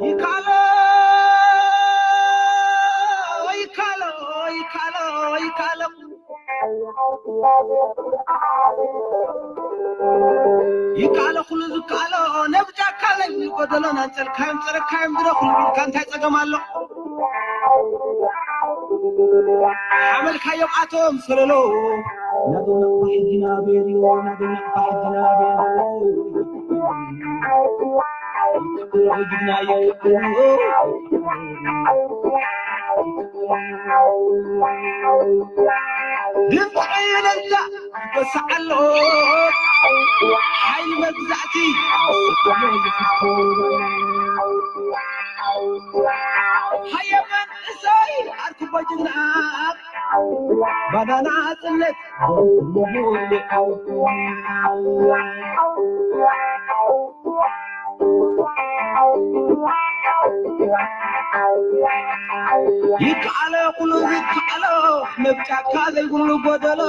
ይካሎ ይካሎ ይካሎ ይካሎ ይካሎ ኩሉ ዝካሎ ነብጃካ ለይ ጎደሎ ናንጸልካዮም ጸረካዮም ድረ ኩሉ ቢልካ እንታይ ጸገም ኣሎ? ሓመልካዮም ኣቶም ሰለሎ ናደው ናቕፋ ሕጂ ናበየሉ ናደው ናቕፋ ሕጂ ናበየሉ ድምፂ ዕልልታ ይጎስዕ ኣሎ ሓይሊ መግዛእቲ ሃየ መንእሰይ ኣርክቦ ጅግና ባናና ጽነት ይከኣሎ ኩሉ ዝከኣሎ ነብጫካ ዘይብሉ ጎደሎ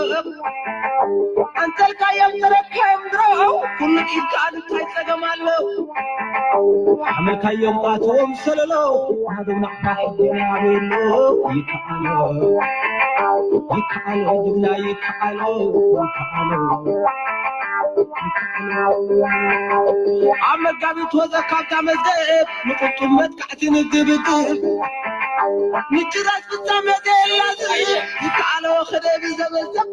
ኣንተልካዮም ተረካዮም ድሮ ኩሉ ይከኣል እንታይ ጸገም ኣሎ ሓመልካዮም ኣትዎም ሰለሎ ናደው ናቕፋ ሕጂ ናበየሉ ይከኣሎ ይከኣሎ ጅግና ይከኣሎ ይከኣሎ ኣብ መጋቢት ወዘ ካብታ መዝገብ ንቁጡብ መጥቃዕቲ ንግብግብ ምጭራስ ፍጻመ ዘየላዝብ ይከኣሎ ክደብ ዘበዘብ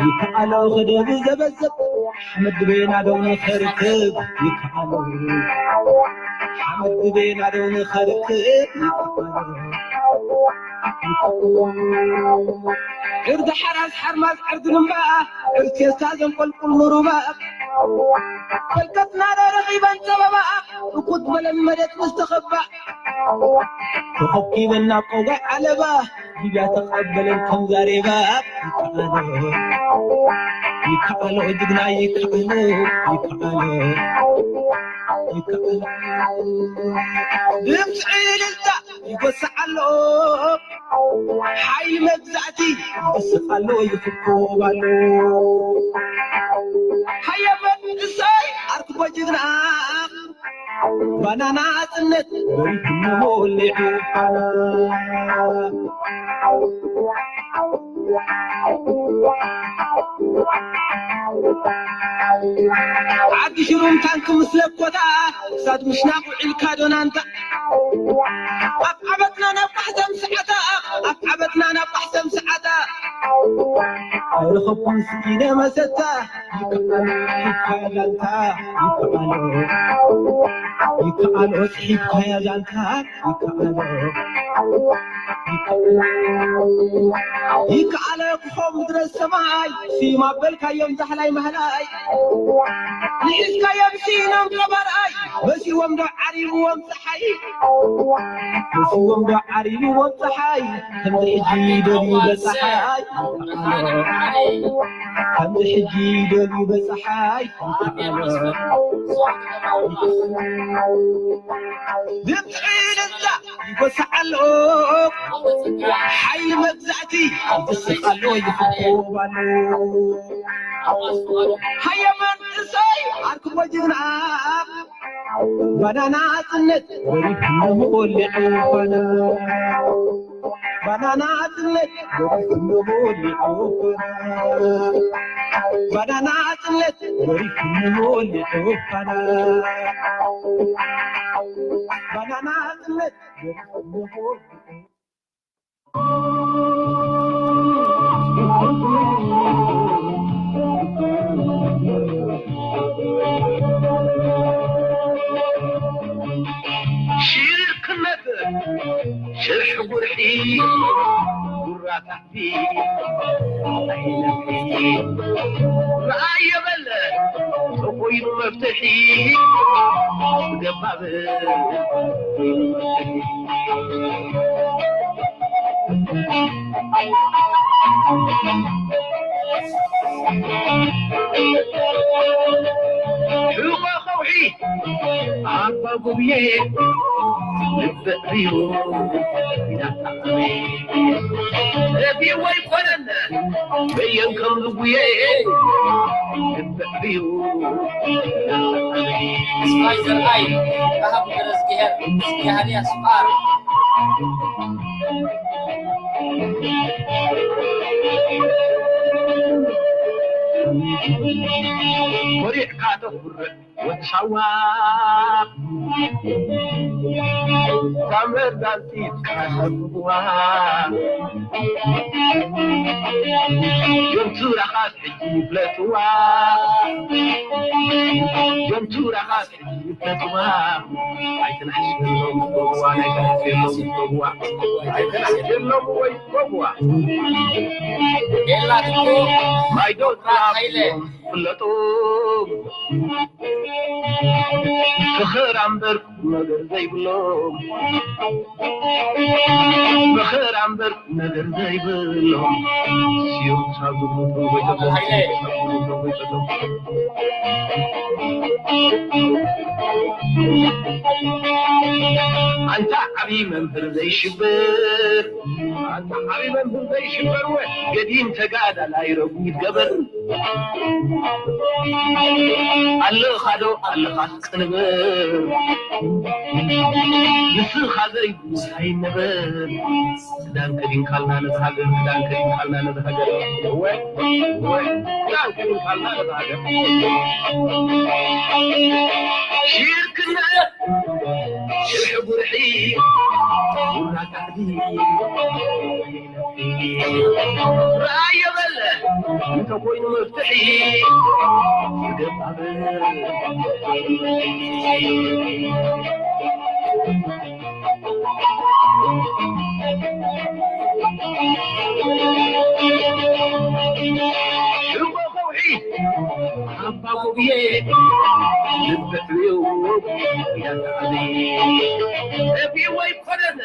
ይከኣሎ ክደብ ዘበዘብ ሓመድ ቤና ደው ንኸርክብ ይከኣሎ ሓመድ ቤና ደው ንኸርክብ ይከኣሎ ዕርዲ ሓራስ ሓርማዝ ዕርዲ ልምባ ዕርዲ ቴስታ ዘንቆልቁል ንሩባ ፈልቀትና ዶ ረኺበን ጸበባ እኩት በለን መሬት ምስ ተኸባ ተኸኪበን ናብ ቆጋይ ዓለባ ሊብያ ተቐበለን ከም ዛሬባ ይከኣሎ ይከኣሎ ጅግና ይከኣሎ ይከኣሎ ይከኣሎ ድምፂ ዕልልታ ይጎስዕ ኣሎ ሓይሊ መግዛእቲ ይስቕ ኣሎ ይፍኮብ ኣሎ ሃየ መንእሰይ ኣርክቦ ጅግና ባናና ጽነት በሪቱ ሞሊዑ ባና ዓዲ ሽሩም ታንክ ምስ ለኮታ ክሳድ ምሽናቕ ውዒልካ ዶናንታ ኣብ ዓበትና ናብ ቃሕሰም ሰዓታ ኣብ ዓበትና ናብ ቃሕሰም ሰዓታ ኣይረኸብኩን ስኢነ መሰታ ይከኣሎ ይከኣሎ ይከኣሎ ይከኣሎ ጽሒፍካያ ዛንታ ይከኣሎ ይከኣሎ ክኾም ድረስ ሰማይ ስዩም ኣበልካዮም ዛሕላይ ማህላይ ንሒዝካዮም ስኢኖም ቀበርኣይ መሲዎም ዶ ዓሪብዎም ፀሓይ መሲዎም ዶ ዓሪብዎም ፀሓይ ከምዚ ሕጂ ይደልዩ በፀሓይ ከምዚ ሕጂ ይደልዩ በፀሓይ ድምፂ ዕልልታ ይጎስዕ ኣሎ ሓይሊ መግዛእቲ ይስቕ ኣሎ ይፍኮብ ኣሎ ሃየ መንእሰይ ኣርክቦ ጅግና ባናና ጽነት ወሪድ ንሞሊዑ ኾነ ባናና ጽነት ወሪድ ንሞሊዑ ኾነ ባናና ጽነት ወሪድ ንሞሊዑ ኾነ ባናና ጽነት ወሪድ ንሞሊዑ ሽርክነት ሽርሒ ጉርሒ ጉራታቲ ኣይለፊ ረኣየ በለ ተኾይኑ መፍትሒ ገባብ ሕቖ ከውሒ ኣባ ጉብየ ልበ ዕብዩ ኢዳታ ረቢዎ ኣይኮነን በየን ከም ዝጉየ ልበ ዕብዩ ኢዳታ ስራይ ዘርኣይ ረሃብ ገረዝግሄር ያህንያ ስፋር ኮሪዕካ ተኹርዕ ወዲ ሳዋ ሳምበር ዳንሲት ካሰብዋ ጆንቱራኻስ ሕጂ ይፍለጥዋ ጆንቱራኻስ ሕጂ ይፍለጥዋ ኣይተናሕስሎም ጸጉዋ ናይ ተናሕስሎም ጸጉዋ ኣይተናሕስሎም ወይ ጸጉዋ የላትኮ ማይዶ ራሃይለ ፍለጡ ፍኽር ኣምበር ነገር ዘይብሎም ፍኽር ኣምበር ነገር ዘይብሎም ስዮም ሳጉ ወይተቶም ኣንታ ዓብዪ መምህር ዘይሽብር ኣንታ ዓብዪ መምህር ዘይሽበር ወ ገዲም ተጋዳላይ ረጉድ ገበር ኣለኻዶ ኣለኻስ ቅንብር ንስኻ ዘይጉስ ኣይንበር ክዳን ከዲንካልና ነቲ ሃገር ክዳን ከዲንካልና ነቲ ሃገር እወ እወ ክዳን ከዲንካልና ነቲ ሃገር ሽርክነት ሽርሒ ጉርሒ ቡና ካዕዲ ርኣዮ በለ እንተኮይኑ መፍትሒ ገባብ ሽጎ ከውሒ ኣባ ጎብየ ልብዕዮ ያተዓዘ ረቢዎ ኣይኮነን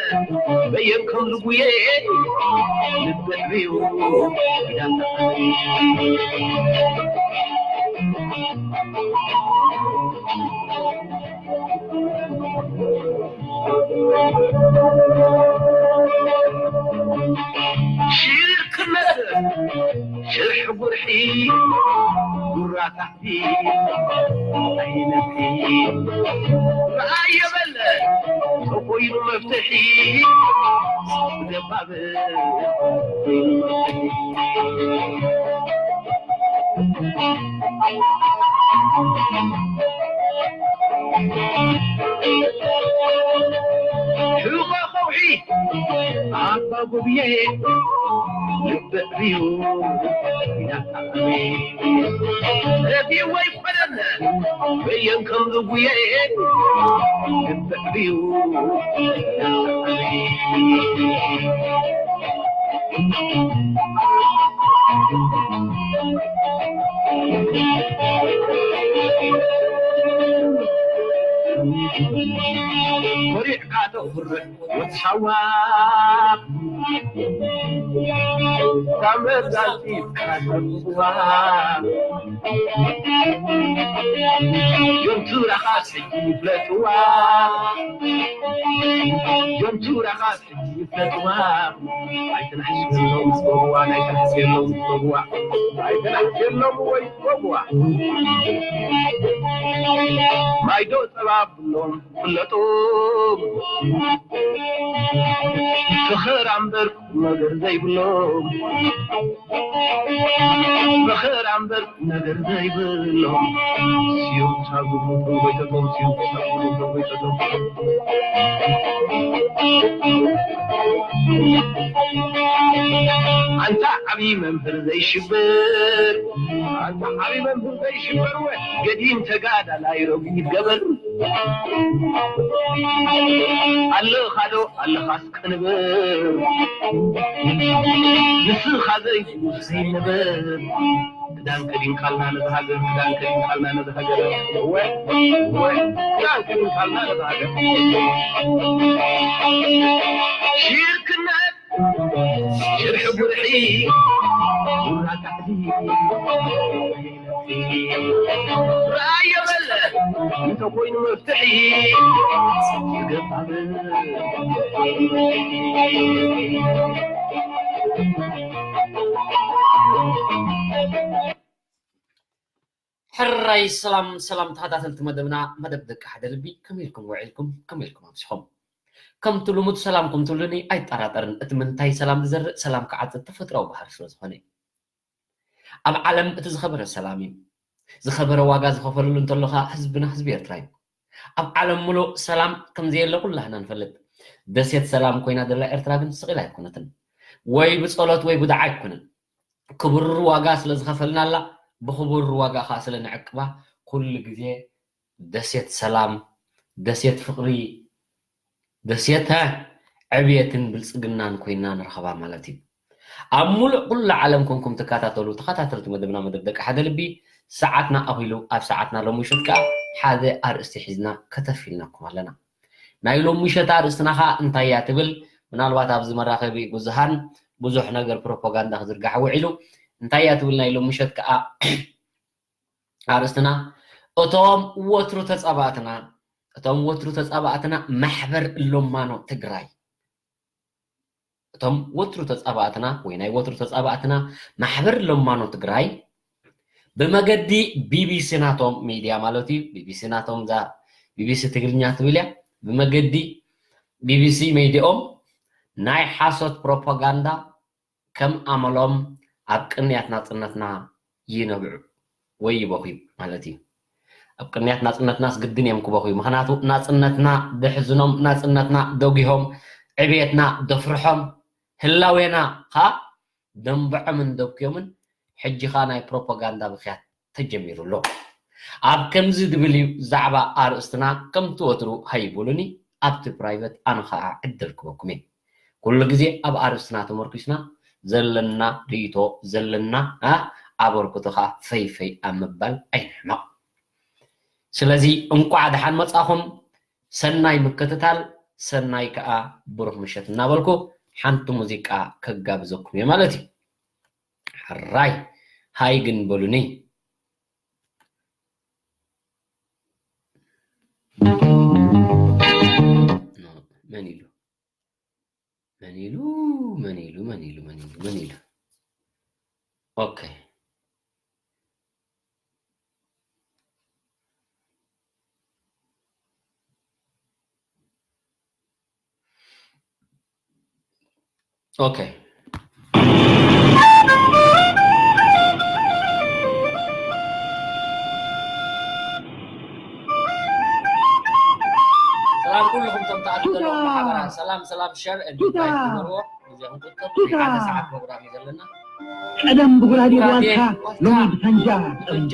በየን ከም ዝጉየ ልብዕዮ ያተዓዘ ሽርክነት ሽርሒ ጉርሒ ጉራ ታሕቲ ኣይነቲ ርኣዮ በለ ተኮይኑ መፍትሒ ዘባብ ሕቆ ከውሒ ኣባ ጉብየ ልበ ዕብዩ ኢናታዕሚ ረቢዎ ኣይኮነን በየን ከም ዝጉየ ልበ ዕብዩ ኢናታዕሚ ኮሪዕካ ተኹርዕ ወዲ ሳዋ ካብ መዛዚትካ ተርዋ ጆንቱራኻስ ሕጂ ይፍለጥዋ ጆንቱራኻስ ሕጂ ይፍለጥዋ ኣይተናሕስሎም ዝገብዋ ኣይተናሕስሎም ዝገብዋ ኣይተናሕስሎም ወይ ዝገብዋ ማይዶ ጸባ ብሎም ፍለጡ ፍኸራ እምበር ቁም ነገር ዘይብሎም ፍኸራ እምበር ቁም ነገር ዘይብሎም ስዮም ሳጉ ጎይተቶም ስዮም ሳጉ ጎይተቶም ኣንታ ዓብዪ መምህር ዘይሽበር ኣንታ ዓብዪ መምህር ዘይሽበር ወ ገዲም ተጋዳላይ ረጉድ ገበር ኣለኻዶ ኣለኻስ ቅንብር ንስኻ ዘይጉስ ዘይንብር ክዳን ከዲንካልና ነዚ ሃገር ክዳን ከዲንካልና ነዚ ሃገር እወ እወ ክዳን ከዲንካልና ነዚ ሃገር ሽርክነት ሽርሒ ጉርሒ ራዮ በለ እንተኮይኑ መፍትሒ ይገባብ። ሕራይ ሰላም ሰላም ተኸታተልቲ መደብና፣ መደብ ደቂ ሓደ ልቢ፣ ከመይ ኢልኩም ውዒልኩም? ከመይ ኢልኩም ኣምሲኹም? ከምቲ ልሙድ ሰላምኩም ትብሉኒ ኣይጠራጠርን። እቲ ምንታይ ሰላም ዝዘርእ ሰላም ክዓጽድ ተፈጥሮኣዊ ባህሪ ስለ ዝኾነ እዩ። ኣብ ዓለም እቲ ዝኸበረ ሰላም እዩ። ዝኸበረ ዋጋ ዝኸፈለሉ እንተሎ ኸኣ ህዝብና ህዝቢ ኤርትራ እዩ። ኣብ ዓለም ሙሉእ ሰላም ከም ዘየለ ኩላህና ንፈልጥ። ደሴት ሰላም ኮይና ዘላ ኤርትራ ግን ስቕ ኢላ ኣይኮነትን። ወይ ብጸሎት ወይ ብድዓ ኣይኮነን። ክቡር ዋጋ ስለ ዝኸፈልናላ፣ ብኽቡር ዋጋ ኸኣ ስለ ንዕቅባ፣ ኩሉ ግዜ ደሴት ሰላም፣ ደሴት ፍቕሪ፣ ደሴት ዕብየትን ብልጽግናን ኮይና ንረኸባ ማለት እዩ። ኣብ ሙሉእ ኩሉ ዓለም ኮንኩም ትከታተሉ ተኸታተልቲ መደብና፣ መደብ ደቂ ሓደ ልቢ፣ ሰዓትና ኣኺሉ፣ ኣብ ሰዓትና ሎሚ ምሸት ከኣ ሓደ ኣርእስቲ ሒዝና ከተፍ ኢልናኩም ኣለና። ናይ ሎሚ ምሸት ኣርእስትና ከኣ እንታይ እያ ትብል? ምናልባት ኣብዚ መራኸቢ ብዙሃን ብዙሕ ነገር ፕሮፓጋንዳ ክዝርጋሕ ውዒሉ። እንታይ እያ ትብል ናይ ሎሚ ምሸት ከኣ ኣርእስትና? እቶም ወትሩ ተጻባእትና፣ እቶም ወትሩ ተጻባእትና ማሕበር ሎማኖ ትግራይ፣ እቶም ወትሩ ተጻባእትና ወይ ናይ ወትሩ ተጻባእትና ማሕበር ሎማኖ ትግራይ ብመገዲ ቢቢሲ ናቶም ሚድያ ማለት እዩ። ቢቢሲ ናቶም እዛ ቢቢሲ ትግርኛ ትብል እያ። ብመገዲ ቢቢሲ ሚድያኦም ናይ ሓሶት ፕሮፓጋንዳ ከም ኣመሎም ኣብ ቅንያት ናጽነትና ይነብዑ ወይ ይበኽዩ ማለት እዩ። ኣብ ቅንያት ናጽነትናስ ግድን እዮም ክበኽዩ። ምኽንያቱ ናጽነትና ደሕዝኖም፣ ናጽነትና ደጒሆም፣ ዕብየትና ደፍርሖም፣ ህላዌና ኸኣ ደንብዖምን ደብክዮምን፣ ሕጂ ኸኣ ናይ ፕሮፓጋንዳ ብኽያት ተጀሚሩ ኣሎ። ኣብ ከምዚ ዝብል እዩ ዛዕባ ኣርእስትና። ከምቲ ወትሩ ሃይቡሉኒ፣ ኣብቲ ፕራይቨት ኣነ ኸኣ ዕድል ክበኩም እየ። ኩሉ ግዜ ኣብ ኣርእስትና ተመርኪስና ዘለና ርእይቶ፣ ዘለና፣ ኣ፣ ኣበርክቶ ኸኣ ፈይ ፈይ ኣብ ምባል ኣይንሕመቕ። ስለዚ እንቋዕ ደሓን መጻኹም፣ ሰናይ ምክትታል፣ ሰናይ ከኣ ብሩኽ ምሸት እናበልኩ ሓንቲ ሙዚቃ ከጋብዘኩም እየ ማለት እዩ። ሕራይ ሃይ ግን በሉኒ። መን ኢሉ? መን ኢሉ? መን ኢሉ? መን ኢሉ? መን ኢሉ? መን ኢሉ? ኦኬ። ኦኬ። ሰላም ኩልኹም እቶም ተኣትዉ ዘለኹም ማሕበራት። ሰላም፣ ሰላም፣ ሸር and ቱታ! ኢንቫይት ግበርዎ። ግዜ ክንቁጥብ ቱታ! ናይ ሓደ ሰዓት ፕሮግራም እዩ ዘለና። ቀደም ብጉራዴ ብጉራዴ ዋልታ፣ ዋልታ፣ ሎሚ ብሳንጃ ብሳንጃ።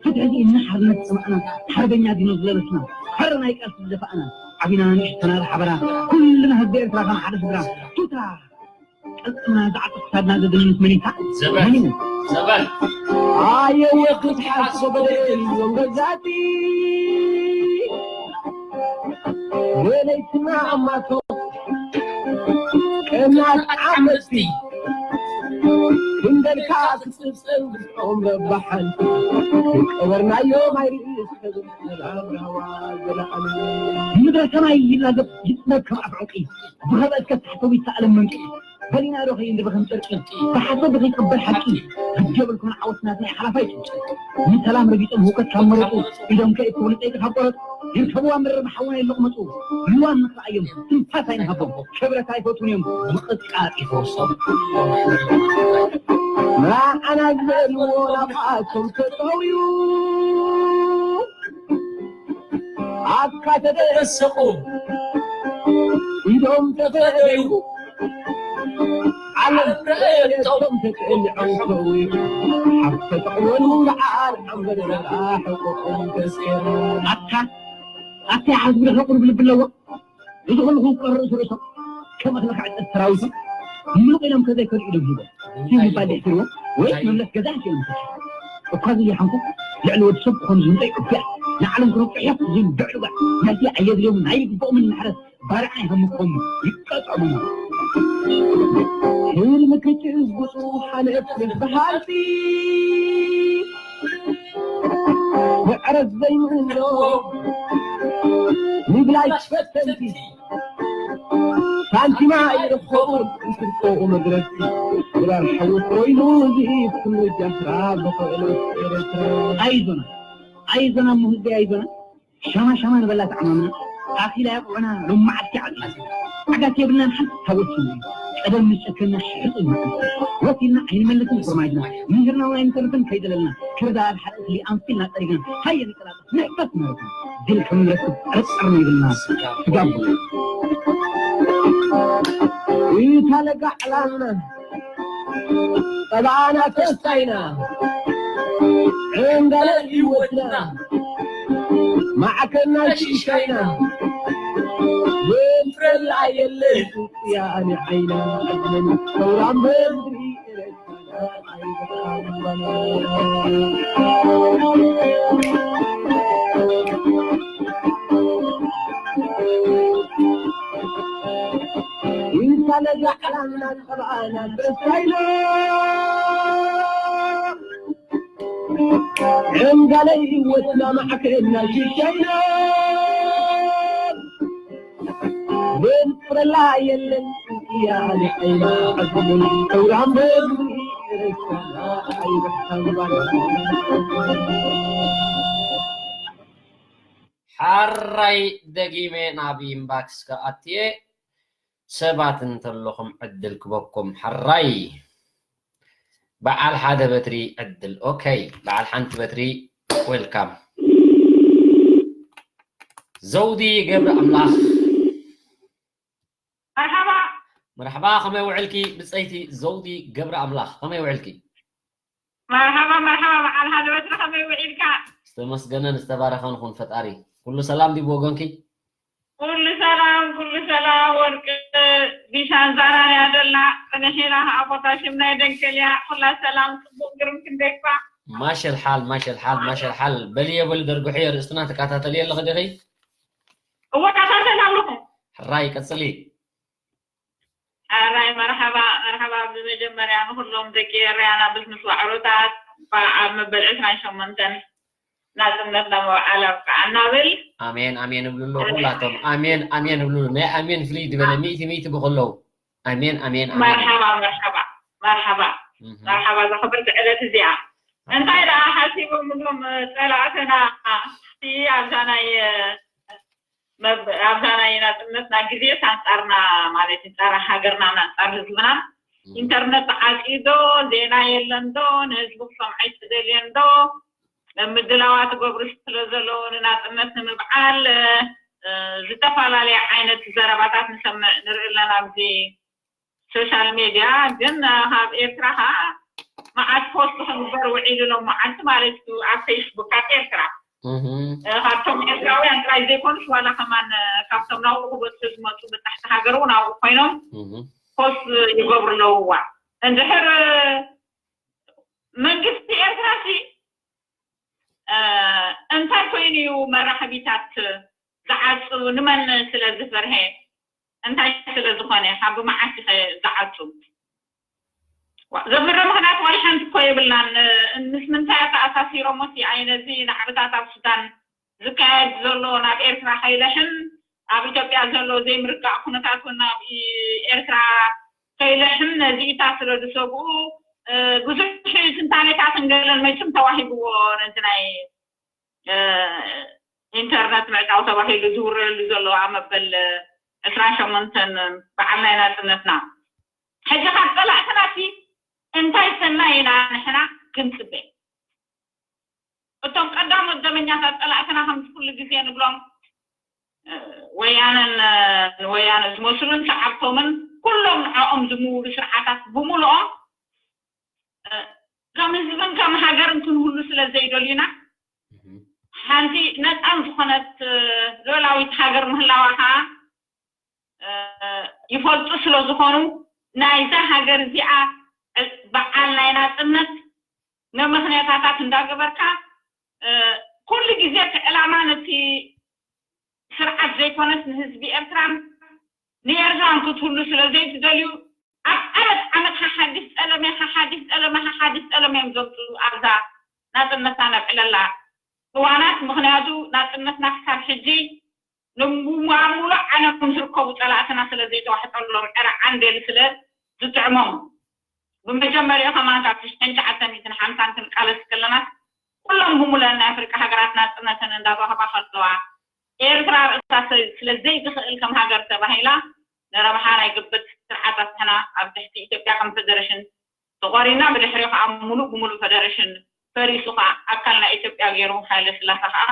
ፍትሒ እና ሓርነት ጽምኣና፣ ሓርበኛ ዲኖ ዝለበስና፣ ሓረ ናይ ቃልሲ ዝደፋእና፣ ዓቢና ንእሽተና ዝሓበራ፣ ኩልና ህዝቢ ኤርትራ ከም ሓደ ስድራ። ቱታ! ቅልጽምና ዝዓጥፍ ክሳድና ዘደንስ መኒታ፣ ዘበን፣ መኒኑ። ዘበን። ኣየወ ክትሓስቦ በደል እዮም ገዛእቲ። ወለይትና ኣማቶ ቀናት ዓመቲ ክንደልካ ክትጽብጸብ ግፍዖም በባሓንቲ። ዝቀበርናዮ ማይ ርእስ ከብል ሰላም ራህዋ ዘለኣለም። ምድረ ሰማይ ይላገብ ይጽነብ ከም ኣፍ ዕንቂ። ብኸበድ ከሳሕቶ ይተኣለም መንቂ። በሊና ዶ ከይንድበ ከም ጨርቂ። ብሓሶት ዶ ከይቅበር ሓቂ። ግዲ የብልኩምን ዓወት ናትና እዩ ሓላፋይ ጭብጢ። ንሰላም ረጊጾም ህውከት ካብ መረጹ። ኢዶም ከእክቡ ንጸይቂ ካብ ቆረጹ። ይርከብዋ መረብ ሓውና ይለቕመጹ። ልዋም ንኽረኣዮም ትንፋስ ኣይንሃቦም። ክብረት ኣይፈትዉን እዮም ምቕጥቃጥ ይፈርሶም። ንዓና ዝበልዎ ናብኣቶም ተጠውዩ። ኣካ ተደሰቑ ኢዶም ተፈረዩ። ዓለም ረኣየቶም ተጠሊዖም ሰውዩ። ሓፍ ተጠቕወሉ ለዓል ዓንበደበላ ሕቆኦም ተስኤሩ። ኣካ ኣካ ይሓዝቡ ዶ ሕቑር ብልቢ ኣለዎ። እዚ ኩሉ ክውቀር ርእሱ ርእሶም ከም እኽሊ ክዕጸድ ሰራዊቶም ምሉቕ ኢሎም ከዘይከዱ ኢዶም ሂቦም። ሲም ይባል የሕስርዎም ወይ መምለስ ገዛ ኣስዮም ይፈትሑ። እኳ ዘይሓንኩ ልዕሊ ወዲ ሰብ ክኾኑ ዝምጸ ይዕብያ። ንዓለም ክረብሑ እዮም ዝብል ብዕልዋ ናይቲ ኣየድልዮምን ኣይግብኦምን ማሕረስ ባርዓ ይሃምኮም ይቀጽዖም። ህልሚ ክጭብጡ ሓለፍቲ በሃልቲ ምዕረት ዘይምህሎ ምብላይ ፈተንቲ ሳንቲማ ይረኸቡ እንትርቆኡ መድረስቲ ድራር ሓዊ ኮይኑ ዝኢት ክምጃ ስራ ብኽእለት ኤረትራ ኣይዞና ኣይዞና ሙህዚ ኣይዞና ሻማ ሻማ ንበላ ተዓማምና ኣኺላ ያቑዕና ሎማዓልቲ ዓጽና ዓጋት የብልናን ሓንቲ ታወት ስሙ ቀደም ንጨከና ሕጡ ወሲልና ኣይንመልስን ፍርማጅና ምህርና እውን ኣይንተርፍን ከይደለልና ክርዳ ኣብ ሓጢእት ሊኣንፊልና ጠሪግና ሃየ ንቀላጠፍ ንሕፈስ ማለት እዩ ድል ከም ንረክብ ጥርጥር ነይብልና ስጋብ ኢታ ለጋዕላልና ጠባና ተስፋይና ዕንጋለ ህይወትና ማዕከና ሽሻይና ዝፍረላ የለን ያኒ ዓይና ሰውራን በድሪ ዕንጋለይ ህይወትና ማዕከና ሽሻይና በንፍረላ የለን ያኒ ዓይና ዓስምን ሰውራን በድሪ ሓራይ ደጊመ ናብ ኢንባክስ ክኣትየ ሰባት እንተለኹም ዕድል ክበኩም ሓራይ በዓል ሓደ በትሪ ዕድል okay በዓል ሓንቲ በትሪ welcome ዘውዲ ገብረ ኣምላኽ መርሓባ መርሓባ ከመይ ውዕልኪ ብፀይቲ ዘውዲ ገብረ ኣምላኽ ከመይ ውዕልኪ መርሓባ መርሓባ በዓል ሓደ በትሪ ከመይ ውዒልካ ዝተመስገነን ዝተባረኸን ኹን ፈጣሪ ኩሉ ሰላም ዲብ ወገንኪ ኩሉ ሰላም ኩሉ ሰላም ወርቂ ቢሻን ዛራን ያደላ ጸኒሒና ከዓ ቦታ ሽም ናይ ደንከል እያ ኩላ ሰላም ጽቡቅ ግርም ክንደይኳ ማሸል ሓል ማሸል ሓል ማሸል ሓል በልየ በሉ ደርግሕዮ ርእስትና ትከታተልየ ኣለኺ ዲኺ እወ ከታተል ኣለኹ ሕራይ ቀጽሊ ኣራይ መርሓባ መርሓባ ብመጀመርያ ንኩሎም ደቂ ኤርያና ብስምስ ዋዕሮታት ኣብ መበል ዕስራን ሸሞንተን ናጽነትና መውዓል ኣብቅዓና ብል ኣሜን ኣሜን እብልሉ ኩላቶም ኣሜን ኣሜን እብልሉ ናይ ኣሜን ፍልይ ዝበለ ሚእቲ ሚእቲ ብከለዉ ኣሜን ኣሜን ኣሜን መርሓባ መርሓባ መርሓባ መርሓባ እዛ ክብርቲ ዕለት እዚኣ እንታይ ደኣ ሓሲቦም እዞም ጸላእትና ኣብዛ ናይ ኣብዛ ናይ ናጽነትና ግዜ ኣንጻርና ማለት ጸረ ሃገርና ኣንጻር ህዝብና ኢንተርነት ተዓጽዩ ዶ ዜና የለን ዶ ንህዝቢ ክሰምዖ ኣይተደልየን ዶ ምድላዋት ገብሩ ስለ ዘለዉ ንናጽነት ንምብዓል ዝተፈላለየ ዓይነት ዘረባታት ንሰምዕ ንርኢ ኣለና ኣብዚ ሶሻል ሜድያ ግን ካብ ኤርትራ ከዓ መዓት ፖስት ክግበር ውዒሉ ሎም መዓልቲ ማለት እዩ ኣብ ፌስቡክ ካብ ኤርትራ ካብቶም ኤርትራውያን ጥራይ ዘይኮኑስ ዋላ ከማን ካብቶም ናብኡ ክበፅሑ ዝመፁ ብታሕቲ ሃገር እውን ኣብኡ ኮይኖም ፖስት ይገብሩ ኣለውዋ እንድሕር መንግስቲ ኤርትራ ሲ እንታይ ኮይኑ እዩ መራኸቢታት ዝዓፁ ንመን ስለ ዝፈርሀ እንታይ ስለ ዝኾነ ካብ መዓስ ኢኸ ዝዓፁ ዘፍሪ ምኽንያት ዋላ ሓንቲ እኮ የብልናን ምስ ምንታይ ተኣሳሲሮሞ ሲ ኣይ ነዚ ናዕብታት ኣብ ሱዳን ዝካየድ ዘሎ ናብ ኤርትራ ከይለሕም ኣብ ኢትዮጵያ ዘሎ ዘይምርጋእ ኩነታት እውን ናብ ኤርትራ ከይለሕም ነዚኢታት ስለ ዝሰግኡ ብዙሕ ትንታኔታትን ገለን መችም ተዋሂብዎ ነዚ ናይ ኢንተርነት ምዕጻው ተባሂሉ ዝውረየሉ ዘሎ ኣብ መበል ዕስራን ሸሞንተን በዓል ናይ ናጽነትና ሕጂ ካብ ጸላእትና ሲ እንታይ ሰናይ ኢና ንሕና ክንጽበ እቶም ቀዳሞት ደመኛታት ጸላእትና ከምዚ ኩሉ ግዜ ንብሎም ወያነን ወያነ ዝመስሉን ሰዓብቶምን ኩሎም ንዕኦም ዝምውሉ ስርዓታት ብምልኦም ከም ህዝብን ከም ሃገርን ክንህሉ ስለ ዘይደልዩና ሓንቲ ነፃን ዝኾነት ሉላዊት ሃገር ምህላዋ ከዓ ይፈልጡ ስለ ዝኾኑ ናይዛ ሃገር እዚኣ በዓል ናይ ናፅነት መመኽንያታታት እንዳገበርካ ኩሉ ግዜ እቲ ዕላማ ነቲ ስርዓት ዘይኮነስ ንህዝቢ ኤርትራን ንኤርትራ ክትህሉ ስለ ዘይትደልዩ ኣብ ዓመት ዓመት ሓሓዲስ ጠለመ ሓሓዲስ ጠለመ ሓሓዲስ ጠለመ እዮም ዘምፅኡ ኣብዛ ናፅነትና ነብዕለላ እዋናት። ምክንያቱ ናፅነትና ክሳብ ሕጂ ንሙሉእ ዓለም ዝርከቡ ፀላእትና ስለ ዘይተዋሕጠሎም ዕረ ዓንዴል ስለ ዝጥዕሞም። ብመጀመሪያ ከማን ካብ ሽሕን ትሽዓተ ሚእትን ሓምሳን ክንቃለስ ከለና ኩሎም ብሙለን ናይ ኣፍሪቃ ሃገራት ናፅነተን እንዳባህባ ከለዋ ኤርትራ ርእሳ ስለ ዘይትኽእል ከም ሃገር ተባሂላ ንረብሓ ናይ ግብት ስርዓት ኣስሕና ኣብ ትሕቲ ኢትዮጵያ ከም ፈደረሽን ተቆሪና ብድሕሪ ከዓ ሙሉእ ብሙሉእ ፈደረሽን ፈሪሱ ከዓ ኣካል ናይ ኢትዮጵያ ገይሩ ሃይለ ስላሰ ከዓ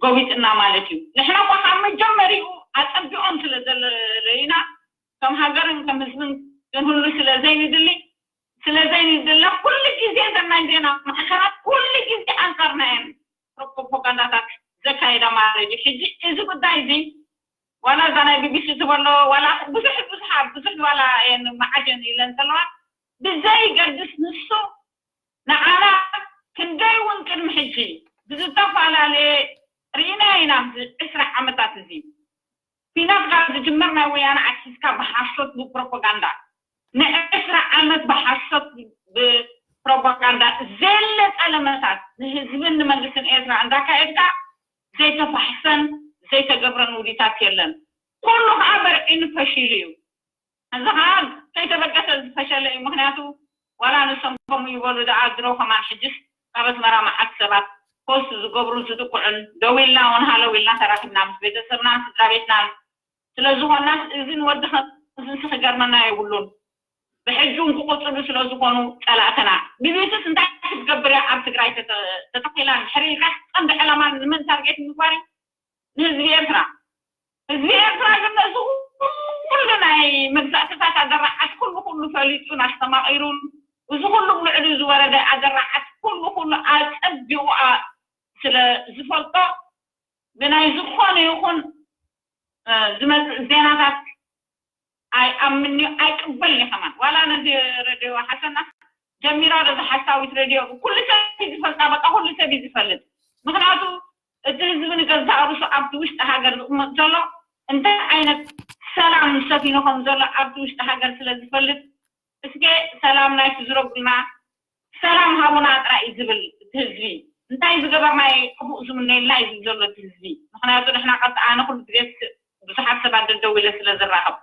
ጎቢጥና ማለት እዩ። ንሕና እኳ ካብ መጀመሪኡ ኣፀቢቆም ስለ ዘለለዩና ከም ሃገርን ከም ህዝብን ክንህሉ ስለ ዘይንድሊ ስለ ዘይንድለ ኩሉ ግዜ ዘናይ ዜና ማዕከናት ኩሉ ግዜ ኣንፃርና እየን ፕሮፓጋንዳታት ዘካየዳ ማለት እዩ። ሕጂ እዚ ጉዳይ እዚ ዋላ እዛ ናይ ቢቢሲ ትበሎ ዋላ ብዙሕ ብዙሕ ብዙሕ ዋላ እየን መዓት እየን ኢለን ዘለዋ ብዘይገድስ ንሱ ንዓና ክንደይ እውን ቅድሚ ሕጂ ብዝተፈላለየ ርኢና ኢና። እዚ ዕስራ ዓመታት እዚ ፊናት ጋር ዝጅመር ናይ ወያነ ኣትሒዝካ ብሓሶት ብፕሮፓጋንዳ ንዕስራ ዓመት ብሓሶት ብፕሮፓጋንዳ ዘለ ጸለመታት ንህዝብን ንመንግስትን ኤርትራ እንዳካየድካ ዘይተፋሕሰን ዘይተገብረን ውዲታት የለን። ኩሉ ከዓ በርዒኑ ፈሺሉ እዩ። እዚ ከዓ ከይተበገሰ ዝፈሸለ እዩ። ምክንያቱ ዋላ ንሶም ከምኡ ይበሉ ደኣ ድሮ ከማን ሕጅስ ካብ ኣስመራ መዓት ሰባት ፖስት ዝገብሩ ዝጥቅዑን ደው ኢልና እውን ሃለው ኢልና ተራኪብና ምስ ቤተሰብናን ስድራ ቤትናን ስለዝኮናስ እዚን ወዲ ከምዝንስ ክገርመና የብሉን። ብሕጂ እውን ክቅፅሉ ስለዝኮኑ ፀላእትና ቢቢሲስ እንታይ ክትገብር እያ ኣብ ትግራይ ተተኪላ ድሕሪ ኢልካ ቀንዲ ዕላማ ንመን ታርጌት ምግባር እዩ? ንህዝቢ ኤርትራ። ህዝቢ ኤርትራ ግን ነዚ ኩሉ ናይ መግዛእትታት ኣደራዓት ኩሉ ኩሉ ፈሊጡን ኣስተማቒሩን እዚ ኩሉ ብልዕሊ ዝወረደ ኣደራዓት ኩሉ ኩሉ ኣጸቢቑ ስለ ዝፈልጦ ብናይ ዝኾነ ይኹን ዝመፅእ ዜናታት ኣይኣምንዮ ኣይቅበልን እዩ ከማን ዋላ ነዚ ረድዮ ሓሰና ጀሚራ ዶ ዝሓሳዊት ረድዮ ኩሉ ሰብ እዩ ዝፈልጣ በቃ ኩሉ ሰብ እዩ ዝፈልጥ ምክንያቱ እቲ ህዝቢ ንገዛእ ርሱ ኣብቲ ውሽጢ ሃገር ዝቕመጥ ዘሎ እንታይ ዓይነት ሰላም ሰፊኑ ከም ዘሎ ኣብቲ ውሽጢ ሃገር ስለ ዝፈልጥ እስከ ሰላም ናይ ትዝረጉልና ሰላም ሃቡና ጥራይ እዩ ዝብል እቲ ህዝቢ እንታይ ዝገበርናዮ ጥቡቅ ዝምነየልና እዩ ዝብል ዘሎ እቲ ህዝቢ ምክንያቱ ንሕና ቀጥታ ኣነ ኩሉ ግዜ ብዙሓት ሰባት ደደው ኢለ ስለ ዝራኸብ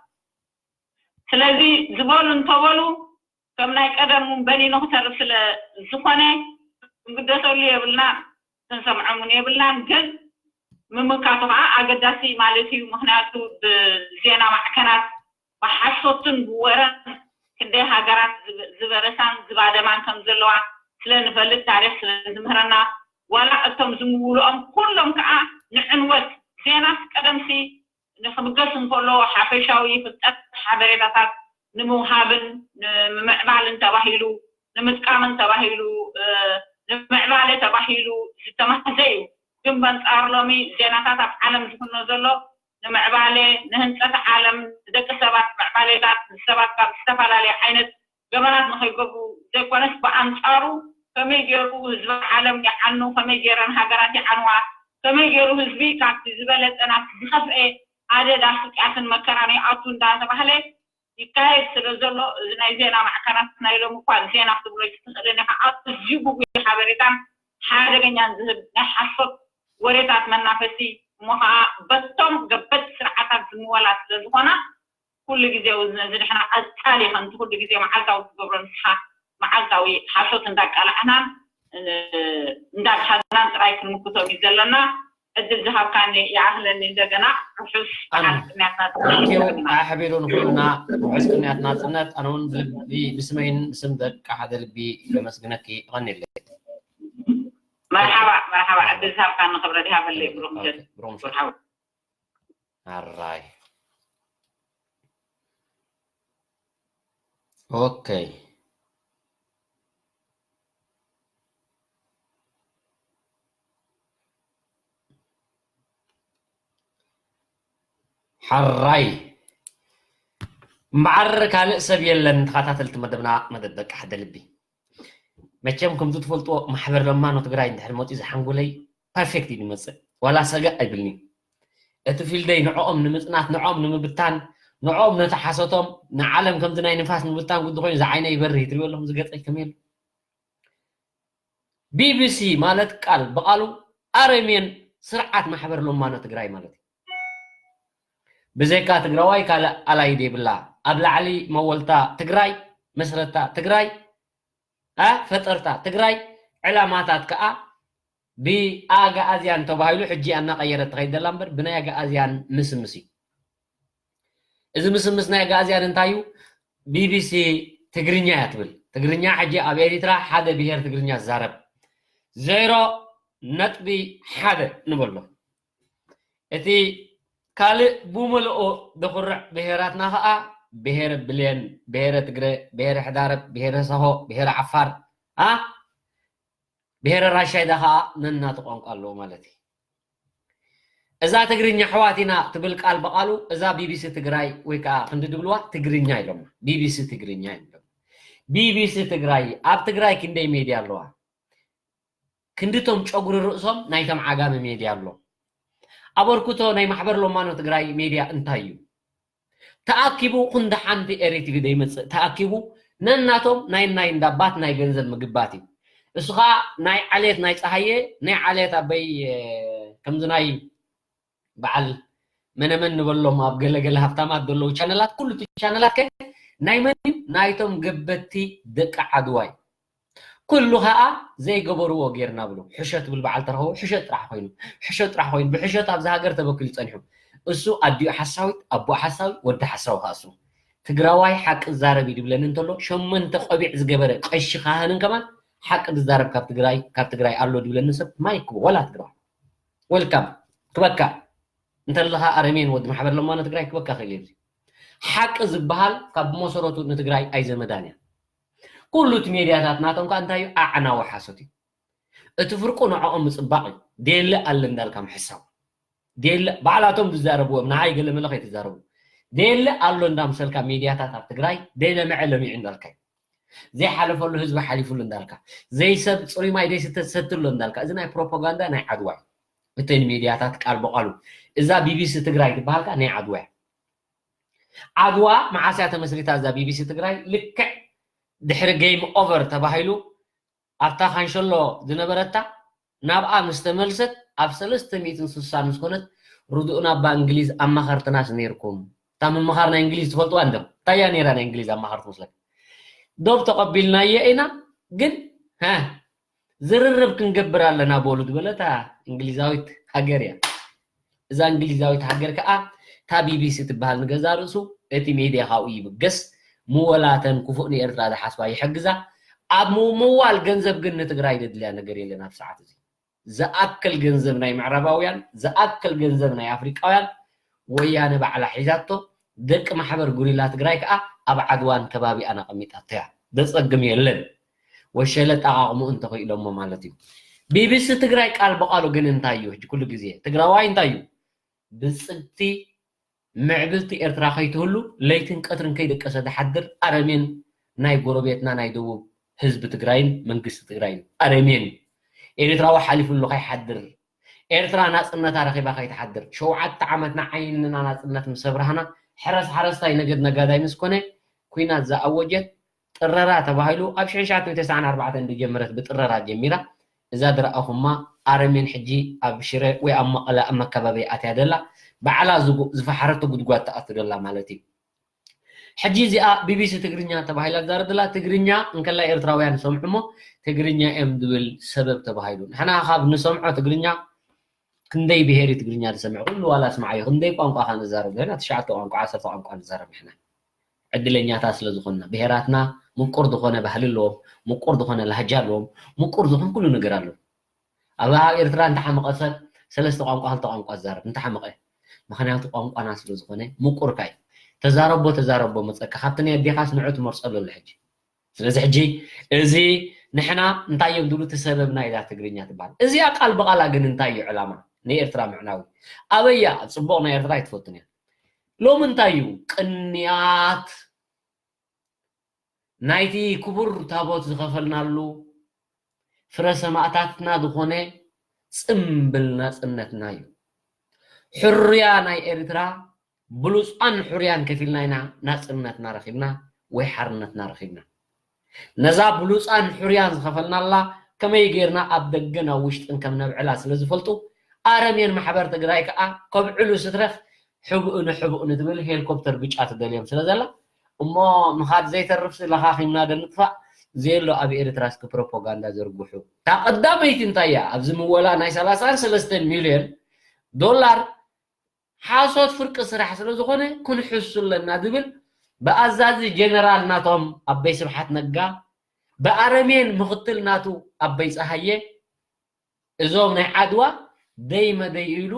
ስለዚ ዝበሉ እንተበሉ ከም ናይ ቀደም እውን በኒኑ ክተርፍ ስለ ዝኾነ ክንግደሰሉ የብልና ክንሰምዖም እውን የብልናን ግን ምምካቱ ከዓ ኣገዳሲ ማለት እዩ ምክንያቱ ብዜና ማዕከናት ብሓሶትን ብወረን ክንደይ ሃገራት ዝበረሳን ዝባደማን ከም ዘለዋ ስለ ንፈልጥ ታሪክ ስለ ዝምህረና ዋላ እቶም ዝምውልኦም ኩሎም ከዓ ንዕንወት ዜናስ ቀደምሲ ንክብገስ እንከሎ ሓፈሻዊ ፍልጠት ሓበሬታታት ንምውሃብን ንምምዕባልን ተባሂሉ ንምጥቃምን ተባሂሉ ንምዕባለ ተባሂሉ ዝተማህዘ እዩ ግን በንፃር ሎሚ ዜናታት ኣብ ዓለም ዝፍኖ ዘሎ ንምዕባለ ንህንፀት ዓለም ንደቂ ሰባት ምዕባሌታት ንሰባት ካብ ዝተፈላለየ ዓይነት ገበናት ንኸይገብሩ ዘይኮነስ ብኣንፃሩ ከመይ ገይሩ ህዝቢ ዓለም ይዓኑ ከመይ ገይረን ሃገራት ይዓንዋ ከመይ ገይሩ ህዝቢ ካብቲ ዝበለፀ ናብቲ ዝኸፍአ ኣደዳ ስቅያትን መከራን ይኣቱ እንዳተባህለ ይካየድ ስለ ዘሎ እዚ ናይ ዜና ማዕከናት ናይ ሎም እኳ ዜና ክትብሎ ትኽእልን ኢኻ ኣዝዩ ጉጉይ ሓበሬታን ሓደገኛን ዝህብ ናይ ሓሶት ወሬታት መናፈሲ እሞ ከዓ በቶም ገበቲ ስርዓታት ዝምወላ ስለ ዝኾና ኩሉ ግዜ እዚ ንሕና ቀፃሊ ከምቲ ኩሉ ግዜ መዓልታዊ ትገብሮ ንስኻ መዓልታዊ ሓሶት እንዳቃላዕናን እንዳድሃናን ጥራይ ክንምክቶም እዩ ዘለና። ዕድል ዝሃብካኒ ይኣኽለኒ እንደገና ርሑስ በዓል ቅንያት ናጽነት ኣሕቢሩ ንኩልና ርሑስ ቅንያት ናጽነት ኣነ እውን ብልቢ ብስመይን ብስም ደቂ ሓደ ልቢ የመስግነኪ። ይቐንየለይ። መርሓባ መርሓባ ዕድል ዝሃብካኒ ክብረት ይሃበለይ ብሩክ ምሸት። ብሩክ ምሸት። ኣራይ ኦኬ። ሓራይ እምበዓር ካልእ ሰብ የለን። ተኸታተልቲ መደብና መደብ ደቂ ሓደ ልቢ መቸም ከምዚ ትፈልጥዎ ማሕበር ለማኖ ትግራይ እንድሕር መፂኡ ዝሓንጎለይ ፐርፌክት እዩ ዝመፅእ ዋላ ሰጋእ ኣይብልኒ። እቲ ፊልደይ ንዕኦም ንምፅናት ንዕኦም ንምብታን ንዕኦም ነቲ ሓሶቶም ንዓለም ከምዚ ናይ ንፋስ ምብታን ጉዲ ኮይኑ ዝዓይነ ይበርህ ትሪኦ ኣለኹም ዝገጸይ ከመይ ኣሎ። ቢቢሲ ማለት ቃል ብቓሉ ኣረሜን ስርዓት ማሕበር ሎማኖ ትግራይ ማለት እዩ። ብዘይካ ትግራዋይ ካልእ ኣላይ ዘይብላ ኣብ ላዕሊ መወልታ ትግራይ መስረታ ትግራይ ኣ ፈጠርታ ትግራይ ዕላማታት ከዓ ብኣግኣዝያን ተባሂሉ ሕጂ እናቐየረት ትኸይድ ዘላ እምበር ብናይ ኣግኣዝያን ምስምስ እዩ። እዚ ምስምስ ናይ ኣግኣዝያን እንታይ እዩ? ቢቢሲ ትግርኛ እያ ትብል። ትግርኛ ሕጂ ኣብ ኤሪትራ ሓደ ብሄር ትግርኛ ዝዛረብ ዜሮ ነጥቢ ሓደ ንበሎ። እቲ ካልእ ብመልኦ ዘኹርዕ ብሄራትና ኸኣ ብሄረ ብሌን፣ ብሄረ ትግረ፣ ብሄረ ሕዳረብ፣ ብሄረ ሰሆ፣ ብሄረ ዓፋር ኣ ብሄረ ራሻይዳ ኸኣ ነናቱ ቋንቋ ኣለዎ ማለት እዩ። እዛ ትግርኛ ኣሕዋት ኢና ትብል ቃል ብቓሉ እዛ ቢቢሲ ትግራይ ወይ ከዓ ክንዲ ድብልዋ ትግርኛ ኢሎማ። ቢቢሲ ትግርኛ ኢሎም። ቢቢሲ ትግራይ ኣብ ትግራይ ክንደይ ሜድያ ኣለዋ? ክንድቶም ጨጉሪ ርእሶም ናይቶም ዓጋመ ሜድያ ኣሎ። ኣበርክቶ ናይ ማሕበር ሎማኖ ትግራይ ሜድያ እንታይ እዩ? ተኣኪቡ ክንዲ ሓንቲ ኤሪቲቪ ዘይመፅእ ተኣኪቡ ነናቶም ናይ ናይ እንዳባት ናይ ገንዘብ ምግባት እዩ። እሱ ከዓ ናይ ዓሌት ናይ ፀሃየ ናይ ዓሌት ኣበይ ከምዚ ናይ በዓል መነመን ንበሎም ኣብ ገለገለ ሃብታማት ዘለዉ ቻነላት ኩሉ እቲ ቻነላት ከ ናይ መን እዩ? ናይቶም ገበቲ ደቂ ዓድዋይ ኩሉ ከዓ ዘይገበርዎ ጌርና ብሉ። ሕሸት ብል በዓል ተረኸቡ ሕሸት ጥራሕ ኮይኑ ሕሸት ጥራሕ ኮይኑ ብሕሸት ኣብዚ ሃገር ተበኪሉ ፀኒሑ። እሱ ኣዲኡ ሓሳዊት ኣቦ ሓሳዊ ወዲ ሓሳዊ ከዓ እሱ ትግራዋይ ሓቂ ዝዛረብ እዩ ድብለኒ እንተሎ ሸመንተ ቆቢዕ ዝገበረ ቀሺ ካህንን ከማን ሓቂ ዝዛረብ ካብ ትግራይ ካብ ትግራይ ኣሎ ድብለኒ ሰብ ማይክ ወላ ትግራዋይ ወልካም ክበካ እንተለኻ ኣረሜን ወዲ ማሕበር ለማኖ ትግራይ ክበካ ክእል እዩ። ሓቂ ዝበሃል ካብ መሰረቱ ንትግራይ ኣይዘመዳን እያ። ኩሉ እቲ ሜድያታት ናቶም ከዓ እንታይ እዩ ኣዕናዊ ሓሶት እዩ። እቲ ፍርቁ ንዕኦም ምፅባቕ እዩ። ደየለ ኣለ እንዳልካ ምሕሳው ደየለ ባዕላቶም ዝዛረብዎም ንዓይ ገለ መለ ከይትዛረቡ ደየለ ኣሎ እንዳምሰልካ ሜድያታት ኣብ ትግራይ ደይለምዐ ለሚዑ እንዳልካ እዩ። ዘይሓለፈሉ ህዝቢ ሓሊፉሉ እንዳልካ ዘይሰብ ፅሩይ ማይ ደይስተ ዝሰትሎ እንዳልካ እዚ ናይ ፕሮፓጋንዳ ናይ ዓድዋ እዩ። እተን ሜድያታት ቃል ብቃሉ እዛ ቢቢሲ ትግራይ ትበሃልካ ናይ ዓድዋ እያ። ዓድዋ መዓስ እያ ተመስሪታ እዛ ቢቢሲ ትግራይ? ልክዕ ድሕሪ ጌም ኦቨር ተባሂሉ ኣብታ ካንሸሎ ዝነበረታ ናብኣ ምስ ተመልሰት ኣብ ሰለስተ ሚእትን ስሳን ምስ ኮነት ርዱእና ኣባ እንግሊዝ ኣማኸርትናስ ነይርኩም። እታ ምምኻር ናይ እንግሊዝ ትፈልጥዋ እንድም እንታይ እያ ነይራ ናይ እንግሊዝ ኣማኸርቲ መስለካ? ዶብ ተቐቢልናዮ ኢና ግን ዝርርብ ክንገብር ኣለና በሉ ዝበለታ እንግሊዛዊት ሃገር እያ። እዛ እንግሊዛዊት ሃገር ከዓ እታ ቢቢሲ ትበሃል ንገዛ ርእሱ እቲ ሜድያ ካብኡ ይብገስ ምወላተን ክፉእ ንኤርትራ ዝሓስባ ይሕግዛ ኣብ ምዋል ገንዘብ ግን ንትግራይ ዘድልያ ነገር የለን ኣብ ሰዓት እዚ ዝኣክል ገንዘብ ናይ ምዕራባውያን ዝኣክል ገንዘብ ናይ ኣፍሪቃውያን ወያነ ባዕላ ሒዛቶ ደቂ ማሕበር ጉሪላ ትግራይ ከዓ ኣብ ዓድዋን ከባቢኣን ኣቐሚጣቶ እያ ዘፀግም የለን ወሸለ ጠቓቕሙ እንተኽኢሎሞ ማለት እዩ ቢቢሲ ትግራይ ቃል ብቃሉ ግን እንታይ እዩ ሕጂ ኩሉ ግዜ ትግራዋይ እንታይ እዩ ብፅግቲ ምዕብልቲ ኤርትራ ከይትህሉ ለይትን ቀትርን ከይደቀሰ ዝሓድር ኣረሜን ናይ ጎረቤትና ናይ ደቡብ ህዝቢ ትግራይን መንግስቲ ትግራይን ኣረሜን እዩ ኤርትራዊ ሓሊፉሉ ከይሓድር ኤርትራ ናጽነታ ረኺባ ከይትሓድር ሸውዓተ ዓመትና ዓይንና ናጽነት ምስ ኣብራህና ሕረስ ሓረስታይ ነገድ ነጋዳይ ምስ ኮነ ኩናት ዝኣወጀት ጥረራ ተባሂሉ ኣብ ሽሕን ትሽዓተ ሚእትን ተስዓን ኣርባዕተን ዝጀመረት ብጥረራ ጀሚራ እዛ ዝረኣኹማ ኣረሜን ሕጂ ኣብ ሽረ ወይ ኣብ መቐለ ኣብ መከባበይ ኣትያ ደላ ባዕላ ዝፈሓረቶ ጉድጓድ ትኣቱ ደላ ማለት እዩ። ሕጂ እዚኣ ቢቢሲ ትግርኛ ተባሂላ ትዛረብ ዘላ ትግርኛ እንከላ ኤርትራውያን ይሰምዑ እሞ ትግርኛ እዮም ዝብል ሰበብ ተባሂሉ ንሕና ካብ ንሰምዖ ትግርኛ ክንደይ ብሄር እዩ ትግርኛ ዝሰምዕ ኩሉ ዋላ ስማዓዮ ክንደይ ቋንቋ ካ ንዛረብ ዘለና ትሽዓተ ቋንቋ ዓሰርተ ቋንቋ ንዛረብ ንሕና ዕድለኛታት ስለ ዝኾንና ብሄራትና ምቁር ዝኾነ ባህሊ ኣለዎም ምቁር ዝኾነ ላህጃ ኣለዎም ምቁር ዝኾን ኩሉ ነገር ኣለዎም ኣብ ኣብ ኤርትራ እንተሓመቐ ሰብ ሰለስተ ቋንቋ ክልተ ቋንቋ ዝዛረብ እንተሓመቐ ምኽንያቱ ቋንቋና ስለ ዝኾነ ምቁር ካይ ተዛረቦ ተዛረቦ መፀካ ካብቲ ናይ ኣዴኻስ ንዑ ትመርፀሉ ኣሎ ሕጂ ስለዚ ሕጂ እዚ ንሕና እንታይ እዮም ዝብሉ እቲ ሰበብና ኢዛ ትግርኛ ትበሃል እዚኣ ቃል ብቓላ ግን እንታይ እዩ ዕላማ ንኤርትራ ምዕናዊ ኣበያ ኣብ ፅቡቕ ናይ ኤርትራ ኣይትፈቱን እያ ሎሚ እንታይ እዩ ቅንያት ናይቲ ክቡር ታቦት ዝኸፈልናሉ ፍረ ሰማእታትና ዝኾነ ፅምብል ናፅነትና እዩ ሕሩያ ናይ ኤርትራ ብሉፃን ሕሩያን ከፊልና ኢና ናፅነትና ረኺብና ወይ ሓርነትና ረኺብና። ነዛ ብሉፃን ሕሩያን ዝኸፈልናላ ከመይ ጌርና ኣብ ደገን ኣብ ውሽጥን ከም ነብዕላ ስለ ዝፈልጡ፣ ኣረሜን ማሕበር ትግራይ ከዓ ከብዕሉ ስትረፍ ሕቡእ ንሕቡእ ንትብል ሄሊኮፕተር ብጫ ትደልዮም ስለ ዘላ፣ እሞ ምኻድ ዘይተርፍ ለኻኺምና ደንጥፋእ፣ ዘየሎ ኣብ ኤርትራ እስኪ ፕሮፓጋንዳ ዘርግሑ። እታ ቀዳመይቲ እንታይ እያ? ኣብዚ ምወላ ናይ ሰላሳን ሰለስተን ሚልዮን ዶላር ሓሶት ፍርቂ ስራሕ ስለ ዝኾነ ክንሕሱ ኣለና ዝብል ብኣዛዚ ጀነራል ናቶም ኣበይ ስብሓት ነጋ፣ ብኣረሜን ምኽትል ናቱ ኣበይ ፀሃየ፣ እዞም ናይ ዓድዋ ደይ መደይ ኢሉ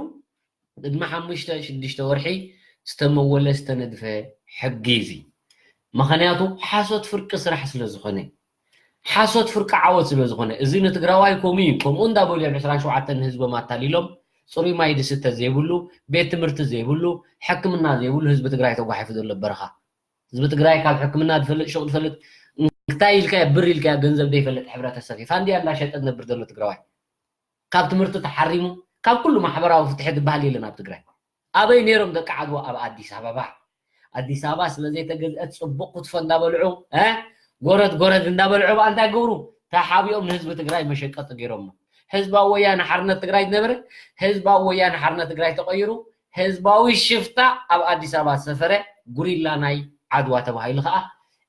ቅድሚ ሓሙሽተ ሽዱሽተ ወርሒ ዝተመወለ ዝተነድፈ ሕጊ እዚ። ምኽንያቱ ሓሶት ፍርቂ ስራሕ ስለ ዝኾነ፣ ሓሶት ፍርቂ ዓወት ስለ ዝኾነ፣ እዚ ንትግራዋይ ከምኡ እዩ። ከምኡ እንዳበሉ እዮም ዕስራን ሸውዓተን ንህዝቦም ኣታሊሎም፣ ፅሩይ ማይ ዝስተ ዘይብሉ፣ ቤት ትምህርቲ ዘይብሉ፣ ሕክምና ዘይብሉ ህዝቢ ትግራይ ተጓሒፉ ዘሎ በረኻ። ህዝቢ ትግራይ ካብ ሕክምና ዝፈልጥ፣ ሹቕ ዝፈልጥ፣ እንታይ ኢልካዮ፣ ብር ኢልካዮ፣ ገንዘብ ዘይፈልጥ ሕብረተሰብ እዩ። ፋንድያ እንዳሸጠ ዝነብር ዘሎ ትግራዋይ። ካብ ትምህርቲ ተሓሪሙ፣ ካብ ኩሉ ማሕበራዊ ፍትሒ ዝበሃል የለን ኣብ ትግራይ። ኣበይ ነይሮም ደቂ ዓድዋ? ኣብ ኣዲስ ኣበባ። ኣዲስ ኣበባ ስለ ዘይተገዝአት ፅቡቕ ክትፎ እንዳበልዑ፣ እ፣ ጎረድ ጎረድ እንዳበልዑ ብኣ እንታይ ገብሩ? ተሓቢኦም ንህዝቢ ትግራይ መሸቀጢ ገይሮሞ። ህዝባዊ ወያነ ሓርነት ትግራይ ዝነበረ፣ ህዝባዊ ወያነ ሓርነት ትግራይ ተቐይሩ፣ ህዝባዊ ሽፍታ ኣብ ኣዲስ ኣበባ ዝሰፈረ ጉሪላ ናይ ዓድዋ ተባሂሉ ከዓ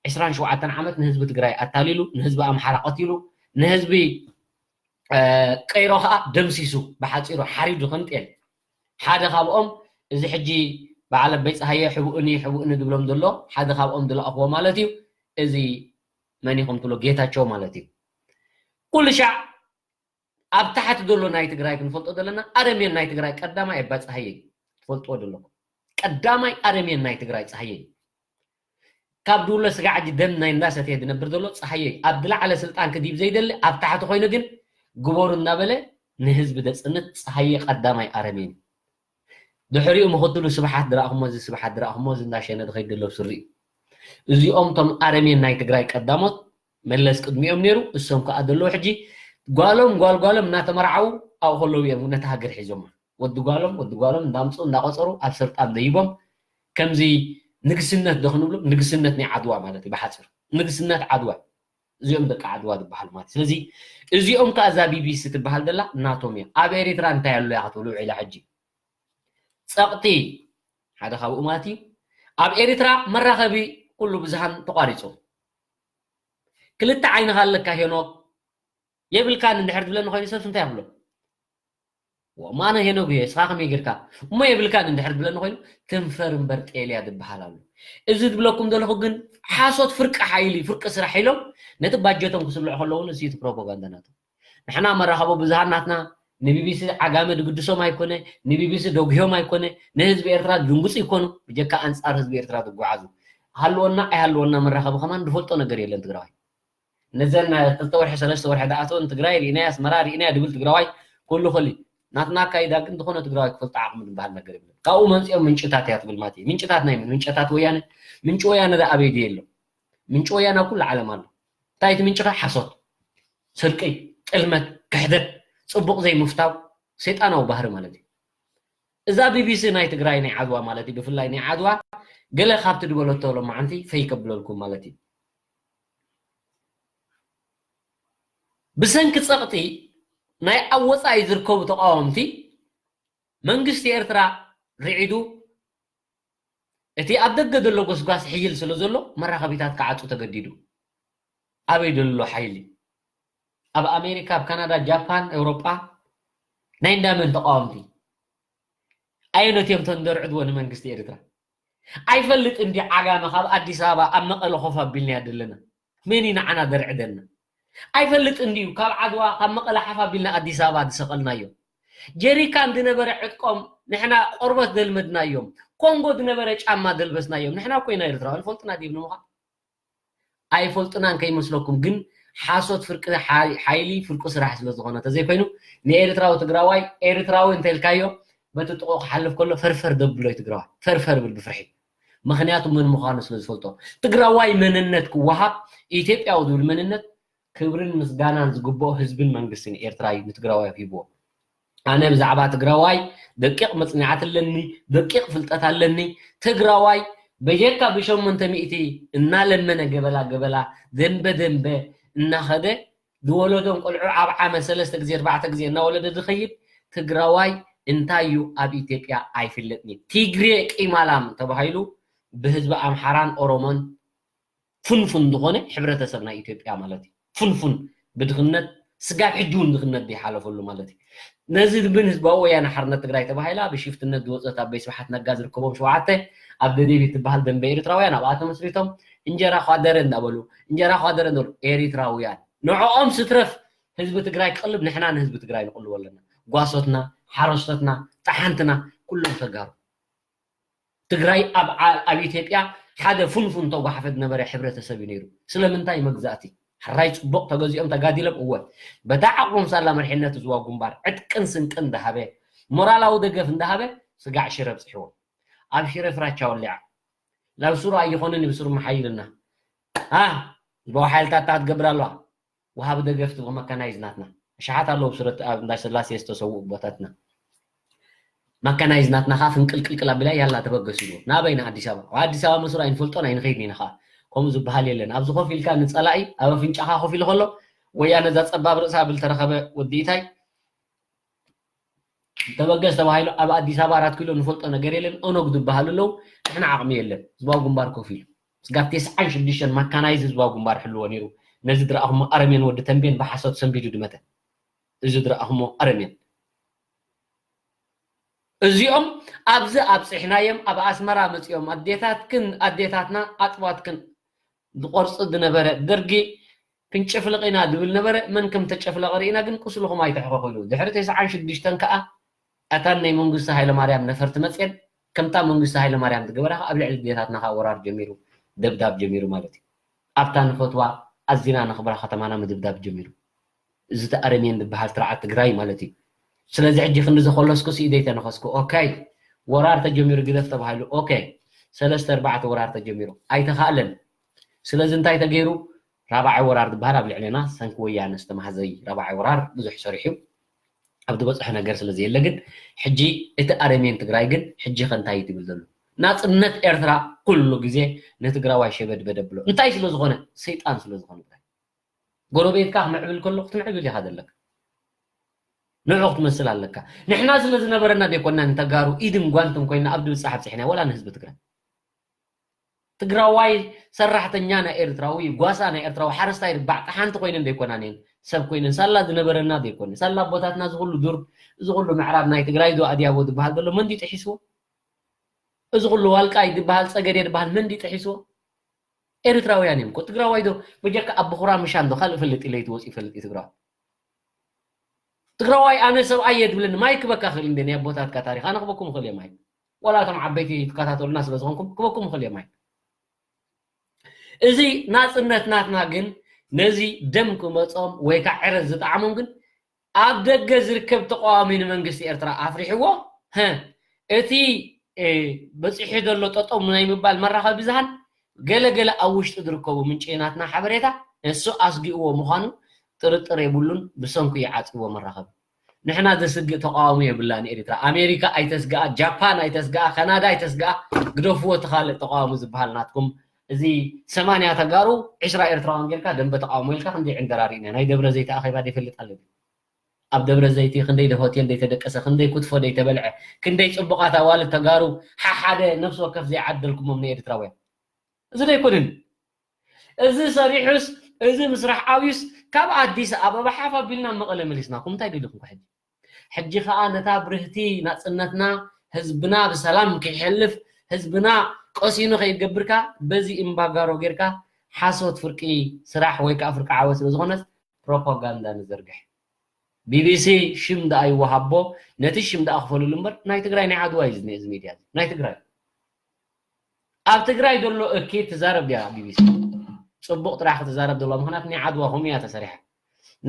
ዕስራን ሸውዓተን ዓመት ንህዝቢ ትግራይ ኣታሊሉ፣ ንህዝቢ ኣምሓራ ቀቲሉ፣ ንህዝቢ እ፣ ቀይሮ ከዓ ደምሲሱ፣ ብሓፂሩ ሓሪዱ ከም ጤል። ሓደ ካብኦም እዚ ሕጂ በዓል ኣበይ ፀሃየ ሕቡእኒ ሕቡእኒ ዝብሎም ዘሎ ሓደ ካብኦም ዝለኣኽዎ ማለት እዩ። እዚ መን ኢኹም ትብሎ? ጌታቸው ማለት እዩ። ኩሉ ሻዕ ኣብ ታሕቲ ዘሎ ናይ ትግራይ ክንፈልጦ ዘለና፣ ኣረሜን ናይ ትግራይ ቀዳማይ ኣባ ፀሃየ እዩ። ትፈልጥዎ ዘለኹም። ቀዳማይ ኣረሜን ናይ ትግራይ ፀሃየ እዩ። ካብ ድውለ ስጋዕ ሕጂ ደም ናይ እንዳሰተየ ዝነብር ዘሎ ፀሃየ እዩ። ኣብ ዝለዓለ ስልጣን ክድይብ ዘይደሊ፣ ኣብ ታሕቲ ኮይኑ ግን ግበሩ እናበለ ንህዝቢ ዘፅንት ፀሃየ ቀዳማይ ኣረሜን እዩ። ድሕሪኡ ምኽትሉ ስብሓት ዝረኣኹሞ፣ እዚ ስብሓት ዝረኣኹሞ፣ እዚ እንዳሸነ ዝኸይድ ዘሎ ሱሪ እዩ። እዚኦም እቶም ኣረሜን ናይ ትግራይ ቀዳሞት፣ መለስ ቅድሚኦም ነይሩ፣ እሶም ከዓ ዘለዉ ሕጂ ጓሎም ጓል ጓሎም እናተመርዓዉ ኣብኡ ከለዉ እዮም ነታ ሃገር ሒዞማ። ወዲ ጓሎም ወዲ ጓሎም እንዳምፅኡ እንዳቆፀሩ ኣብ ስልጣን ደይቦም፣ ከምዚ ንግስነት ዶ ክንብሎ፣ ንግስነት ናይ ዓድዋ ማለት እዩ ብሓፂሩ። ንግስነት ዓድዋ፣ እዚኦም ደቂ ዓድዋ ዝበሃሉ ማለት እዩ። ስለዚ እዚኦም ከዓ እዛ ቢቢሲ ትበሃል ዘላ ናቶም እያ። ኣብ ኤሪትራ እንታይ ኣሎ እያ ክትብሉ ውዒላ ሕጂ? ፀቕጢ ሓደ ካብኡ ማለት እዩ። ኣብ ኤሪትራ መራኸቢ ኩሉ ብዙሃን ተቋሪፁ። ክልተ ዓይንኻ ኣለካ ሄኖክ፣ የብልካን እንድሕር ዝብለኒ ኮይኑ ሰብስ እንታይ ይብሎ? ወማነ ሄኖክ እየ፣ እስኻ ከመይ ጌርካ እሞ የብልካን እንድሕር ዝብለኒ ኮይኑ፣ ትንፈር እምበር ጤል እያ ዝበሃል ኣሎ። እዚ ዝብለኩም ዘለኹ ግን ሓሶት ፍርቂ ሓይሊ፣ ፍርቂ ስራሕ ኢሎም ነቲ ባጀቶም ክስልዑ ከለዉ እውን እዚ እቲ ፕሮፓጋንዳ ናቶም። ንሕና መራኸቢ ብዙሃን ናትና ንቢቢሲ ዓጋመ ዝግድሶም ኣይኮነ፣ ንቢቢሲ ደጉሆም ኣይኮነ፣ ንህዝቢ ኤርትራ ዝድንግፁ ይኮኑ፣ ብጀካ ኣንፃር ህዝቢ ኤርትራ ዝጓዓዙ። ሃልወና ኣይሃልወና መራኸቢ ከማን ዝፈልጦ ነገር የለን ትግራዋይ። ነዘን ክልተ ወርሒ ሰለስተ ወርሒ ዝኣተወን ትግራይ ርኢናያ፣ ኣስመራ ርኢናያ ድብል ትግራዋይ ኩሉ ክሊ ናትና ኣካይዳ ግን ዝኾነ ትግራዋይ ክፈልጦ ዓቕሚ ዝበሃል ነገር የብለን። ካብኡ መምፂኦም ምንጭታት እያ ትብል ማለት እዩ። ምንጭታት ናይ መን? ምንጭታት ወያነ። ምንጪ ወያነ ዳ ኣበይ ድየ ኣሎ? ምንጪ ወያነ ኣብ ኩሉ ዓለም ኣሎ። እንታይ እቲ ምንጭኻ? ሓሶት፣ ስርቂ፣ ጥልመት፣ ክሕደት፣ ፅቡቕ ዘይምፍታው፣ ሰይጣናዊ ባህሪ ማለት እዩ። እዛ ቢቢሲ ናይ ትግራይ ናይ ዓድዋ ማለት እዩ፣ ብፍላይ ናይ ዓድዋ ገለ ካብቲ ዝበለቶ ሎማዓንቲ ፈይ ከብለልኩም ማለት እዩ። ብሰንኪ ፀቕጢ ናይ ኣብ ወፃኢ ዝርከቡ ተቃወምቲ መንግስቲ ኤርትራ ርዒዱ እቲ ኣብ ደገ ዘሎ ጎስጓስ ሕይል ስለ ዘሎ መራኸቢታት ክዓጹ ተገዲዱ። ኣበይ ዘሎ ሓይሊ? ኣብ ኣሜሪካ፣ ኣብ ካናዳ፣ ጃፓን፣ ኤውሮጳ ናይ እንዳመን ተቃወምቲ? ኣየኖት እዮም እቶም ዘርዕድዎ ንመንግስቲ ኤርትራ? ኣይፈልጥ እንዲ ዓጋመ ካብ ኣዲስ ኣበባ ኣብ መቐለ ኮፍ ኣቢልናያ ዘለና። መን እዩ ንዓና ዘርዕደና? ኣይፈልጥ እንድዩ ካብ ዓድዋ ካብ መቐለ ሓፍ ኣቢልና ኣዲስ ኣበባ ዝሰቐልናዮ። ጀሪካን ዝነበረ ዕጥቆም ንሕና ቆርበት ዘልመድናዮም። ኮንጎ ዝነበረ ጫማ ዘልበስናዮም። ንሕና እኮ ኢና ኤርትራውያን፣ ፈልጥና ድዩ ንምዃን? ኣይፈልጥናን ከይመስለኩም፣ ግን ሓሶት ፍርቂ ሓይ-፣ ሓይሊ ፍርቂ ስራሕ ስለ ዝኾነ ተዘይኮይኑ፣ ንኤርትራዊ ትግራዋይ ኤርትራዊ እንተልካዮ በቲ ጥቕኡ ክሓልፍ ከሎ ፈርፈር ደብሎ እዩ ትግራዋይ። ፈርፈር ብል ብፍርሒ። ምኽንያቱ መን ምዃኑ ስለ ዝፈልጦ። ትግራዋይ መንነት ክወሃብ፣ ኢትዮጵያዊ ዝብል መንነት ክብርን ምስጋናን ዝግብኦ ህዝብን መንግስትን ኤርትራ እዩ ንትግራዋይ ሂብዎ። ኣነ ብዛዕባ ትግራዋይ ደቂቕ መፅናዕቲ ኣለኒ፣ ደቂቕ ፍልጠት ኣለኒ። ትግራዋይ በጀካ ብሸሞንተ ሚእቲ እናለመነ ገበላ ገበላ፣ ደንበ ደንበ እናኸደ ዝወለዶም ቆልዑ ኣብ ዓመት ሰለስተ ግዜ ኣርባዕተ ግዜ እናወለደ ዝኸይድ ትግራዋይ እንታይ እዩ ኣብ ኢትዮጵያ ኣይፍለጥን እዩ። ትግሬ ቂማላም ተባሂሉ ብህዝቢ ኣምሓራን ኦሮሞን ፍንፉን ዝኾነ ሕብረተሰብ ናይ ኢትዮጵያ ማለት እዩ። ፍንፉን ብድኽነት ስጋብ ሕጂ እውን ድኽነት ዘይሓለፈሉ ማለት እዩ። ነዚ ግን ህዝባዊ ወያነ ሓርነት ትግራይ ተባሂላ ብሽፍትነት ዝወፀት ኣቦይ ስብሓት ነጋ ዝርከቦም ሸውዓተ ኣብ ደደቢት ትበሃል ደንበ ኤርትራውያን ኣብኣ ተመስሪቶም እንጀራ ኳደረ እንዳበሉ እንጀራ ኳደረ እንዳበሉ ኤርትራውያን ንዕኦም ስትረፍ ህዝቢ ትግራይ ክቕልብ ንሕና ንህዝቢ ትግራይ ንቕልቦ ኣለና። ጓሶትና፣ ሓረስቶትና፣ ጠሓንትና ኩሎም ተጋሩ። ትግራይ ኣብ ዓ- ኣብ ኢትዮጵያ ሓደ ፍንፉን ተጓሓፈ ዝነበረ ሕብረተሰብ እዩ ነይሩ። ስለምንታይ መግዛእቲ? ሕራይ ፅቡቕ ተገዚኦም ተጋዲሎም እወ በታ ዓቕሞም ሳላ መርሒነት ዝዋ ግንባር ዕጥቅን ስንቅን እንዳሃበ ሞራላዊ ደገፍ እንዳሃበ ስጋዕ ሽረ ኣብፅሕዎ። ኣብ ሽረ ፍራቻ ወሊዓ ናብ ሱሩ ኣይኾንን ብሱሩ መሓይልና ኣ ዝበው ሓይልታት ትገብር ኣለዋ። ወሃቢ ደገፍቲ መካናይዝ ናትና ኣሽሓት ኣለዉ። ስረት ኣብ እንዳ ስላሴ ዝተሰውኡ ቦታትና መካናይዝ ናትና ከዓ ፍንቅልቅልቅል ኣቢላ ያላ ተበገሱ ኢሉ ናበይ ንኣዲስ ኣበባ ኣብ ኣዲስ ኣበባ መስሩ ኣይንፈልጦን ኣይንኸይድን ኢና ከዓ ከምኡ ዝበሃል የለን። ኣብዚ ኮፍ ኢልካ ንፀላኢ ኣብ ኣፍንጫኻ ኮፍ ኢሉ ከሎ ወያ ነዛ ፀባብ ርእሳ ብል ተረኸበ ወዲ ኢታይ ተበገስ ተባሂሉ ኣብ ኣዲስ ኣበባ ኣራት ኪሎ ንፈልጦ ነገር የለን። ኦነግ ዝበሃሉ ኣለዉ። ንሕና ዓቕሚ የለን። ህዝባዊ ግንባር ኮፍ ኢሉ ስጋብ ተስዓን ሽዱሽተን ማካናይዝ ህዝባዊ ግንባር ሕልዎ ነይሩ። ነዚ ዝረኣኹሞ ኣረሜን ወዲ ተንቤን ብሓሶት ሰንቢዱ ድመተ። እዚ ዝረኣኹሞ ኣረሜን እዚኦም ኣብዚ ኣብፅሕናዮም ኣብ ኣስመራ መፂኦም ኣዴታትክን ኣዴታትና ኣጥባትክን ዝቆርፅ ዝነበረ ደርጊ ክንጨፍልቕ ኢና ዝብል ነበረ። መን ከም ተጨፍለቐ ርኢና ግን ቁስልኹም ኣይተሕኸኹ ኢሉ። ድሕሪ ተስዓን ሽዱሽተን ከዓ ኣታን ናይ መንግስቲ ሃይለማርያም ነፈርቲ መፅየን ከምታ መንግስቲ ሃይለማርያም ዝገበራ ከዓ ኣብ ልዕሊ ኣዴታትና ከዓ ወራር ጀሚሩ፣ ደብዳብ ጀሚሩ ማለት እዩ። ኣብታ ንፈትዋ ኣዚና ነኽብራ ከተማና ምድብዳብ ጀሚሩ። እዚ ተኣረሜን ዝበሃል ስርዓት ትግራይ ማለት እዩ። ስለዚ ሕጂ ክንዲ ዘኮለስኩ ስኢደ ይተነኸስኩ ኦኬ፣ ወራር ተጀሚሩ ግደፍ ተባሂሉ ኦኬ፣ ሰለስተ ኣርባዕተ ወራር ተጀሚሩ ኣይተኻእለን። ስለዚ እንታይ ተገይሩ? ራብዓይ ወራር ዝበሃል ኣብ ልዕሌና ሰንኪ ወያነ ዝተማህዘይ ራብዓይ ወራር ብዙሕ ሰሪሑ ኣብ ዝበፅሐ ነገር ስለ ዘየለ ግን ሕጂ እቲ ኣረሜን ትግራይ ግን ሕጂ ከ እንታይ እዩ ትብል ዘሎ? ናፅነት ኤርትራ ኩሉ ግዜ ንትግራዋይ ሸበድበድ ኣብሎ እንታይ ስለ ዝኾነ? ሰይጣን ስለ ዝኾነ ጥራይ። ጎረቤትካ ክምዕብል ከሎ ክትምዕብል ኢኻ ዘለካ። ንዑ ክትመስል ኣለካ። ንሕና ስለ ዝነበረና ዘይኮና ንተጋሩ ኢድን ጓንትን ኮይና ኣብ ድብፃሕ ኣብፅሕና ወላ ንህዝቢ ትግራይ ትግራዋይ ሰራሕተኛ ናይ ኤርትራዊ ጓሳ ናይ ኤርትራዊ ሓረስታይ ርባዕ ጠሓንቲ ኮይነን ዘይኮናን እየን ሰብ ኮይነን ሳላ ዝነበረና ዘይኮነ ሳላ ኣቦታትና ዝኩሉ ዱር እዚ ኩሉ ምዕራብ ናይ ትግራይ ዶ ኣድያቦ ዝበሃል ዘሎ መንዲ ጥሒስዎ እዚ ኩሉ ዋልቃይ ዝበሃል ፀገዴ ዝበሃል መንዲ ጥሒስዎ ኤርትራውያን እዮም እኮ ትግራዋይ ዶ በጀካ ኣብ ብኹራ ምሻን ዶ ካልእ ፈልጥ ኢለ ይትወፅ ይፈልጥ እዩ ትግራዋይ ትግራዋይ ኣነ ሰብኣይ እየ ድብለኒ ማይ ክበካ ክእል እንደ ናይ ኣቦታትካ ታሪክ ኣነ ክበኩም ክእል እየ ማይ ዋላ እቶም ዓበይቲ ትከታተሉና ስለ ዝኾንኩም ክበኩም ክእል እየ ማይ እዚ ናፅነት ናትና ግን ነዚ ደም ክመፆም ወይ ከዓ ዕረት ዝጠዓሞም ግን ኣብ ደገ ዝርከብ ተቃዋሚ ንመንግስቲ ኤርትራ ኣፍሪሕዎ እቲ በፂሑ ዘሎ ጠጠው ናይ ምባል መራኸቢ ብዙሃን ገለገለ ኣብ ውሽጢ ዝርከቡ ምንጪ ናትና ሓበሬታ እሱ ኣስጊእዎ ምዃኑ ጥርጥር የብሉን ብሰንኩ ይዓፅዎ መራኸቢ ንሕና ዘስግእ ተቃዋሚ የብላን ኤርትራ ኣሜሪካ ኣይተስግኣ ጃፓን ኣይተስግኣ ካናዳ ኣይተስግኣ ግደፍዎ እቲ ካልእ ተቃዋሚ ዝበሃል ናትኩም እዚ ሰማንያ ተጋሩ ዕስራ ኤርትራውያን ጌርካ ደንበ ተቃውሞ ኢልካ ክንደይ ዕንደራ ርኢና ናይ ደብረ ዘይቲ ኣኼባ ዘይፈልጥ ኣለኒ ኣብ ደብረ ዘይቲ ክንደይ ሆቴል ዘይተደቀሰ ክንደይ ክትፎ ዘይተበልዐ ክንደይ ፅቡቃት ኣዋልድ ተጋሩ ሓሓደ ነፍሲ ወከፍ ዘይዓደልኩሞም ንኤርትራውያን እዚ ዘይኮንን እዚ ሰሪሑስ እዚ ምስራሕ ኣብዩስ ካብ ኣዲስ ኣበባ ሓፍ ኣቢልና መቐለ መሊስናኩም እንታይ ደሊኹም ሕጂ ሕጂ ከዓ ነታ ብርህቲ ናፅነትና ህዝብና ብሰላም ከይሐልፍ ህዝብና ቀሲኑ ከይገብርካ በዚ እምባጋሮ ጌርካ ሓሶት ፍርቂ ስራሕ ወይ ከዓ ፍርቂ ዓወት ስለዝኾነስ ፕሮፓጋንዳ ንዘርግሕ ቢቢሲ ሽም ደኣ ይወሃቦ ነቲ ሽም ደኣ ክፈልሉ እምበር ናይ ትግራይ ናይ ዓድዋ እዩ ዝኒአ እዚ ሚድያ ናይ ትግራይ ኣብ ትግራይ ዘሎ እኪ ትዛረብ ድያ ቢቢሲ ፅቡቅ ጥራሕ ክትዛረብ ዘለዋ ምክንያት ናይ ዓድዋ ከምኡ እያ ተሰሪሓ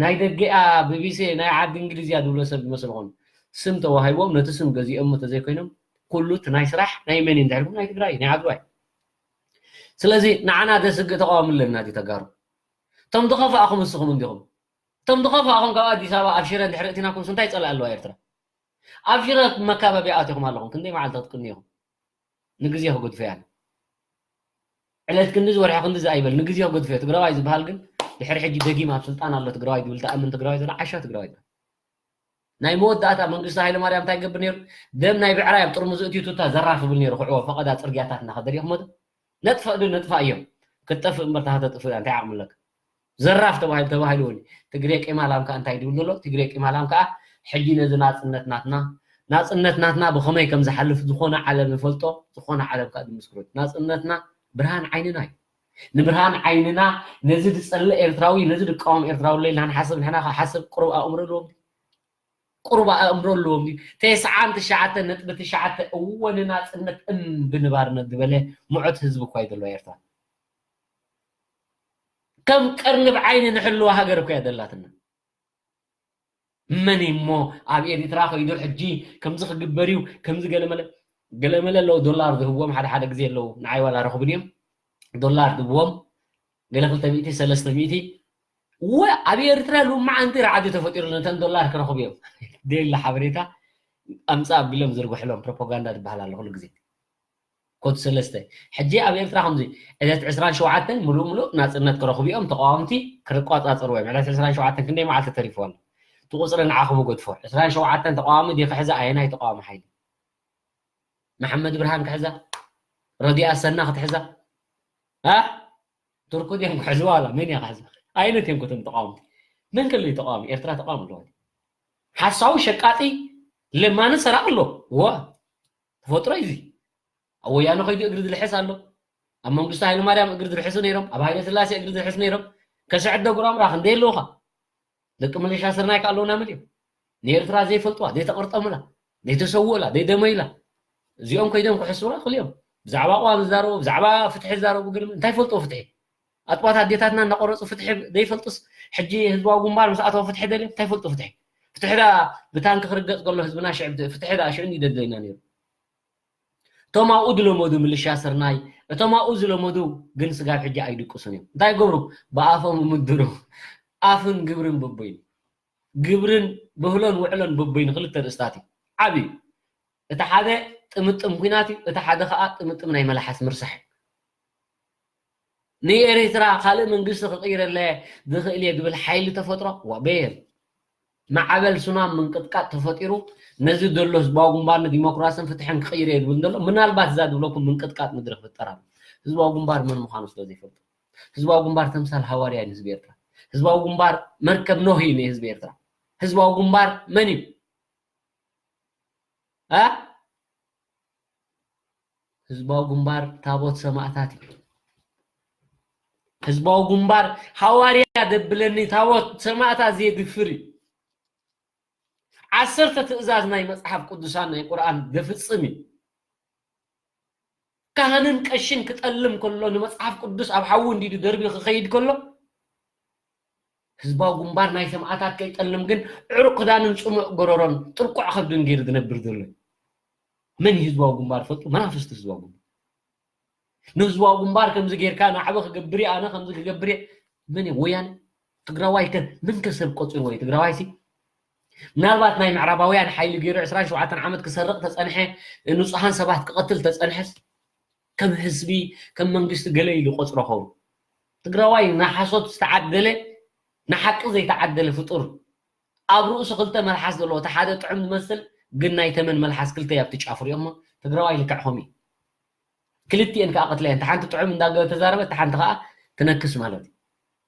ናይ ደገ እያ ቢቢሲ ናይ ዓዲ እንግሊዝ እያ ዝብሎ ሰብ ዝመስልኹም ስም ተዋሂቦም ነቲ ስም ገዚኦሞ ተዘይኮይኖም ኩሉ እቲ ናይ ስራሕ ናይ መን እዩ እንድሕር ናይ ትግራይ ናይ ዓድዋ እዩ ስለዚ ንዓና ደስግእ ተቃዋሚ ኣለና ድዩ ተጋሩ እቶም ዝኸፍኣኹም ንስኹም እንዲኹም እቶም ዝኸፍኣኹም ካብ ኣዲስ ኣበባ ኣብ ሽረ እንድሕር እቲናኩምስ እንታይ ፀላእ ኣለዋ ኤርትራ ኣብ ሽረ መካበብያ ኣቲኹም ኣለኹም። ክንደይ መዓልቲ ክትቅንዩ ኢኹም? ንግዜ ክገድፎ እያ። ዕለት ክንድዚ ወርሒ ክንድዚ ኣይበል፣ ንግዜ ክገድፎ እያ። ትግራዋይ ዝበሃል ግን ድሕሪ ሕጂ ደጊም ኣብ ስልጣን ኣሎ ትግራዋይ ዝብል ተኣምን ትግራዋይ ዘሎ ዓሻ ትግራዋይ ይበሃል። ናይ መወዳእታ መንግስቲ ሃይለማርያም እንታይ ይገብር ነይሩ? ደም ናይ ብዕራይ ኣብ ጥርሙዝ እትዩ ቱታ ዘራፍ ይብል ነይሩ። ክዕዎ ፈቐዳ ጽርግያታት እናኸደ ዲኹም ነጥፋእ ዶ ነጥፋእ እዮም። ክትጠፍእ እምበር ተሃተጥፍእ እንታይ ዓቕሚ ኣለካ? ዘራፍ ተባሂሉ ተባሂሉ እውን ትግሬ ቂማላም ከዓ እንታይ ድብል ዘሎ? ትግሬ ቂማላም ከዓ ሕጂ ነዚ ናጽነት ናትና ናጽነት ናትና ብኸመይ ከም ዝሓልፍ ዝኾነ ዓለም ይፈልጦ፣ ዝኾነ ዓለም ከዓ ዝምስክሮ። ናጽነትና ብርሃን ዓይንና እዩ። ንብርሃን ዓይንና ነዚ ዝጸልእ ኤርትራዊ፣ ነዚ ዝቃወም ኤርትራዊ ለይልና ንሓስብ፣ ንሕና ከዓ ሓስብ ቁሩብ ኣእምሮ ኣለዎም። ቁሩብ ኣእምሮ ኣለዎም ድዩ? ተስዓን ትሽዓተ ነጥቢ ትሽዓተ እወ ንናጽነት እምቢ ንባርነት ዝበለ ምዑት ህዝቢ እኳ እዩ ዘለዎ ኤርትራ። ከም ቀርኒ ብዓይኒ ንሕልዋ ሃገር እኮ እያ ደላትና። መን እሞ ኣብ ኤርትራ ከይዱ ሕጂ ከምዚ ክግበር እዩ ከምዚ ገለመለ ገለመለ ኣለዉ ዶላር ዝህብዎም ሓደ ሓደ ግዜ ኣለዉ ንዓይ ዋላ ረኽቡን እዮም ዶላር ዝህብዎም ገለ ክልተ ሚእቲ ሰለስተ ሚእቲ ወ ኣብ ኤርትራ ሉማዓንቲ ራዓዲ ተፈጢሩ ነተን ዶላር ክረኽቡ እዮም ደላ ሓበሬታ ኣምፃ ኣቢሎም ዝርግሕሎም ፕሮፓጋንዳ ዝበሃል ኣሎ ኩሉ ግዜ ኮድ ሰለስተ ሕጂ ኣብ ኤርትራ ከምዚ ዕለት ዕስራን ሸውዓተን ሙሉእ ሙሉእ ናፅነት ክረኽቡ እዮም ተቃወምቲ ክቆፃፀርዎ እዮም ዕለት ዕስራን ሸውዓተን ክንደይ መዓልቲ ተሪፍዎ ኣሎ እቲ ቁፅሪ ንዓኹም ገድፎ ዕስራን ሸውዓተን ተቃዋሚ ድዩ ክሕዛ ኣየናይ ተቃዋሚ ሓይሊ መሓመድ ብርሃን ክሕዛ ረዲኣ ሰና ክትሕዛ እ ቱርኩ ድዮም ክሕዝዋ ዋላ መን እያ ክሕዛ ኣይነት እዮም ክቶም ተቃወምቲ መን ከለዩ ተቃዋሚ ኤርትራ ተቃዋሚ ኣለዋ ሓሳዊ ሸቃጢ ለማኒ ሰራቂ ኣሎ ወ ተፈጥሮ እዩ ኣብ ወያነ ከይዱ እግሪ ዝልሕስ ኣሎ ኣብ መንግስቱ ሃይለማርያም እግሪ ዝልሕሱ ነይሮም ኣብ ሃይለ ስላሴ እግሪ ዝልሕሱ ነይሮም ከስዕድ ዶ ጉራምራ ክንደይ ኣለውካ ደቂ መለሻ ስርናይ ከ ኣለውና መን እዮም ንኤርትራ ዘይፈልጥዋ ዘይተቐርጠሙላ ዘይተሰውእላ ዘይደመይላ እዚኦም ከይዶም ክሕስቡላ ክልዮም ብዛዕባ ቅዋም ዝዛረቡ ብዛዕባ ፍትሒ ዝዛረቡ ግን እንታይ ፈልጥዎ ፍትሒ ኣጥባት ኣዴታትና እናቆረፁ ፍትሒ ዘይፈልጡስ ሕጂ ህዝባዊ ግንባር ምስ ኣተወ ፍትሒ ደልዮም እንታይ ፈልጡ ፍትሒ ፍትሒ ዳ ብታንኪ ክርገፅ ከሎ ህዝብና ሽዕብ ፍትሒ ዳ ሽዑ እንዲ ደድለይና ነይሩ እቶም ኣብኡ ዝለመዱ ምልሻ ስርናይ እቶም ኣብኡ ዝለመዱ ግን ስጋብ ሕጂ ኣይድቅሱን እዮም እንታይ ገብሩ ብኣፎም ምድሩ ኣፍን ግብርን ብቦይን ግብርን ብህሎን ውዕሎን ብቦይን ክልተ ርእስታት እዩ ዓብዩ እቲ ሓደ ጥምጥም ኩናት እዩ እቲ ሓደ ከዓ ጥምጥም ናይ መላሓስ ምርሳሕ ንኤርትራ ካልእ መንግስቲ ክቕይረለ ዝኽእል እየ ዝብል ሓይሊ ተፈጥሮ ወበየን ማዕበል ሱናም ምንቅጥቃጥ ተፈጢሩ ነዚ ዘሎ ህዝባዊ ግንባር ንዲሞክራስን ፍትሕን ክቕይር እየ ዝብል ዘሎ ምናልባት እዛ ዝብለኩም ምንቅጥቃጥ ምድሪ ክፍጠር ኣሎ ህዝባዊ ግንባር መን ምዃኑ ስለ ዘይፈልጡ ህዝባዊ ግንባር ተምሳል ሃዋርያ እዩ ንህዝቢ ኤርትራ ህዝባዊ ግንባር መርከብ ኖህ እዩ ንህዝቢ ኤርትራ ህዝባዊ ግንባር መን እዩ እ ህዝባዊ ግንባር ታቦት ሰማእታት እዩ ህዝባዊ ግንባር ሃዋርያ ደብለኒ ታቦት ሰማእታት ዘየድፍር እዩ ዓሰርተ ትእዛዝ ናይ መፅሓፍ ቅዱሳን ናይ ቁርኣን ዘፍፅም እዩ ካህንን ቀሽን ክጠልም ከሎ ንመፅሓፍ ቅዱስ ኣብ ሓዊ እንዲዱ ደርቢ ክኸይድ ከሎ ህዝባዊ ግንባር ናይ ሰማእታት ከይጠልም ግን ዕሩቕ ክዳንን ፅሙዕ ጎረሮን ጥርቁዕ ከብድን ገይሩ ዝነብር ዘሎ እዩ። መን እዩ ህዝባዊ ግንባር ፈልጡ? መናፍስቲ ህዝባዊ ግንባር። ንህዝባዊ ግንባር ከምዚ ጌርካ ንዓበ ክገብር እየ ኣነ ከምዚ ክገብር እየ መን እዩ? ወያነ ትግራዋይ ከ ምን ከ ሰብ ቆፂርዎ እዩ ትግራዋይ ሲ ምናልባት ናይ ምዕራባውያን ሓይሊ ገይሩ ዕስራን ሸውዓተን ዓመት ክሰርቕ ተፀንሐ ንፁሃን ሰባት ክቐትል ተፀንሐስ ከም ህዝቢ ከም መንግስቲ ገለ ኢሉ ቆፅሮ ኸውን ትግራዋይ ንሓሶት ዝተዓደለ ንሓቂ ዘይተዓደለ ፍጡር ኣብ ርእሱ ክልተ መልሓስ ዘለዎ እቲ ሓደ ጥዑም ዝመስል ግን ናይ ተመን መልሓስ ክልተ ኣብቲ ጫፉ ሪኦሞ ትግራዋይ ልክዕኹም እዩ ክልቲኤን ከዓ ቅትለየን ሓንቲ ጥዑም እንዳገበ ተዛረበት ሓንቲ ከዓ ትነክስ ማለት እዩ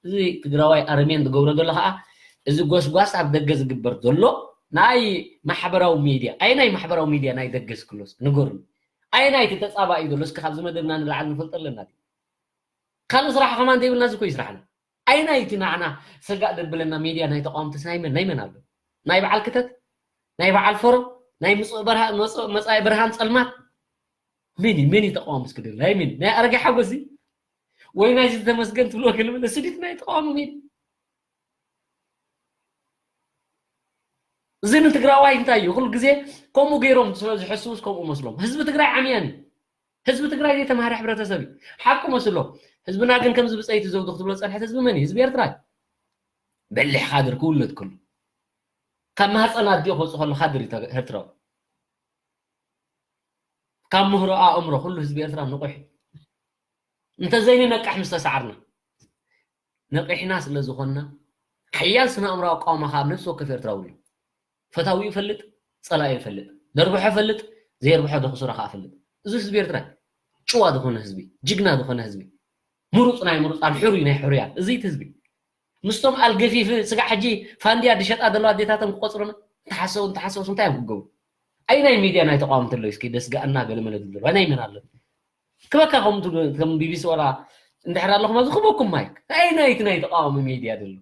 እዚ ትግራዋይ ኣረሜን ዝገብሮ ዘሎ ከዓ እዚ ጎስጓስ ኣብ ደገ ዝግበር ዘሎ ናይ ማሕበራዊ ሚድያ ኣይ ናይ ማሕበራዊ ሚድያ ናይ ደገ ዝክሎስ ንገሩ ኣይ ናይ ተፃባኢ ዘሎ እስኪ ካብዚ መደብና ንላዓል ንፈልጦ ኣለና ካልእ ስራሕ ከማን ዘይብልና እዚ ኮይ ስራሕና ኣይ ናይ እቲ ናዕና ሰጋእ ደብለና ሚድያ ናይ ተቃወምትስ ናይ መን ናይ መን ኣሎ ናይ በዓል ክተት ናይ በዓል ፈሮ ናይ ምፅእ በርሃ- መፅእ- መፃኢ ብርሃን ፀልማት ምን እዩ ምን እዩ ተቃዋሚ እስክድል ናይ ምን ናይ ኣረጋ ሓጎስ ወይ ናይ ዝተመስገን ትብሎ ክልብል ስዲት ናይ ተቃዋሚ ምን እዚ ንትግራዋይ እንታይ እዩ ኩሉ ግዜ ከምኡ ገይሮም ስለ ዝሕስቡስ ከምኡ መስሎም ህዝቢ ትግራይ ዓምያን እዩ ህዝቢ ትግራይ ዘይተማሃረ ሕብረተሰብ እዩ ሓቁ መስሎ ህዝብና ግን ከምዚ ብፀይቲ ዘውዱ ክትብሎ ፀንሐት ህዝቢ መን እዩ ህዝቢ ኤርትራ እዩ በሊሕኻ ድር ክውለድ ከሉ ካብ ማህፀን ኣዲኡ ክወፅእ ከሎ ካድር እዩ ኤርትራዊ። ካብ ምህሮ ኣእምሮ ኩሉ ህዝቢ ኤርትራ ንቑሕ እዩ። እንተዘይንነቅሕ ምስ ተሰዓርና፣ ነቂሕና ስለ ዝኾንና፣ ሓያል ስነ ኣእምሮ ኣቃውማ ከዓ ኣብ ነፍሲ ወከፍ ኤርትራዊ ኣሎ። ፈታዊኡ ይፈልጥ፣ ጸላኢኡ ይፈልጥ፣ ደርብሖ ይፈልጥ፣ ዘየርብሖ ደኽስሮ ከዓ ይፈልጥ። እዚ ህዝቢ ኤርትራ ጭዋ ዝኾነ ህዝቢ፣ ጅግና ዝኾነ ህዝቢ፣ ምሩፅ ናይ ምሩፃን፣ ሕሩይ ናይ ሕሩያን፣ እዚ እቲ ህዝቢ። ምስቶም ኣልገፊፍ ስጋዕ ሕጂ ፋንድያ ዝሸጣ ዘለዋ ኣዴታተን ክቆፅሩና፣ እንተሓሰቡ፣ እንተሓሰቡስ እንታይ እዮም ክገብሩ? ኣይ ናይ ሚድያ ናይ ተቃወምቲ ኣለዉ? እስኪ ደስጋእና ገለመለ ዝብሉ ኣይ ናይ መን ኣሎ? ክበካ ከም ትብሉ፣ ከም ቢቢሲ ዋላ እንድሕር ኣለኹም ኣብዚ ክበኩም ማይክ። ኣይ ናይቲ ናይ ተቃዋሚ ሚድያ ዘሎ?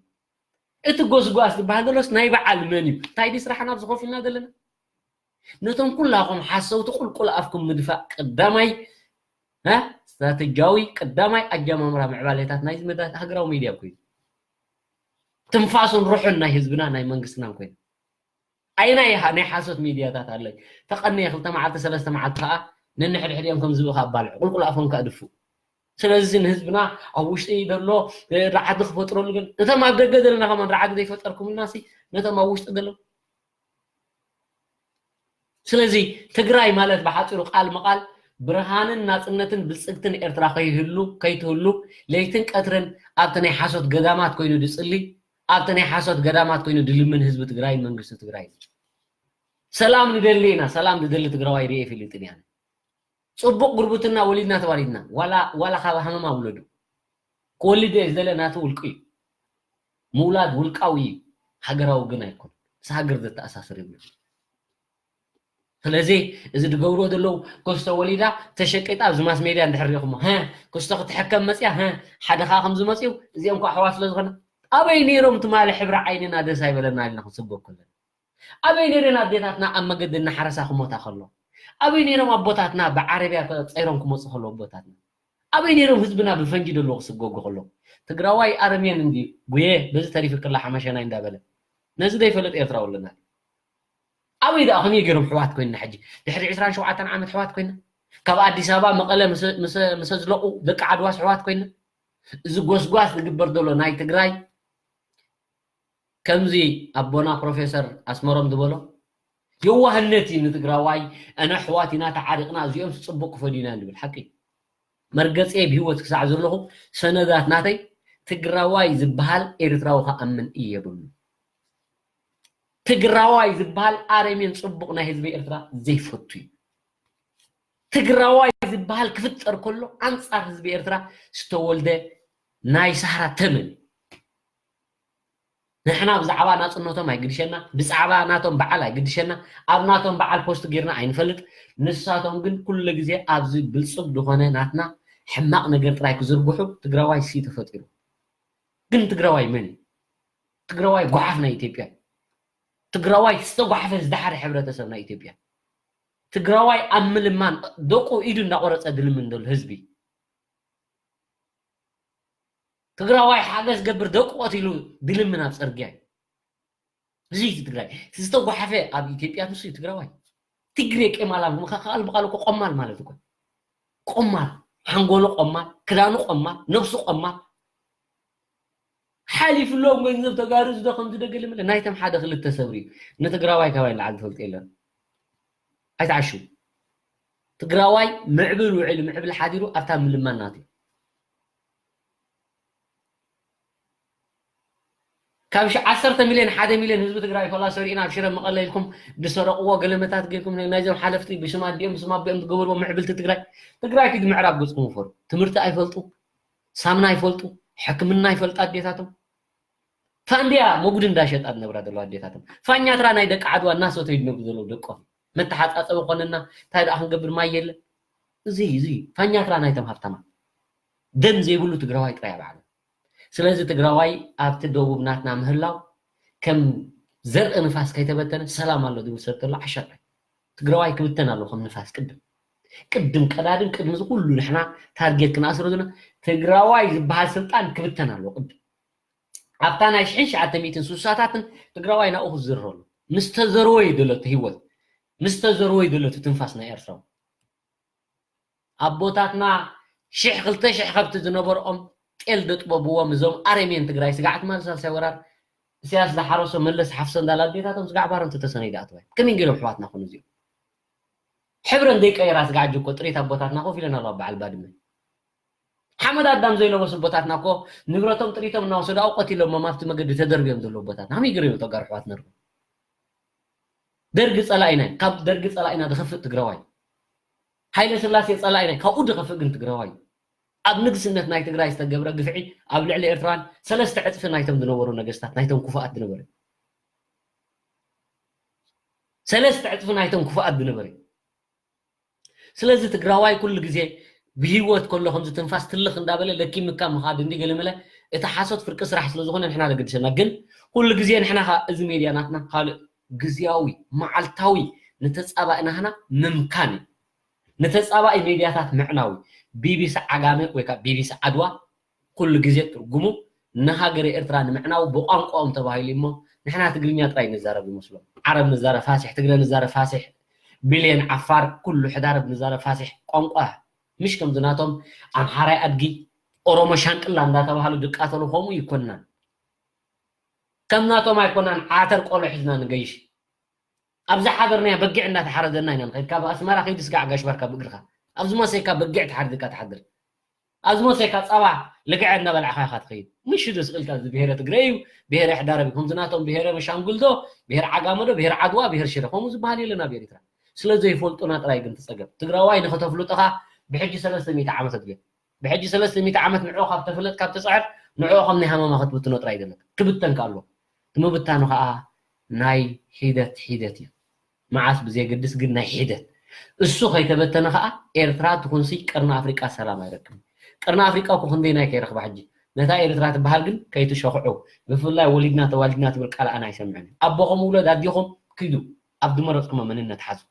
እቲ ጎስጓስ ዝበሃል ዘሎስ ናይ በዓል መን እዩ? እንታይ ድዩ ስራሕና ኣብዚ ኮፍ ኢልና ዘለና? ነቶም ኩላኹም ሓሰውቲ ቁልቁል ኣፍኩም ምድፋእ ቀዳማይ፣ እ፣ ስትራተጂያዊ ቀዳማይ ኣጀማምራ ምዕባሌታት ናይዚ መዳ-፣ ሃገራዊ ሚድያ ኮይኑ፣ ትንፋሱን ሩሑን ናይ ህዝብና ናይ መንግስትናን ኮይኑ። ኣየናይ ሃ-፣ ናይ ሓሶት ሚድያታት ኣለይ? ተቐንየ ክልተ መዓልቲ ሰለስተ መዓልቲ ከዓ ነንሕድሕዲኦም ከም ዝብኢ ከኣባልዑ፣ ቁልቁል ኣፎም ከእድፉ። ስለዚ ንህዝብና ኣብ ውሽጢ ዘሎ፣ እ፣ ራዕዲ ክፈጥረሉ ግን፣ እቶም ኣብ ደገ ዘለና ከማን ራዕዲ ዘይፈጠርኩምልና ሲ፣ ነቶም ኣብ ውሽጢ ዘለዉ። ስለዚ ትግራይ ማለት ብሓፂሩ ቃል መቓል ብርሃንን ናፅነትን ብልፅግትን ኤርትራ ከይህሉ፣ ከይትህሉ፣ ለይትን ቀትርን ኣብቲ ናይ ሓሶት ገዳማት ኮይኑ ድፅሊ፣ ኣብቲ ናይ ሓሶት ገዳማት ኮይኑ ድልምን ህዝቢ ትግራይን መንግስቲ ትግራይን። ሰላም ንደሊ ኢና፣ ሰላም ዝደሊ ትግራዋይ ርእየ ይፈልጥን እየ ኣነ። ፅቡቕ ጉርብትና ወሊድና ተዋሊድና፣ ዋላ፣ ዋላ ካብ ሃመማ ውለዱ። ክወልድ እየ ዝደለ ናቱ ውልቁ እዩ። ምውላድ ውልቃዊ እዩ፣ ሃገራዊ ግን ኣይኮነን። ምስ ሃገር ዘተኣሳስር ይብሉ። ስለዚ እዚ ዝገብርዎ ዘለዉ ክስቶ ወሊዳ ተሸቂጣ ኣብዚ ማስ ሜድያ እንድሕር ሪኢኹሞ፣ ሀ፣ ክስቶ ክትሕከም መፅያ፣ ሀ፣ ሓደ ኸዓ ከምዚ መፅዩ፣ እዚኦም ከዓ ኣሕዋት ስለ ዝኾነ፣ ኣበይ ነይሮም ትማሊ ሕብሪ ዓይንና ደስ ኣይበለና ኢልና ክንስጎግ ከለና? ኣበይ ነይረን ኣዴታትና ኣብ መገዲ እናሓረሳ ክሞታ ከሎ? ኣበይ ነይሮም ኣቦታትና ብዓረብያ ተፀይሮም ክመፁ ከለዉ ኣቦታትና? ኣበይ ነይሮም ህዝብና ብፈንጂ ደሎ ክስጎጉ ከለዉ? ትግራዋይ ኣረሜን እንድዩ፣ ጉየ በዚ ተሪፍክላ ሓመሸናይ እንዳበለ። ነዚ ዘይፈልጥ ኤርትራዊ ኣለና። ኣበይ ደኣ ከመይ ገይሮም ኣሕዋት ኮይንና ሕጂ? ድሕሪ ዕስራን ሸውዓተን ዓመት ኣሕዋት ኮይንና? ካብ ኣዲስ ኣበባ መቐለ ምስ፣ ምስ፣ ምስ ኣዝለቑ ደቂ ዓድዋስ ኣሕዋት ኮይንና? እዚ ጎስጓስ ዝግበር ዘሎ ናይ ትግራይ፣ ከምዚ ኣቦና ፕሮፌሰር ኣስመሮም ዝበሎ፣ የዋህነት እዩ ንትግራዋይ፣ ኣነ ኣሕዋት ኢና ተዓሪቕና፣ እዚኦም ጽቡቕ ክፈድዩና እዮም ዝብል ሓቂ። መርገጺ ብህይወት ክሳዕ ዘለኹ ሰነዳት ናተይ ትግራዋይ ዝበሃል ኤርትራዊ ክኣምን እየ የብሉ። ትግራዋይ ዝበሃል ኣረሜን ጽቡቕ ናይ ህዝቢ ኤርትራ ዘይፈቱ እዩ። ትግራዋይ ዝበሃል ክፍጠር ከሎ ኣንጻር ህዝቢ ኤርትራ ዝተወልደ ናይ ሳህራ ተመን እዩ። ንሕና ብዛዕባ ናጽነቶም ኣይግድሸና፣ ብዛዕባ ናቶም በዓል ኣይግድሸና፣ ኣብ ናቶም በዓል ፖስት ጌርና ኣይንፈልጥ። ንሳቶም ግን ኩሉ ግዜ ኣብዚ ብልጹግ ዝኾነ ናትና ሕማቕ ነገር ጥራይ ክዝርግሑ ትግራዋይ ሲ ተፈጢሩ። ግን ትግራዋይ መን እዩ? ትግራዋይ ጓሓፍ ናይ ኢትዮጵያ እዩ። ትግራዋይ ዝተጓሓፈ ዝደሓረ ሕብረተሰብ ናይ ኢትዮጵያ። ትግራዋይ ኣብ ምልማን ደቁ ኢዱ እንዳቆረጸ ድልምን ዘሎ ህዝቢ። ትግራዋይ ሓገዝ ገብር ደቁ ቀቲሉ ድልምን ኣብ ጽርግያ እዩ። እዚ እዩ ትግራይ። እቲ ዝተጓሓፈ ኣብ ኢትዮጵያ ንሱ እዩ ትግራዋይ። ትግሬ ቄማላም፣ ከ-፣ ቃል ብቃል እኮ ቆማል ማለት እኮ። ቆማል፣ ሓንጎሉ ቆማል፣ ክዳኑ ቆማል፣ ነብሱ ቆማል። ሓሊፍሎም ገንዘብ ተጋሩ ዝዶ ከም ዝደገለ ምለ ናይቶም ሓደ ክልተ ሰብሪ እዩ። ንትግራዋይ ካባይ ንላዕሊ ዝፈልጥ የለን። ኣይትዓሹ። ትግራዋይ ምዕብል ውዕል ምዕብል ሓዲሩ ኣብታ ምልማን ናት እዩ። ካብ ሽ-፣ ዓሰርተ ሚልዮን፣ ሓደ ሚልዮን ህዝቢ ትግራይ ኮላ ሰሪእና ኣብ ሽረ መቐለ ኢልኩም ዝሰረቕዎ ገለመታት ጌርኩም ናይዞም ሓለፍቲ ብሽም ኣዲኦም ብስም ኣቦኦም ዝገበርዎ ምዕብልቲ ትግራይ፣ ትግራይ ኪድ ምዕራብ ገጽኩም ውፈሩ። ትምህርቲ ኣይፈልጡ፣ ሳምና ኣይፈልጡ፣ ሕክምና ኣይፈልጡ ኣዴታቶም። ፋንድያ መጉዲ እንዳሸጣ ዝነብራ ዘለዋ ኣዴታቶም። ፋኛትራ ናይ ደቂ ዓድዋ እናሰተዩ ዝነብሩ ዘለዉ ደቆም። መተሓጻጸቢ ኮነና፣ እንታይ ደኣ ክንገብር ማይ የለን። እዚ፣ እዚ ፋኛትራ ናይቶም ሃብታማት። ደም ዘይብሉ ትግራዋይ ጥራይ ኣብ ዓለም። ስለዚ ትግራዋይ ኣብቲ ደቡብ ናትና ምህላው ከም ዘርኢ ንፋስ ከይተበተነ ሰላም ኣሎ ዝብል ሰብ ተሎ ዓሻ ጥራይ። ትግራዋይ ክብተን ኣለዎ ከም ንፋስ ቅድም። ቅድም ቀዳድም ቅድሚ እዚ ኩሉ ንሕና ታርጌት ክንኣስሮ ዘለና ትግራዋይ ዝበሃል ስልጣን ክብተን ኣለዎ ቅድም። ኣብታ ናይ ሽሕን ትሽዓተ ሚእትን ስሳታትን ትግራዋይ ናብኡ ክዝረብ ኣሎ። ምስ ተዘርወ እዩ ዘሎ እቲ ህይወት። ምስ ተዘርወ እዩ ዘሎ እቲ ትንፋስ ናይ ኤርትራዊ። ኣቦታትና ሽሕ ክልተ ሽሕ ከብቲ ዝነበርኦም ጤል ደጥበብዎም እዞም ኣረሜን ትግራይ ስጋዕ ትማል ሳልሳይ ወራር እስያስ ዝሓረሶ መለስ ሓፍሶ እንዳላ ኣዴታቶም ስጋዕ ባሮም ተተሰነይ ዳኣተዋይ ከመይ ገይሮም ኣሕዋትና ኮኑ እዚኦም ሕብረን ዘይቀየራ ስጋዕ ጅኮ ጥሪት ኣቦታትና ኮፍ ኢለን ኣለዋ በዓል ባድመ ሓመድ ኣዳም ዘይለበሱ ኣቦታትና እኮ ንብረቶም ጥሪቶም እናወሰዱ ኣብቆት ኢሎሞም ኣብቲ መገዲ ተደርብዮም ዘለዉ ኣቦታትና ከመይ ገይሮም ተጋሩ ኣሕዋትና ርኩም ደርጊ ጸላኢና ካብ ደርጊ ጸላኢና ዝኸፍእ ትግራዋይ ሃይለ ስላሴ ጸላኢና ካብኡ ዝኸፍእ ግን ትግራዋይ ኣብ ንግስነት ናይ ትግራይ ዝተገብረ ግፍዒ ኣብ ልዕሊ ኤርትራን ሰለስተ ዕጽፊ ናይቶም ዝነበሩ ነገስታት ናይቶም ክፉኣት ዝነበረ ሰለስተ ዕጽፊ ናይቶም ክፉኣት ዝነበረ ስለዚ ትግራዋይ ኩሉ ግዜ ብህይወት ከሎ ከምዚ ትንፋስ ትልኽ እንዳበለ ለኪምካ ምኻድ እንዲ ገለመለ እቲ ሓሶት ፍርቂ ስራሕ ስለ ዝኾነ ንሕና ዘገድሰና ግን ኩሉ ግዜ ንሕና ኸ እዚ ሜድያ ናትና ካልእ ግዝያዊ መዓልታዊ ንተጻባእናህና ምምካን እዩ ንተጻባኢ ሜድያታት ምዕናዊ ቢቢሲ ዓጋመ ወይ ከዓ ቢቢሲ ዓድዋ ኩሉ ግዜ ትርጉሙ ንሃገረ ኤርትራ ንምዕናው ብቋንቋኦም ተባሂሉ እሞ ንሕና ትግርኛ ጥራይ ንዛረብ ይመስሎም ዓረብ ንዛረብ ፋሲሕ ትግረ ንዛረብ ፋሲሕ ቢልየን ዓፋር ኩሉ ሕዳርብ ንዛረብ ፋሲሕ ቋንቋ ምሽ ከምዚ ናቶም ኣምሓራይ ኣድጊ ኦሮሞ ሻንቅላ እንዳተባሃሉ ድቃተሉ ከምኡ ይኮንናን ከም ናቶም ኣይኮናን ዓተር ቆሎ ሒዝና ንገይሽ ኣብዚ ሓደርናያ በጊዕ እንዳተሓረደና ኢና ንኸይድ ካብ ኣስመራ ከይድ ስጋዕ ጋሽ ባርካ ብእግርካ ኣብዚ መሰይካ በጊዕ ተሓርድካ ትሓድር ኣብዚ መሰይካ ጸባ ልግዐ እንዳበላዕካ ኢኻ ትኸይድ ምሽ ዶ ስቕልካ እዚ ብሄረ ትግረ እዩ ብሄረ ሕዳረብ ከምዚ ናቶም ብሄረ መሻንጉል ዶ ብሄር ዓጋመ ዶ ብሄር ዓድዋ ብሄር ሽረ ከምኡ ዝበሃል የለን ኣብ ኤሪትራ ስለ ዘይፈልጡና ጥራይ ግን ትጸገም ትግራዋይ ንኸተፍልጦኻ ብሕጂ ሰለስተ ሚእቲ ዓመት ኣድልዮ ብሕጂ ሰለስተ ሚእቲ ዓመት ንዕኡ ካብ ተፍለጥ ካብ ትጽዕር ንዕኡ ከም ናይ ሃመማ ክትብትኖ ጥራይ ዘለካ ክብተን ከኣሎ እቲ ምብታኑ ከኣ ናይ ሒደት ሒደት እዩ መዓስ ብዘየገድስ ግን ናይ ሒደት እሱ ከይተበተነ ከኣ ኤርትራ ትኹንሲ ቀርኒ ኣፍሪቃ ሰላም ኣይረክብን ቀርኒ ኣፍሪቃ እኮ ክንደይ ናይ ከይረኽባ ሕጂ ነታ ኤርትራ ትበሃል ግን ከይትሸኽዑ ብፍላይ ወሊድና ተዋሊድና ትብል ቃል ኣነ ኣይሰምዕን ኣቦኹም ውለድ ኣዲኹም ክዱ ኣብ ዝመረፅኩሞ መንነት ሓዙ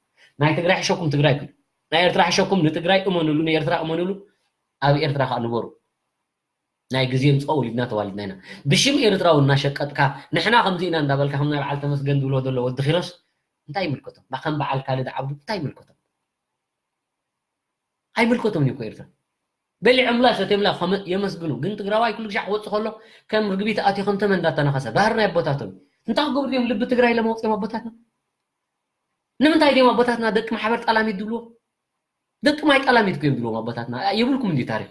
ናይ ትግራይ ሕሸኩም ትግራይ ክዱ ናይ ኤርትራ ሕሸኩም ንትግራይ እመንሉ ንኤርትራ እመንሉ ኣብ ኤርትራ ከዓ ንበሩ ናይ ግዜ ምፅኦ ወሊድና ተዋሊድና ኢና ብሽም ኤርትራዊ እናሸቀጥካ ንሕና ከምዚ ኢና እንዳበልካ ከም ናይ በዓል ተመስገን ዝብሎ ዘሎ ወዲ ኪሮስ እንታይ ይምልከቶም ከም በዓል ካልድ ዓብዱ እንታይ ይምልከቶም ኣይምልከቶም እዩ ኤርትራ በሊዖምላ ሰትዮምላ የመስግኑ ግን ትግራዋይ ኩሉ ግሻዕ ክወፅእ ከሎ ከም ርግቢት ኣትዮ ከም ተመን እንዳተናኸሰ ባህሪ ናይ ኣቦታቶም እንታይ ክገብሩ እዮም ልቢ ትግራይ ለመውፅኦም ኣቦታትና ንምንታይ ድዮም ኣቦታትና ደቂ ማሕበር ጠላሚት ዝብልዎ ደቂ ማይ ጠላሚት እዮም ዝብልዎም ኣቦታትና የብልኩም እንዲ ታሪክ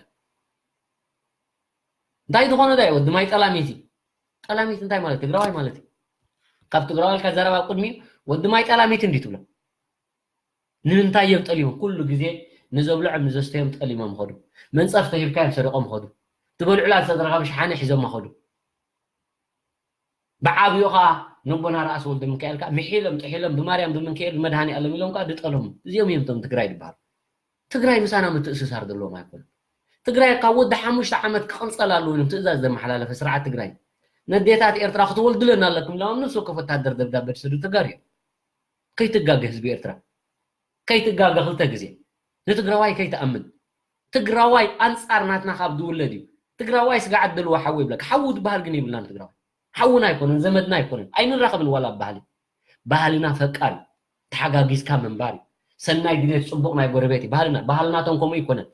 እንታይ ዝኾነ ዳ ወዲ ማይ ጠላሚት ጠላሚት እንታይ ማለት ትግራዋይ ማለት እዩ ካብ ትግራዋይ ልካ ዘረባ ቅድሚኡ ወዲ ማይ ጠላሚት እንዲ ትብሎ ንምንታይ እዮም ጠሊሞም ኩሉ ግዜ ንዘብልዖም ንዘስተዮም ጠሊሞም ኸዱ መንፀፍ ተሂብካዮም ሰሪቆም ኸዱ ትበልዑላ ዝተረኸበ ሸሓነ ሒዞማ ኸዱ ብዓብዩኻ ነቦና ርኣስ ወልደ ሚካኤል ከዓ ምሒሎም ጥሒሎም ብማርያም ብምንክኤል ብመድሃኒ ኣለም ኢሎም ከዓ ድጠሎም እዚኦም እዮም ቶም ትግራይ ዝበሃሉ ትግራይ ምሳና ምትእስሳር ዘለዎም ኣይኮኑን ትግራይ ካብ ወዲ ሓሙሽተ ዓመት ክቕንፀል ኣለዎ ኢሎም ትእዛዝ ዘመሓላለፈ ስርዓት ትግራይ ነዴታት ኤርትራ ክትወልድለን ኣለኩም ኢሎም ኣብ ነፍሲ ወከፍ ወታደር ደብዳበ ዝሰዱ ተጋሩ እዮም ከይትጋገ ህዝቢ ኤርትራ ከይትጋገ ክልተ ግዜ ንትግራዋይ ከይትኣምን ትግራዋይ ኣንፃር ናትና ካብ ዝውለድ እዩ ትግራዋይ ስጋዓት ደልዎ ሓዊ ይብለካ ሓዊ ዝበሃል ግን የብልናን ትግራዋይ ሓውና ኣይኮነን ዘመድና ኣይኮነን ኣይንራኸብን ዋላ ባህሊ ባህልና ፈቃር እዩ ተሓጋጊዝካ ምንባር እዩ ሰናይ ድሌት ፅቡቕ ናይ ጎረቤት እዩ ባህልና ባህልናቶም ከምኡ ይኮነን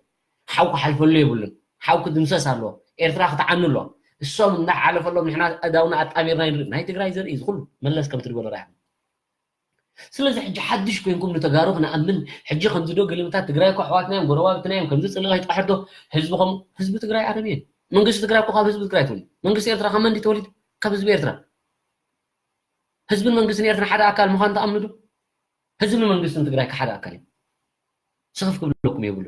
ሓው ክሓልፈሉ የብሉን ሓው ክድምሰስ ኣለዎ ኤርትራ ክትዓኒ ኣለዋ እሶም እንዳሓለፈሎም ንሕና ኣእዳውና ኣጣሚርና ይንርኢ ናይ ትግራይ ዘርኢ እዚ ኩሉ መለስ ከም ትሪእዎ ንርኣያ ስለዚ ሕጂ ሓድሽ ኮይንኩም ንተጋሩ ክንኣምን ሕጂ ከምዚ ዶ ገለመታት ትግራይ እኮ ኣሕዋትና እዮም ጎረባብትና እዮም ከምዚ ፅልኢ ከይጥቃሕዶ ህዝቢ ከም ህዝቢ ትግራይ ኣረም እየን መንግስቲ ትግራይ እኮ ካብ ህዝቢ ትግራይ ትውልድ መንግስቲ ኤርትራ ካብ መን ድዩ ተወሊዱ ካብ ህዝቢ ኤርትራ ህዝብን መንግስትን ኤርትራ ሓደ ኣካል ምዃን ተኣምኑ ዶ ህዝብን መንግስትን ትግራይ ሓደ ኣካል እዩ ስኽፍ ክብለኩም የብሉ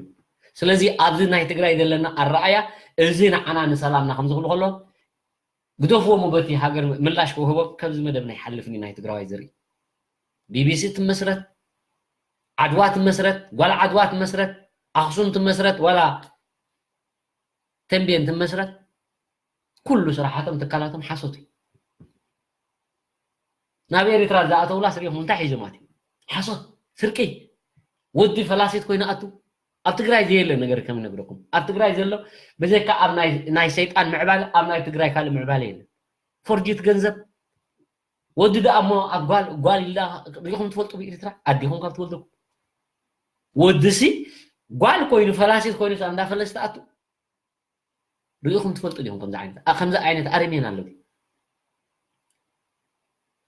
ስለዚ ኣብዚ ናይ ትግራይ ዘለና ኣረኣያ እዚ ንዓና ንሰላምና ከምዚ ክብሉ ከሎ ግደፍዎም በቲ ሃገር ምላሽ ክውህቦም ከብዚ መደብ ናይ ሓልፍኒ ናይ ትግራዋይ ዝርኢ ቢቢሲ ትመስረት ዓድዋ ትመስረት ጓል ዓድዋ ትመስረት ኣክሱም ትመስረት ዋላ ተንቤን ትመስረት ኩሉ ስራሓቶም ትካላቶም ሓሶት እዩ ናብ ኤርትራ ዝኣተውላ ስሪኹም እንታይ ሒዞማት እዩ ሓሶት ስርቂ ወዲ ፈላሲት ኮይኑ ኣቱ ኣብ ትግራይ ዘየለ ነገር ከም ነግረኩም ኣብ ትግራይ ዘሎ ብዘይካ ኣብ ናይ ሰይጣን ምዕባለ ኣብ ናይ ትግራይ ካልእ ምዕባለ የለን ፎርጅት ገንዘብ ወዲ ደኣ እሞ ኣብ ጓል ጓል ኢላ ሪኹም ትፈልጡ ብኤርትራ ኣዲኹም ካብ ትወልደኩም ወድሲ ጓል ኮይኑ ፈላሲት ኮይኑ እንዳፈለስ ትኣቱ ርኢኹም ትፈልጡ ዲኹም ከምዚ ዓይነት ከምዚ ዓይነት ኣረሜን ኣሎ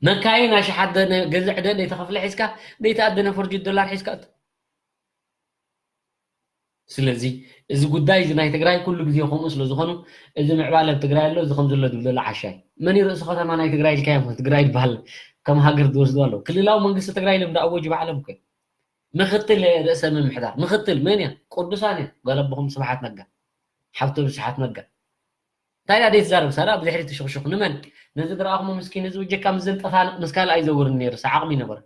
መካይን ኣሽሓት ገዝዕ ደ ዘይተኸፍለ ሒዝካ ዘይተኣደነ ፈርጁ ዶላር ሒዝካ እቶ። ስለዚ እዚ ጉዳይ እዚ ናይ ትግራይ ኩሉ ግዜ ከምኡ ስለ ዝኾኑ፣ እዚ ምዕባለ ኣብ ትግራይ ኣሎ፣ እዚ ከም ዘሎ ዝብለሉ ዓሻ እዩ። መን እዩ ርእሲ ከተማ ናይ ትግራይ ኢልካዮም? ትግራይ ዝበሃል ከም ሃገር ዝወስዱ ኣለዉ። ክልላዊ መንግስቲ ትግራይ ኢሎም ዝኣወጁ ባዕሎም እኮ እዮም። ምክትል ርእሰ ምምሕዳር፣ ምክትል መን እያ? ቅዱሳን እያ፣ ጓል ኣቦኹም ስብሓት ነጋ፣ ሓፍቶም ስብሓት ነጋ። እንታይ ደኣ ዘይትዛረብ? ሳላ ብድሕሪት ትሽኽሽኽ። ንመን? ነዚ ዝረኣኹሞ ምስኪን ህዝቢ ጀካ ምስ ዘንጠፋንቕ ምስ ካልኣይ ዘውርን ነይሩ፣ ዓቕሚ ይነበረ።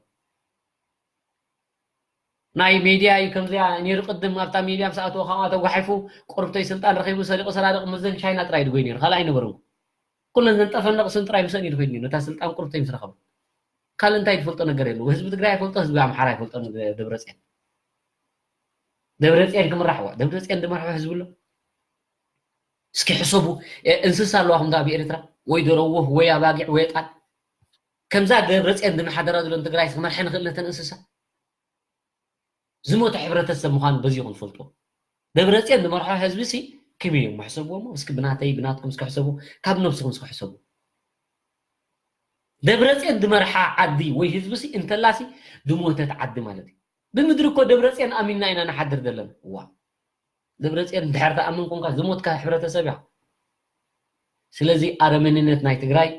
ናይ ሜድያ እዩ ከምዚኣ ነይሩ። ቅድም ኣብታ ሜድያ ምስ ኣተወ፣ ካብኣ ተጓሒፉ፣ ቁርብተይ ስልጣን ረኺቡ፣ ሰሪቑ ሰራርቕ፣ መዘን ቻይና ጥራይ ድጎይ ነይሩ፣ ካልእ ኣይነበረን። ኩለን ዘንጠፈንቕ ስም ጥራይ ምስአን እዩ ድኮይድ ነይሩ፣ ነታ ስልጣን ቁርብተይ ምስ ረኸቡ። ካልእ እንታይ ትፈልጦ ነገር የለው። ህዝቢ ትግራይ ኣይፈልጦ፣ ህዝቢ ኣምሓራ ኣይፈልጦ። ደብረፅዮን፣ ደብረፅዮን ክምራሕ፣ ዋ፣ ደብረፅዮን ድመርሖ ህዝቢ ኣሎ። እስኪ ሕሰቡ። እ፣ እንስሳ ኣለዋኹም ዶ ኣብ ኤርትራ? ወይ ደረዎ፣ ወይ ኣባጊዕ፣ ወይ ጣል። ከምዛ ደብረፅዮን ዝመሓደራ ዘሎ ንትግራይ ክመርሐ ንኽእል ነተን እንስሳ? ዝሞተ ሕብረተሰብ ምዃኑ በዚ ይኹን ትፈልጡ። ደብረፅዮን ዝመርሖ ህዝቢ ሲ ከመይ እዮም ሕሰብዎ እሞ፣ እስኪ ብናተይ ብናትኩም እስኪ ሕሰቡ፣ ካብ ነብስኹም እስኪ ሕሰቡ። ደብረፅዮን ዝመርሓ ዓዲ ወይ ህዝቢ ሲ እንተላሲ ዝሞተት ዓዲ ማለት እዩ። ብምድሪ እኮ ደብረፅዮን ኣሚንና ኢና ንሓድር ዘለና። ዋ፣ ደብረፅዮን እንድሕር ተኣመንኩምካ ዝሞትካ ሕብረተሰብ ኢኻ። ስለዚ ኣረመኔነት ናይ ትግራይ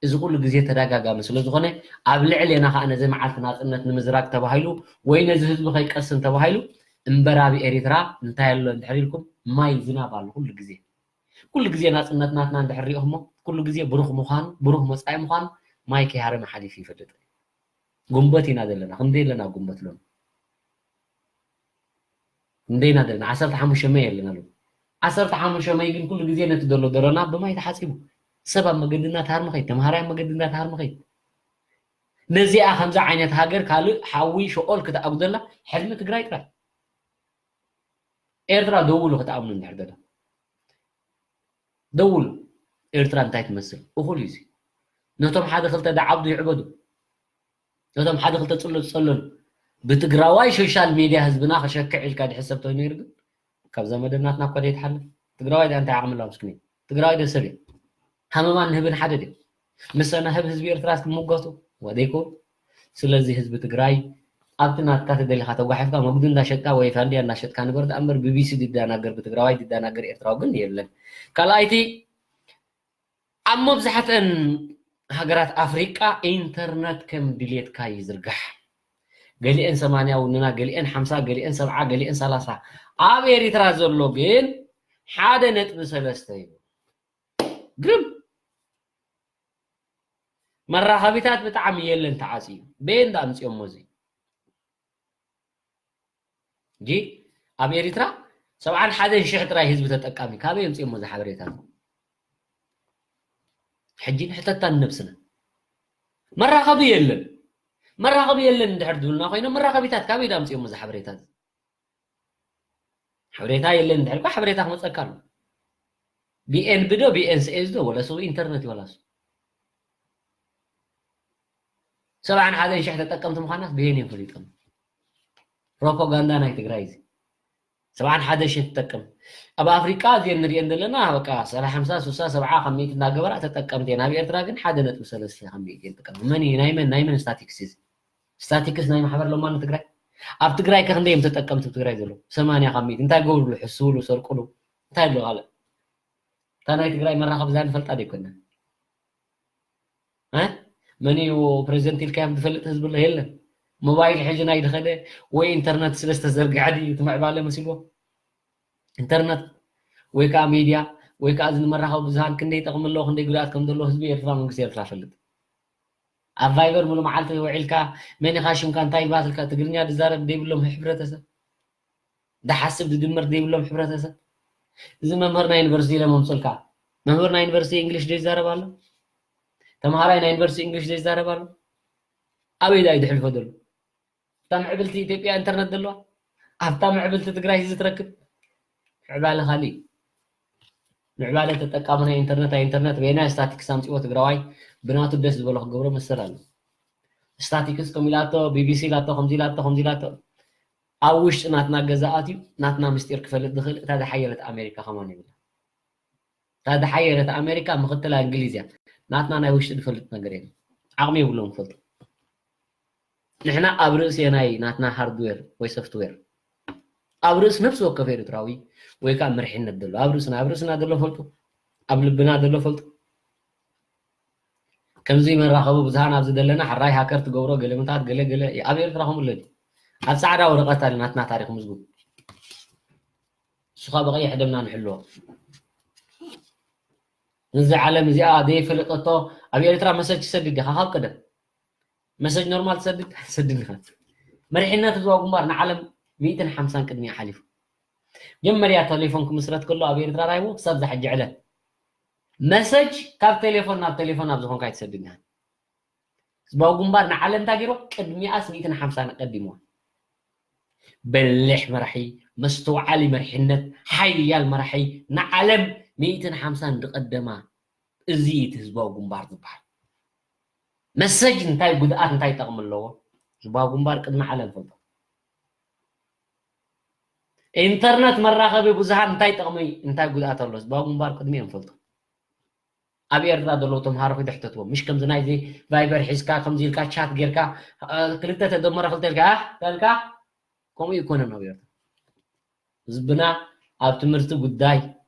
እዚ ኩሉ ግዜ ተደጋጋሚ ስለ ዝኾነ፣ ኣብ ልዕሌና ከዓ ነዚ መዓልቲ ናፅነት ንምዝራግ ተባሂሉ ወይ ነዚ ህዝቢ ከይቀስን ተባሂሉ እምበር፣ ኣብ ኤሪትራ እንታይ ኣሎ እንድሕር ኢልኩም፣ ማይ ዝናብ ኣሎ ኩሉ ግዜ። ኩሉ ግዜ ናፅነት ናትና እንድሕር ሪእኹሞ፣ ኩሉ ግዜ ብሩኽ ምዃኑ፣ ብሩኽ መፃኢ ምዃኑ ማይ ከይሃረመ ሓሊፉ ይፈልጥ። ጉንበት ኢና ዘለና፣ ክንደይ ኣለና ጉንበት ሎሚ? ክንደይ ኢና ዘለና? ዓሰርተ ሓሙሽተ መይ ኣለና ሎሚ። ዓሰርተ ሓሙሽተ መይ ግን ኩሉ ግዜ ነቲ ዘሎ ደሮና ብማይ ተሓፂቡ። ሰብ ኣብ መገዲ እናተሃርመ ኸይድ፣ ተምሃራይ ኣብ መገዲ እናተሃርመ ኸይድ። ነዚኣ ከምዚ ዓይነት ሃገር ካልእ ሓዊ ሸኦል ክትኣጉደላ ሕልሚ ትግራይ ጥራይ። ኤርትራ ደውሉ ክትኣምኑ እንድሕር ደላ። ደውሉ። ኤርትራ እንታይ ትመስል? እኹል እዩ እዚ። ነቶም ሓደ ክልተ ደዓብዱ ይዕበዱ። ነቶም ሓደ ክልተ ጽሎ ዝጸለሉ። ብትግራዋይ ሶሻል ሚድያ ህዝብና ክሸክዕ ኢልካ ድሕሰብ ተነይሩ ግን፣ ካብዛ መደብ ናትና እኳ ዘይትሓልፍ። ትግራዋይ ደኣ እንታይ ዓቕሚ ኣለዋ ምስኪን? ትግራዋይ ዶ ሰብ እያ? ሃመማን ንህብን ሓደ ድዩ? ምሰና ህብ ህዝቢ ኤርትራ እስኪ ምጎቱ። ወደይኮ። ስለዚ ህዝቢ ትግራይ ኣብቲ ናትካ ተደሊኻ ተጓሒፍካ መጉዲ እንዳሸጥካ ወይ ፋንድያ እንዳሸጥካ ንበር ደኣ እምበር፣ ቢቢሲ ድዳናገር ብትግራዋይ ድዳናገር ኤርትራዊ ግን የለን። ካልኣይቲ፣ ኣብ መብዛሕትአን ሃገራት ኣፍሪቃ ኢንተርነት ከም ድሌትካ ይዝርጋሕ። ገሊአን ሰማንያ ውንና፣ ገሊአን ሓምሳ፣ ገሊአን ሰብዓ፣ ገሊአን ሰላሳ። ኣብ ኤሪትራ ዘሎ ግን ሓደ ነጥቢ ሰለስተ እዩ። ግርም። መራኸቢታት ብጣዕሚ የለን፣ ተዓጽዩ። በየን ዳ ኣምጽዮሞ እዚ? እንጂ ኣብ ኤሪትራ ሰብዓን ሓደን ሽሕ ጥራይ ህዝቢ ተጠቃሚ። ካበይ ኣምጽዮሞ እዚ ሓበሬታ? ሕጂ ንሕተታ ንነብስና። መራኸቢ የለን። መራኸቢ የለን እንድሕር ዝብሉና ኮይኖም፣ መራኸቢታት ካበይ ዳ ኣምጽዮሞ እዚ ሓበሬታ እዚ? ሓበሬታ የለን እንድሕር እኳ ሓበሬታ ክመጸካ ኣሎ። ቢኤንቢ ዶ፣ ቢኤንሲኤስ ዶ፣ ወላ ስቡ ኢንተርነት እዩ፣ ወላ እሱ። ሰብዓን ሓደን ሽሕ ተጠቀምቲ ምዃናስ ብየን እዮም ፈሊጦም? ፕሮፓጋንዳ ናይ ትግራይ እዚ። ሰብዓን ሓደን ሽሕ ትጠቀም። ኣብ ኣፍሪቃ እዚአን ንሪአን ዘለና፣ በቃ፣ ሰላ-፣ ሓምሳ፣ ስሳ፣ ሰብዓ ካብ ሚእቲ እናገበራ ተጠቀምቲ እየን። ኣብ ኤርትራ ግን ሓደ ነጥቢ ሰለስተ ካብ ሚእቲ እየን ዝጥቀማ። መን እዩ? ናይ መን፣ ናይ መን ስታቲክስ እዚ? ስታቲክስ ናይ ማሕበር ለማኒ ትግራይ? ኣብ ትግራይ ከ ክንደይ እዮም ተጠቀምቲ ኣብ ትግራይ ዘለዉ? ሰማንያ ካብ ሚእቲ። እንታይ ገብሩሉ? ሕስውሉ፣ ሰርቁሉ። እንታይ ኣሎ ካልእ? እታ ናይ ትግራይ መራኸቢ እዛ ንፈልጣ ዶ ኣይኮንና? እ? መን እዩ ፕሬዚደንት ኢልካዮም ዝፈልጥ ህዝቢ ኣሎ? የለን። ሞባይል ሕጂ ናይ ዝኸደ ወይ ኢንተርነት ስለ ዝተዘርግሐ ድዩ እቲ ምዕባለ መሲልዎ? ኢንተርነት ወይ ከዓ ሚድያ ወይ ከዓ እዚ ንመራኸቢ ብዙሃን ክንደይ ጠቕሚ ኣለዎ፣ ክንደይ ጉድኣት ከም ዘለዎ ህዝቢ ኤርትራ፣ መንግስቲ ኤርትራ ይፈልጥ። ኣብ ቫይበር ሙሉ መዓልቲ ውዒልካ፣ መን ኢኻ ሽምካ፣ እንታይ ይባሃል ኢልካ፣ ትግርኛ ዝዛረብ ዘይብሎም ሕብረተሰብ፣ ዝሓስብ ዝድምር ዘይብሎም ሕብረተሰብ። እዚ መምህር ናይ ዩኒቨርሲቲ ኢለ መምፅልካ፣ መምህር ናይ ዩኒቨርሲቲ እንግሊሽ ዘይዛረብ ኣሎ? ተምሃራይ ናይ ዩኒቨርሲቲ እንግሊሽ ዘይዛረብ ኣሎ? ኣበይ ዳ እዩ ዝሕልፎ ዘሎ? እታ ምዕብልቲ ኢትዮጵያ ኢንተርነት ዘለዋ፣ ኣብታ ምዕብልቲ ትግራይ እዚ ትረክብ። ምዕባለ ካልእ እዩ። ምዕባለ ተጠቃሚ ናይ ኢንተርነት፣ ኣይ ኢንተርነት በየናይ ስታቲክስ ኣምፅዎ ትግራዋይ ብናቱ ደስ ዝበሎ ክገብሮ መሰል ኣሎ። ስታቲክስ ከምኡ ኢላቶ፣ ቢቢሲ ኢላቶ፣ ከምዚ ኢላቶ፣ ከምዚ ኢላቶ። ኣብ ውሽጢ ናትና ገዛ ኣትዩ ናትና ምስጢር ክፈልጥ ዝኽእል እታ ዝሓየለት ኣሜሪካ ከማን ይብላ። እታ ዝሓየለት ኣሜሪካ ምኽትላ እንግሊዝ እያ። ናትና ናይ ውሽጢ ዝፈልጥ ነገር የለን። ዓቕሚ የብሎም ክፈልጡ። ንሕና ኣብ ርእሲ ናይ ናትና ሃርድዌር ወይ ሶፍትዌር፣ ኣብ ርእሲ ነፍሲ ወከፍ ኤርትራዊ ወይ ከዓ መሪሕነት ዘሎ፣ ኣብ ርእስና፣ ኣብ ርእስና ዘሎ ፈልጡ፣ ኣብ ልብና ዘሎ ፈልጡ። ከምዚ መራኸቢ ብዙሃን ኣብዚ ዘለና ሕራይ ሃከር ትገብሮ ገለመታት ገለ ገለ ኣብ ኤርትራ ከምኡ ኣሎ ድዩ? ኣብ ጻዕዳ ወረቐት ኣሎ ናትና ታሪኽ ምዝጉብ። ንሱ ኸኣ ብቐይሕ ደምና ንሕልዎ። ነዚ ዓለም እዚኣ ዘይፈለጠቶ ኣብ ኤርትራ መሰጅ ትሰድድ ዲኻ? ካብ ቀደም መሰጅ ኖርማል ትሰድድ? ትሰድድ ኢኻ። መሪሕነት ህዝባዊ ግንባር ንዓለም ሚእትን ሓምሳን ቅድሚኡ ሓሊፉ። መጀመርያ ቴሌፎን ክምስረት ከሎ ኣብ ኤርትራ ራይዎ ክሳብ ዛሕጂ ዕለት መሰጅ ካብ ቴሌፎን ናብ ቴሌፎን ኣብ ዝኾንካ ኣይትሰድድ ኢኻ። ህዝባዊ ግንባር ንዓለም እንታይ ገይርዋ? ቅድሚኣስ ሚእትን ሓምሳን ቀዲምዋ። በሊሕ መራሒ፣ መስተውዓሊ መሪሕነት፣ ሓያል መራሒ ንዓለም ሚእትን ሓምሳን ዝቐደማ። እዚ እቲ ህዝባዊ ግንባር ዝበሃል። መሰጅ እንታይ ጉድኣት እንታይ ጠቕሚ ኣለዎ? ህዝባዊ ግንባር ቅድሚ ዓለም ፈልጦ። ኢንተርነት መራኸቢ ብዙሃን እንታይ ጠቕሚ እንታይ ጉድኣት ኣሎ? ህዝባዊ ግንባር ቅድሚ እዮም ፈልጦ። ኣብ ኤርትራ ዘለዉ ተምሃሮ ኪዱ ሕተትዎም። ምሽ ከምዚ ናይዚ ቫይበር ሒዝካ ከምዚ ኢልካ ቻት ጌርካ እ፣ ክልተ ተደመረ ክልተ ኢልካ እ፣ ተልካ ከምኡ ይኮነን ኣብ ኤርትራ። ህዝብና ኣብ ትምህርቲ ጉዳይ፣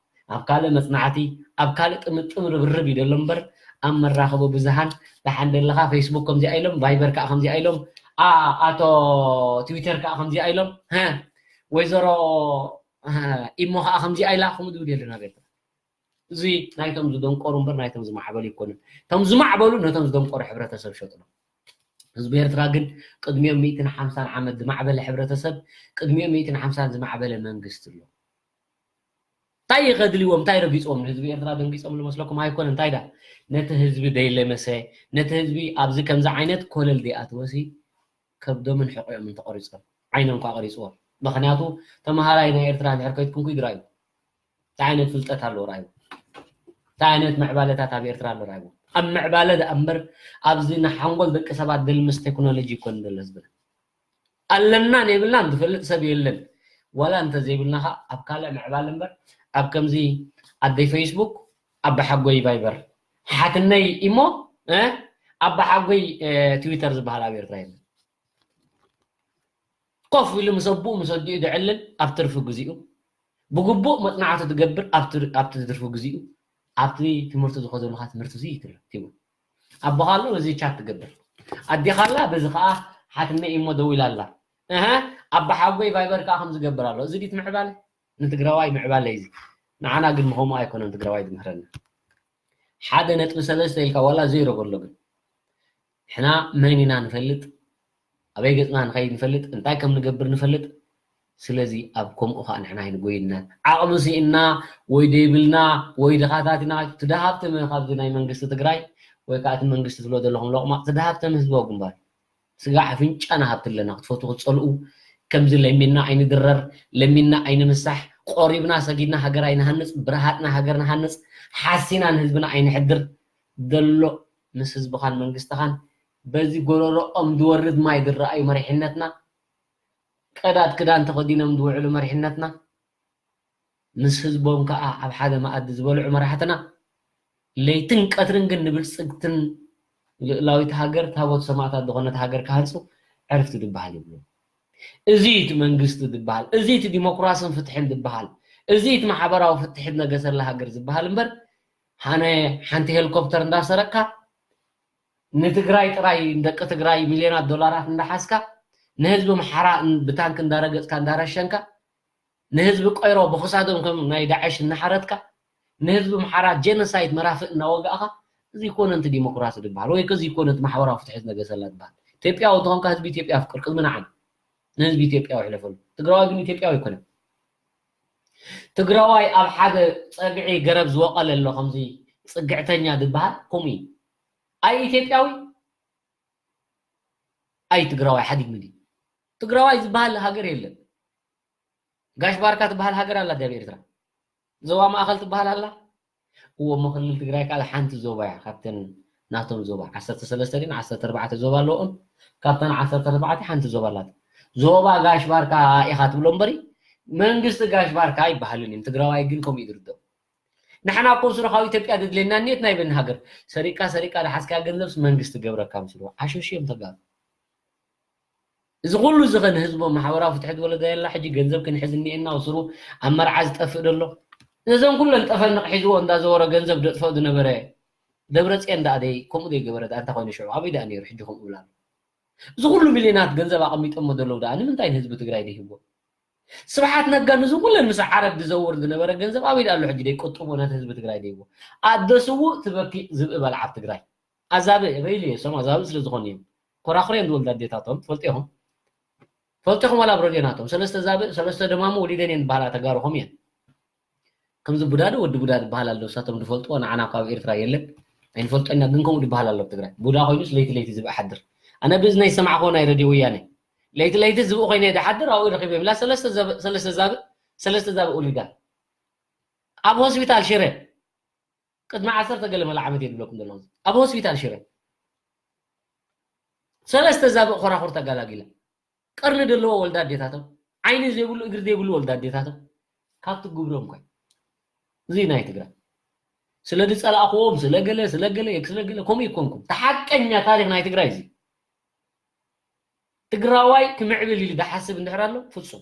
ኣብ ካልእ መጽናዕቲ፣ ኣብ ካልእ ጥምጥም ርብርብ እዩ ዘሎ እምበር ኣብ መራኸቢ ብዙሃን ደሓን ደለኻ ፌስቡክ ከምዚኣ ኢሎም፣ ቫይበር ከዓ ከምዚኣ ኢሎም፣ ኣ፣ ኣቶ ትዊተር ከዓ ከምዚኣ ኢሎም፣ ሀ፣ ወይዘሮ ሀ፣ ኢሞ ከዓ ከምዚኣ ኢላ ከምኡ ዝብል የለን ኣብ ኤርትራ። እዚ ናይቶም ዝደንቆሩ እምበር ናይቶም ዝማዕበሉ ኣይኮነን። እቶም ዝማዕበሉ ነቶም ዝደንቆሩ ሕብረተሰብ ሸጥሎም። ህዝቢ ኤርትራ ግን ቅድሚኦም ሚእትን ሓምሳን ዓመት ዝማዕበለ ሕብረተሰብ፣ ቅድሚኦም ሚእትን ሓምሳን ዝማዕበለ መንግስቲ ኣሎ። እንታይ እዩ ከድልዎም? እንታይ ረጊጾም ንህዝቢ ኤርትራ ደንጊጾም ዝመስለኩም? ኣይኮነን። እንታይ ዳ ነቲ ህዝቢ ደይለመሰ፣ ነቲ ህዝቢ ኣብዚ ከምዚ ዓይነት ኮለል ደይኣተወሲ ከብዶምን ሕቆኦምን ተቆሪጾም ዓይኖም ከዓ ቆሪጽዎም። ምኽንያቱ ተምሃራይ ናይ ኤርትራ እንድሕር ከይትኩንኩ ይግራዩ። እንታይ ዓይነት ፍልጠት ኣለዎ ራእይዎ? እንታይ ዓይነት ምዕባለታት ኣብ ኤርትራ ኣሎ ራእይዎ? ኣብ ምዕባለ ደኣ እምበር ኣብዚ ንሓንጎል ደቂ ሰባት ድልምስ ቴክኖሎጂ ይኮን ዘሎ ህዝብና። ኣለናን የብልናን ዝፈልጥ ሰብ የለን። ዋላ እንተዘይብልና ኸዓ ኣብ ካልእ ምዕባለ እምበር ኣብ ከምዚ ኣደይ ፌስቡክ፣ ኣባሓጎይ ቫይበር፣ ሓትነይ ኢሞ፣ እ፣ ኣባሓጎይ፣ እ፣ ትዊተር ዝበሃል ኣብ ኤርትራ የለን። ኮፍ ኢሉ ምስ ኣቦኡ ምስ ኣዲኡ ዝዕልል ኣብ ትርፊ ግዜኡ፣ ብግቡእ መጽናዕቲ ዝገብር ኣብቲ፣ ኣብቲ ትርፊ ግዜኡ፣ ኣብቲ ትምህርቲ ዝኸደሉ ኸዓ ትምህርቲ እዚ ይትለ-፣ ይትብል። ኣቦኻ ኣሎ፣ በዚ ቻት ትገብር። ኣዴኻ ኣላ፣ በዚ ኸዓ ሓትነ ኢሞ ደዊላ ኣላ። እሀ፣ ኣባሓጎይ ቫይበር ከኣ ከምዚ ገብር ኣሎ። እዚ ድዩ እቲ ምዕባለ? ንትግራዋይ ምዕባለ እዩ እዚ። ንዓና ግን ምኸምኡ ኣይኮነን ትግራዋይ ዝምህረና። ሓደ ነጥቢ ሰለስተ ኢልካ ዋላ ዜሮ በሎ ግን። ንሕና መን ኢና ንፈልጥ፣ ኣበይ ገጽና ንኸይድ ንፈልጥ፣ እንታይ ከም ንገብር ንፈልጥ። ስለዚ ኣብ ከምኡ ኸኣ ንሕና ኣይንጎይናን። ዓቕሚ ስኢንና ወይ ደይብልና ወይ ድኻታት ኢና፣ እቲ ደሃብተመ ካብዚ ናይ መንግስቲ ትግራይ ወይ ከኣ እቲ መንግስቲ ትብሎ ዘለኹም ሎቕማቕ፣ እቲ ደሃብተመ ህዝባዊ ግንባር። ስጋዕ ኣፍንጫና ሃብቲ ኣለና፣ ክትፈትዉ ክትጸልኡ፣ ከምዚ ለሚንና ኣይንድረር፣ ለሚንና ኣይንምሳሕ፣ ቆሪብና ሰጊድና ሃገር ኣይንሃንጽ፣ ብረሃጽና ሃገር ንሃንጽ፣ ሓሲና ንህዝብና ኣይንሕድር። ዘሎ ምስ ህዝብኻን መንግስትኻን በዚ ጎረሮኦም ዝወርድ ማይ ዝረኣዩ መሪሕነትና፣ ቀዳድ ክዳን ተኸዲኖም ዝውዕሉ መሪሕነትና፣ ምስ ህዝቦም ከኣ ኣብ ሓደ መኣዲ ዝበልዑ መራሕትና፣ ለይትን ቀትርን ግን ንብልጽግትን ልእላዊት ሃገር፣ ታቦት ሰማእታት ዝኾነት ሃገር ክሃንጹ ዕርፍቲ ዝበሃል ይብሉ። እዚ እቲ መንግስቲ ዝበሃል፣ እዚ እቲ ዲሞክራስን ፍትሕን ዝበሃል፣ እዚ እቲ ማሕበራዊ ፍትሒ ዝነገሰላ ሃገር ዝበሃል እምበር፣ ሃነ ሓንቲ ሄሊኮፕተር እንዳሰረቅካ፣ ንትግራይ ጥራይ፣ ንደቂ ትግራይ ሚልዮናት ዶላራት እንዳሓዝካ፣ ንህዝቢ ኣምሓራ ብታንክ እንዳረገጽካ እንዳረሸንካ፣ ንህዝቢ ቆይሮ ብኽሳዶም ከም ናይ ዳዕሽ እናሓረድካ፣ ንህዝቢ ኣምሓራ ጄኖሳይድ መራፍእ እናወጋእኻ፣ እዚ ይኮነ እቲ ዲሞክራሲ ዝበሃል፣ ወይ ከዚ ይኮነ እቲ ማሕበራዊ ፍትሒ ዝነገሰላ ዝበሃል። ኢትዮጵያዊ እንተኾንካ ህዝቢ ኢትዮጵያ ኣፍቅር፣ ቅድሚ ንዓና ንህዝቢ ኢትዮጵያ ውሕለፈሉ። ትግራዋይ ግን ኢትዮጵያዊ ኣይኮነን። ትግራዋይ ኣብ ሓደ ጸግዒ ገረብ ዝወቐለ ኣሎ፣ ከምዚ ጽግዕተኛ ዝበሃል ከምኡ እዩ። ኣይ ኢትዮጵያዊ፣ ኣይ ትግራዋይ ሓዲግ ምዲ። ትግራዋይ ዝበሃል ሃገር የለን። ጋሽ ባርካ ትበሃል ሃገር ኣላ ድያ ኣብ ኤርትራ? ዞባ ማእኸል ትበሃል ኣላ? እዎ፣ እሞ ክልል ትግራይ ከኣ ሓንቲ ዞባ እያ። ካብተን ናቶም ዞባ ዓሰርተ ሰለስተ ድን ዓሰርተ ኣርባዕተ ዞባ ኣለዎም። ካብተን ዓሰርተ ኣርባዕተ ሓንቲ ዞባ ኣላት። ዞባ ጋሽ ባርካ ኢኻ ትብሎ እምበሪ፣ መንግስቲ ጋሽ ባርካ ኣይበሃልን እዩ። ትግራዋይ ግን ከምኡ እዩ ዝርድኦ። ንሕና እኮ ምስሉ ካብ ኢትዮጵያ ድድልየና ኔት ናይ በኒ ሃገር ሰሪቃ ሰሪቃ ድሓዝካ ገንዘብስ መንግስቲ ገብረካ ምስሉ ዓሸሽ እዮም ተጋሩ። እዚ ኩሉ እዚ ከ ንህዝቦም ማሕበራዊ ፍትሒ ዝወለዳ የላ ሕጂ ገንዘብ ክንሕዝ እኒኤና ወስሩ ኣብ መርዓ ዝጠፍእ ደሎ ነዞም ኩለን ጠፈንቕ ሒዝዎ እንዳዘወረ ገንዘብ ደጥፈእ ዝነበረ ደብረፅዮን ደኣ ደይ ከምኡ ደይ ገበረ ደኣ እንታይ ኮይኑ ሽዑ ኣበይ ደኣ ነይሩ ሕጂ ከምኡ ብላ እዚ ኩሉ ሚልዮናት ገንዘብ ኣቐሚጦሞ ዘለዉ ደኣ ንምንታይ ንህዝቢ ትግራይ ደይህቦ ስብሓት ነጋ ንዚ ኩለን ምስ ዓረብ ዝዘውር ዝነበረ ገንዘብ ኣበይ ደኣ ኣሎ ሕጂ ደይ ቆጥቦ ነቲ ህዝቢ ትግራይ ደይህቦ ኣደ ስዉእ ትበኪ ዝብኢ በልዓ ኣብ ትግራይ ኣዛብእ ሪሊ እየ እሶም ኣዛብእ ስለ ዝኾኑ እዮም ኮራኹር እዮም ዝወልዳ ኣዴታቶም ትፈልጡ ኢኹም ፈልጥኹም ዋላ ኣብ ረድዮ ናቶም ሰለስተ ዛብእ ሰለስተ ደማሙ ወሊደን እየን ዝበሃላ ተጋሩ ከምኡ እየን ከምዚ ቡዳ ዶ ወዲ ቡዳ ዝበሃል ኣሎ ንሳቶም ዝፈልጥዎ ንዓና ካብ ኤርትራ የለን ኣይንፈልጦ ኢና ግን ከምኡ ዝበሃል ኣሎ ኣብ ትግራይ ቡዳ ኮይኑስ ለይቲ ለይቲ ዝብኢ ሓድር ኣነ ብእዝነይ ዝሰማዕክዎ ናይ ረድዮ ወያነ ለይቲ ለይቲ ዝብኢ ኮይነ ድሓድር ኣብኡ ረኺበ ይብላ ሰለስተ ዛብእ ሰለስተ ዛብእ ወሊዳ ኣብ ሆስፒታል ሽረ ቅድሚ ዓሰርተ ገለ መለ ዓመት እየ ዝብለኩም ዘለኹ ኣብ ሆስፒታል ሽረ ሰለስተ ዛብእ ኮራኹር ተጋላጊላ ቀርኒ ዘለዎ ወልዳ ኣዴታቶም ዓይኒ ዘይብሉ እግሪ ዘይብሉ ወልዳ ኣዴታቶም ካብቲ ግብሮም ኮይ እዚ ናይ ትግራይ ስለ ዝፀላእክዎም ስለገለ ስለገለ ስለገለ ከምኡ ይኮንኩም ተሓቀኛ ታሪክ ናይ ትግራይ እዚ ትግራዋይ ክምዕብል ኢሉ ዝሓስብ እንድሕር ኣሎ ፍፁም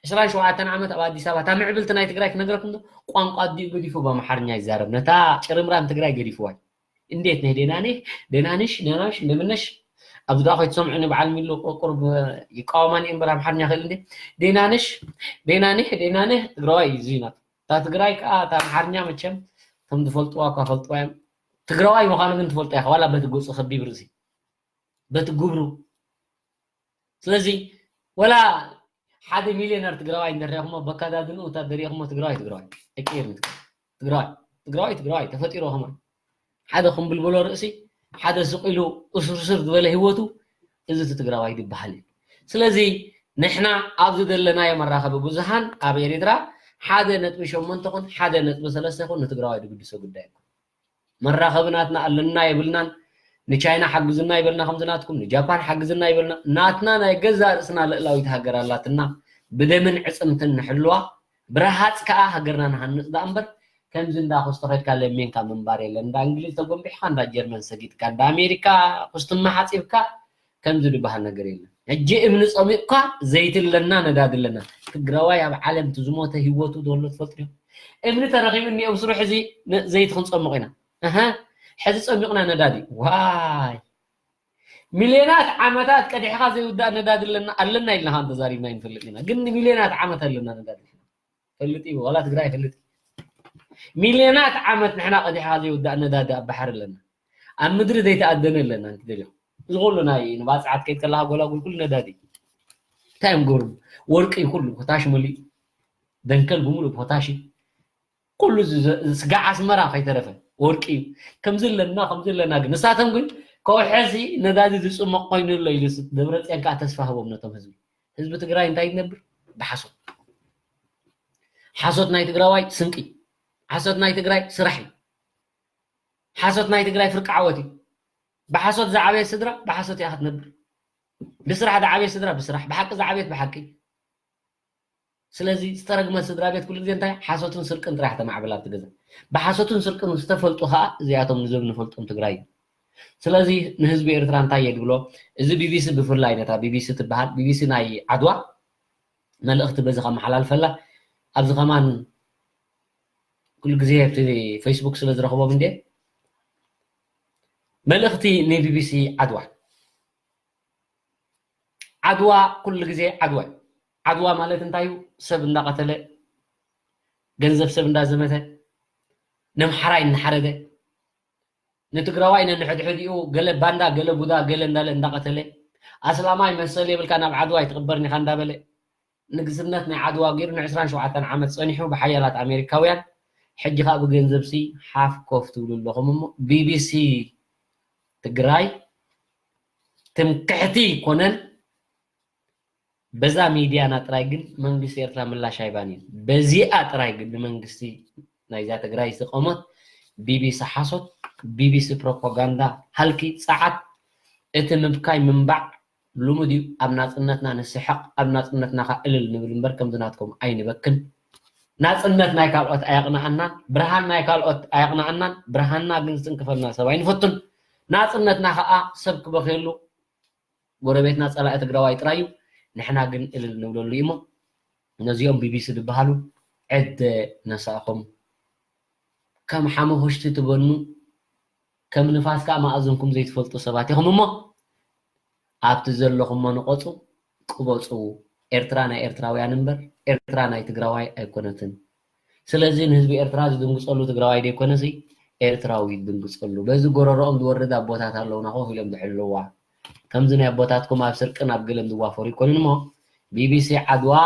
ዕስራን ሸውዓተን ዓመት ኣብ ኣዲስ ኣበባ እታ ምዕብልቲ ናይ ትግራይ ክነግረኩም ዶ ቋንቋ ኣዲኡ ገዲፉ ብኣምሓርኛ ይዛረብ ነታ ጭርምራም ትግራይ ገዲፍዋ እንዴት ነህ ደህና ነህ ደህና ነሽ ደህና ነሽ እንደምን ነሽ ኣብዚ ደኣ ከይትሰምዑኒ በዓል ሚሉ ቁሩብ ይቃወማኒ እምበር ኣምሓርኛ ክእል እንዴ ደህና ነሽ ደህና ነህ ደህና ነህ ትግራዋይ እዩ እዚ ናት እታ ትግራይ ከዓ እታ ኣምሓርኛ መቸም ከም ዝፈልጥዋ እኳ ፈልጥዋ እዮም ትግራዋይ ምዃኑ ግን ትፈልጦ ኢኻ ዋላ በቲ ገፁ ከቢብ ርእሲ በቲ ግብሩ ስለዚ ወላ ሓደ ሚልዮነር ትግራዋይ እንደረኹሞ በካዳድንኡ እታ ደሪኹሞ ትግራዋይ ትግራዋይ ኣይቀየርኒ ትግራዋይ ትግራዋይ ትግራዋይ ተፈጢሩ ከማ ሓደ ክምብልብሎ ርእሲ ሓደ ስቕ ኢሉ እሱርስር ዝበለ ህይወቱ እዚ እቲ ትግራዋይ ዝበሃል እዩ ስለዚ ንሕና ኣብዚ ዘለናዮ መራኸቢ ብዙሃን ኣብ ኤርትራ ሓደ ነጥቢ ሸሞንተ ኹን ሓደ ነጥቢ ሰለስተ ኹን ንትግራዋይ ዝግድሶ ጉዳይ እዩ መራኸቢ ናትና ኣለና የብልናን ንቻይና ሓግዝና ይበልና ከምዚ ናትኩም ንጃፓን ሓግዝና ይበልና ናትና ናይ ገዛ ርእስና ልእላዊት ሃገር ኣላትና ብደምን ዕፅምትን ንሕልዋ ብረሃፅ ከዓ ሃገርና ንሃንፅ ዳ እምበር ከምዚ እንዳ ኮስቶ ከድካ ለሚንካ ምንባር የለን እንዳ እንግሊዝ ተጎንቢሕካ እንዳ ጀርመን ሰጊጥካ እንዳ ኣሜሪካ ኩስትማ ሓፂብካ ከምዚ ዝበሃል ነገር የለን ሕጂ እምኒ ፀሚቕካ ዘይትለና ነዳዲ ኣለና ትግራዋይ ኣብ ዓለም ዝሞተ ህይወቱ ዘሎ ትፈልጡ ዲኹም እምኒ ተረኺቡ እኒኦ ብስሩ ሕዚ ዘይቲ ክንፀምቕ ኢና እሀ ሕዚ ፀሚቕና ነዳዲ ዋይ ሚልዮናት ዓመታት ቀዲሕኻ ዘይውዳእ ነዳዲ ኣለና ኣለና ኢልና ኻን ተዛሪብና ይንፈልጥ ኢና ግን ሚልዮናት ዓመት ኣለና ነዳዲ ፈልጥ እዩ ዋላ ትግራይ ፈልጥ ሚልዮናት ዓመት ንሕና ቀዲሕኻ ዘይውዳእ ነዳዲ ኣብ ባሕሪ ኣለና ኣብ ምድሪ ዘይተኣደነ ኣለና እንትደልዮ እዚ ኩሉ ናይ ንባፅዓት ከይድ ከለካ ጎላጉል ኩሉ ነዳዲ እንታይ እዮም ገብሩ ወርቂ ኩሉ ፖታሽ መሊኡ ደንከል ብምሉእ ፖታሽ ኩሉ ስጋ ዓስመራ ከይተረፈ ወርቂ እዩ ከምዚ ኣለና ከምዚ ኣለና ግን ንሳቶም ግን ከውሐዚ ነዳዲ ዝፅመቕ ኮይኑ ኣሎ ኢሉ ደብረፅዮን ከዓ ተስፋ ህቦም ነቶም ህዝቢ ህዝቢ ትግራይ እንታይ ይነብር ብሓሶት ሓሶት ናይ ትግራዋይ ስንቂ ሓሶት ናይ ትግራይ ስራሕ እዩ ሓሶት ናይ ትግራይ ፍርቂ ዓወት እዩ ብሓሶት ዝዓበየት ስድራ ብሓሶት እያ ክትነብር ብስራሕ ዝዓበየት ስድራ ብስራሕ ብሓቂ ዝዓበየት ብሓቂ ስለዚ ዝተረግመት ስድራ ቤት ኩሉ ግዜ እንታይ ሓሶትን ስርቅን ጥራሕ ተማዕብል ኣብቲ ገዛ ብሓሶትን ስርቅን ዝተፈልጡ ከዓ እዚኣቶም ንዞም ንፈልጦም ትግራይ እዩ ስለዚ ንህዝቢ ኤርትራ እንታይ እየ ዝብሎ እዚ ቢቢሲ ብፍላይ ነታ ቢቢሲ ትበሃል ቢቢሲ ናይ ዓድዋ መልእኽቲ በዚ ከመሓላልፈላ ኣብዚ ከማን ኩሉ ግዜ ኣብቲ ፌስቡክ ስለ ዝረኽቦም እንደ መልእኽቲ ንቢቢሲ ዓድዋ ዓድዋ ኩሉ ግዜ ዓድዋ እዩ ዓድዋ ማለት እንታይ እዩ ሰብ እንዳቐተለ ገንዘብ ሰብ እንዳዘመተ ነምሓራይ እናሓረደ ንትግራዋይ ነንሕድሕዲኡ ገለ ባንዳ ገለ ቡዳ ገለ እንዳለ እንዳቐተለ ኣስላማይ መሰል የብልካ ናብ ዓድዋ ኣይትቕበርን ኢኻ እንዳበለ ንግስነት ናይ ዓድዋ ገይሩ ን ዕስራን ሸውዓተን ዓመት ጸኒሑ ብሓያላት ኣሜሪካውያን ሕጂ ከዓ ብገንዘብ ሲ ሓፍ ኮፍ ትብሉ ኣለኹም እሞ ቢቢሲ ትግራይ ትምክሕቲ ኮነን በዛ ሚድያና ጥራይ ግን መንግስቲ ኤርትራ ምላሽ ኣይባን እዩ በዚኣ ጥራይ ግን ንመንግስቲ ናይዛ ትግራይ ዝቐመት ቢቢሲ ሓሶት ቢቢሲ ፕሮፓጋንዳ ሃልኪ ፀዓት እቲ ምብካይ ምንባዕ ልሙድ እዩ ኣብ ናፅነትና ንስሕቕ ኣብ ናፅነትና ካ እልል ንብል እምበር ከምዚ ናትኩም ኣይንበክን ናጽነት ናይ ካልኦት ኣየቕንኣናን፣ ብርሃን ናይ ካልኦት ኣየቕንኣናን፣ ብርሃንና ግን ዝትንክፈልና ሰብ ኣይንፈቱን። ናጽነትና ኸኣ ሰብ ክበኽየሉ፣ ጎረቤትና ጸላኢ ትግራዋይ ጥራይ እዩ፣ ንሕና ግን እልል ንብለሉ እዩ እሞ፣ ነዚኦም ቢቢሲ ዝበሃሉ ዕደ ነሳእኹም። ከም ሓመኹሽቲ ትበኑ፣ ከም ንፋስ ከኣ መኣዝንኩም ዘይትፈልጡ ሰባት ኢኹም እሞ፣ ኣብቲ ዘለኹሞ ንቐጹ፣ ቅበጹ። ኤርትራ ናይ ኤርትራውያን እምበር፣ ኤርትራ ናይ ትግራዋይ ኣይኮነትን። ስለዚ ንህዝቢ ኤርትራ ዝድንግጸሉ ትግራዋይ ደይኮነሲ፣ ኤርትራዊ ይድንግጸሉ። በዚ ጎረሮኦም ዝወርድ ኣቦታት ኣለውና፣ ኮፍ ኢሎም ዝሕልዋ። ከምዚ ናይ ኣቦታትኩም ኣብ ስርቅን ኣብ ገለን ዝዋፈሩ ይኮኑን እሞ፣ ቢቢሲ ዓድዋ፣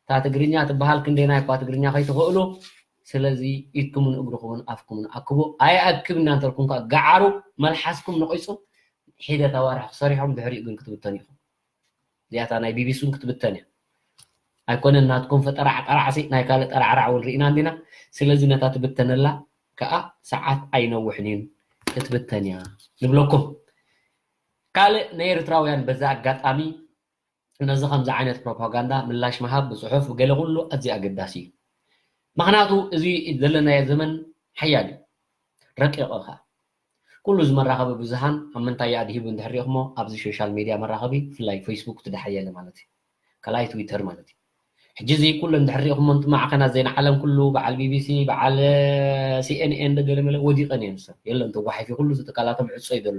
እታ ትግርኛ ትበሃል ክንደየናይ እኳ ትግርኛ ከይትኽእሉ፣ ስለዚ ኢድኩምን እግርኹምን ኣፍኩምን ኣክቡ። ኣይኣክብን ኢና እንተልኩም ከኣ ገዓሩ፣ መልሓስኩም ነቒጹ፣ ሒደት ኣዋርሕ ክሰሪሖም፣ ድሕሪኡ ግን ክትብተኑ ኢኹም። እዚኣታ ናይ ቢቢሲ እውን ክትብተን እያ። ኣይኮነን ናትኩም ፈጠራ ጠራዕሲ ናይ ካልእ ጠራዕራዕ እውን ርኢና እንዲና። ስለዚ ነታ ትብተነላ ከኣ ሰዓት ኣይነውሕን እዩ፣ ክትብተን እያ ንብለኩም። ካልእ ናይ ኤርትራውያን በዛ ኣጋጣሚ ነዚ ከምዚ ዓይነት ፕሮፓጋንዳ ምላሽ ምሃብ ብጽሑፍ ብገለ ኩሉ ኣዝዩ ኣገዳሲ እዩ። ምኽንያቱ እዚ ዘለናዮ ዘመን ሓያል እዩ፣ ረቂቕ እዩ ኸኣ። ኩሉ እዚ መራኸቢ ብዙሃን ኣብ ምንታይ እዩ ኣድሂቡ እንድሕር ሪኢኹሞ፣ ኣብዚ ሶሻል ሜድያ መራኸቢ፣ ብፍላይ ፌስቡክ እቲ ዝሓየለ ማለት እዩ፣ ካልኣይ ትዊተር ማለት እዩ። ሕጂ እዚ ኩሉ እንድሕር ሪኢኹሞ፣ እንትማዕኸና ዜና ዓለም ኩሉ በዓል ቢቢሲ፣ በዓል ሲኤንኤን፣ ገለመለ ወዲቐን እየን። ሰብ የለን ተጓሒፉ፣ ኩሉ እዚ ትካላቶም ዕጾ እዩ ዘሎ።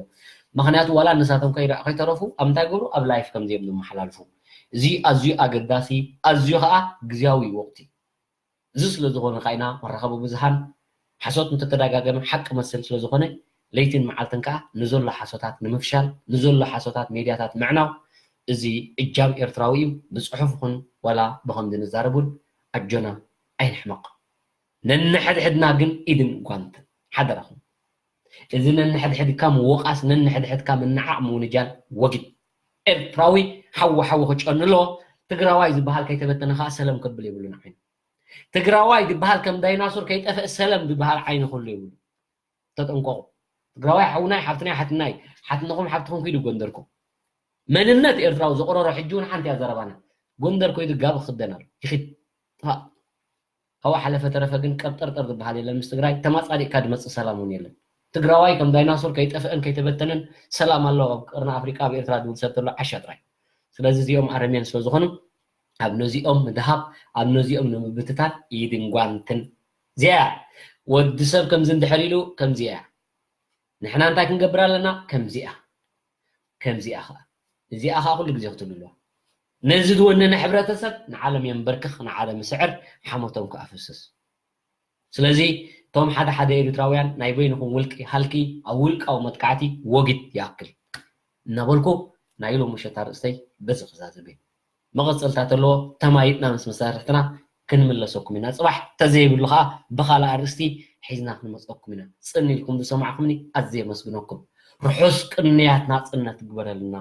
ምኽንያቱ ዋላ ንሳቶም ከይረ-፣ ከይተረፉ ኣብ ምንታይ ገብሩ፣ ኣብ ላይፍ ከም እዮም ዝመሓላልፉ። እዚ ኣዝዩ ኣገዳሲ፣ ኣዝዩ ኸኣ ግዝያዊ ወቕቲ። እዚ ስለ ዝኾነ ኸኣ ኢና መራኸቢ ብዙሃን ሓሶት እንተተደጋገመ ሓቂ መስል ስለ ዝኾነ፣ ለይትን መዓልትን ከኣ ንዘሎ ሓሶታት ንምፍሻል፣ ንዘሎ ሓሶታት ሜድያታት ምዕናው፣ እዚ እጃም ኤርትራዊ እዩ። ብጽሑፍ ይኹን ዋላ ብኸምዚ ንዛረብ እውን ኣጆና ኣይንሕመቕ። ነንሕድሕድና ግን ኢድን ጓንትን ሓደራኹም። እዚ ነንሕድሕድካ ምውቓስ፣ ነንሕድሕድካ ምንዓቕ ምውንጃል ወጊድ። ኤርትራዊ ሓዊ ሓዊ ክጨኑ ኣለዎ። ትግራዋይ ዝበሃል ከይተበተነ ከኣ ሰለም ከብል የብሉን ዓይኑ። ትግራዋይ ዝበሃል ከም ዳይናሶር ከይጠፍእ ሰለም ዝበሃል ዓይኒ ክህሉ የብሉን። ተጠንቀቑ። ትግራዋይ ሓውናይ፣ ሓፍትናይ፣ ሓትናይ፣ ሓትነኹም ሓፍትኹም ኪዱ ጎንደርኩም። መንነት ኤርትራዊ ዘቑረሮ ሕጂ እውን ሓንቲ እያ ዘረባና። ጎንደር ኮይዱ ጋብ ክኽደን ኣሎ። ይኺድ። ጥፋእ። ካብኡ ሓለፈ ተረፈ ግን ቀብጠርጠር ዝበሃል የለን ምስ ትግራይ። ተማጻዲቕካ ዝመጽእ ሰላም እውን የለን። ትግራዋይ ከም ዳይናሶር ከይጠፍአን ከይተበተነን ሰላም ኣሎ ኣብ ቀርኒ ኣፍሪቃ ኣብ ኤርትራ ዝብል ሰብ ተሎ ዓሻ ጥራይ። ስለዚ እዚኦም ኣረሜን ስለ ዝኾኑ ኣብ ነዚኦም ምድሃብ፣ ኣብ ነዚኦም ንምብትታን ኢድን ጓንትን። እዚኣ እያ። ወዲ ሰብ ከምዚ እንድሕር ኢሉ ከምዚ እያ። ንሕና እንታይ ክንገብር ኣለና? ከምዚኣ። ከምዚኣ ኸኣ። እዚኣ ኸኣ ኩሉ ግዜ ክትህሉ ኣለዋ። ነዚ ዝወነነ ሕብረተሰብ ንዓለም የንበርክኽ፣ ንዓለም ይስዕር፣ ሓሞቶም ከኣ ፍስስ። ስለዚ እቶም ሓደ ሓደ ኤርትራውያን ናይ በይንኹም ውልቂ ሃልኪ ኣብ ውልቃዊ መጥቃዕቲ ወጊድ ይኣክል እናበልኩ ናይ ሎሚ ምሸት ኣርእስተይ በዚ ክዛዘም እየ። መቐጸልታ ተለዎ ተማይጥና ምስ መሳርሕትና ክንምለሰኩም ኢና። ጽባሕ ተዘይብሉ ኸኣ ብኻልእ ኣርእስቲ ሒዝና ክንመጸኩም ኢና። ጽን ኢልኩም ዝሰማዕኩምኒ ኣዝየ የመስግነኩም። ርሑስ ቅንያት ናጽነት ግበረልና።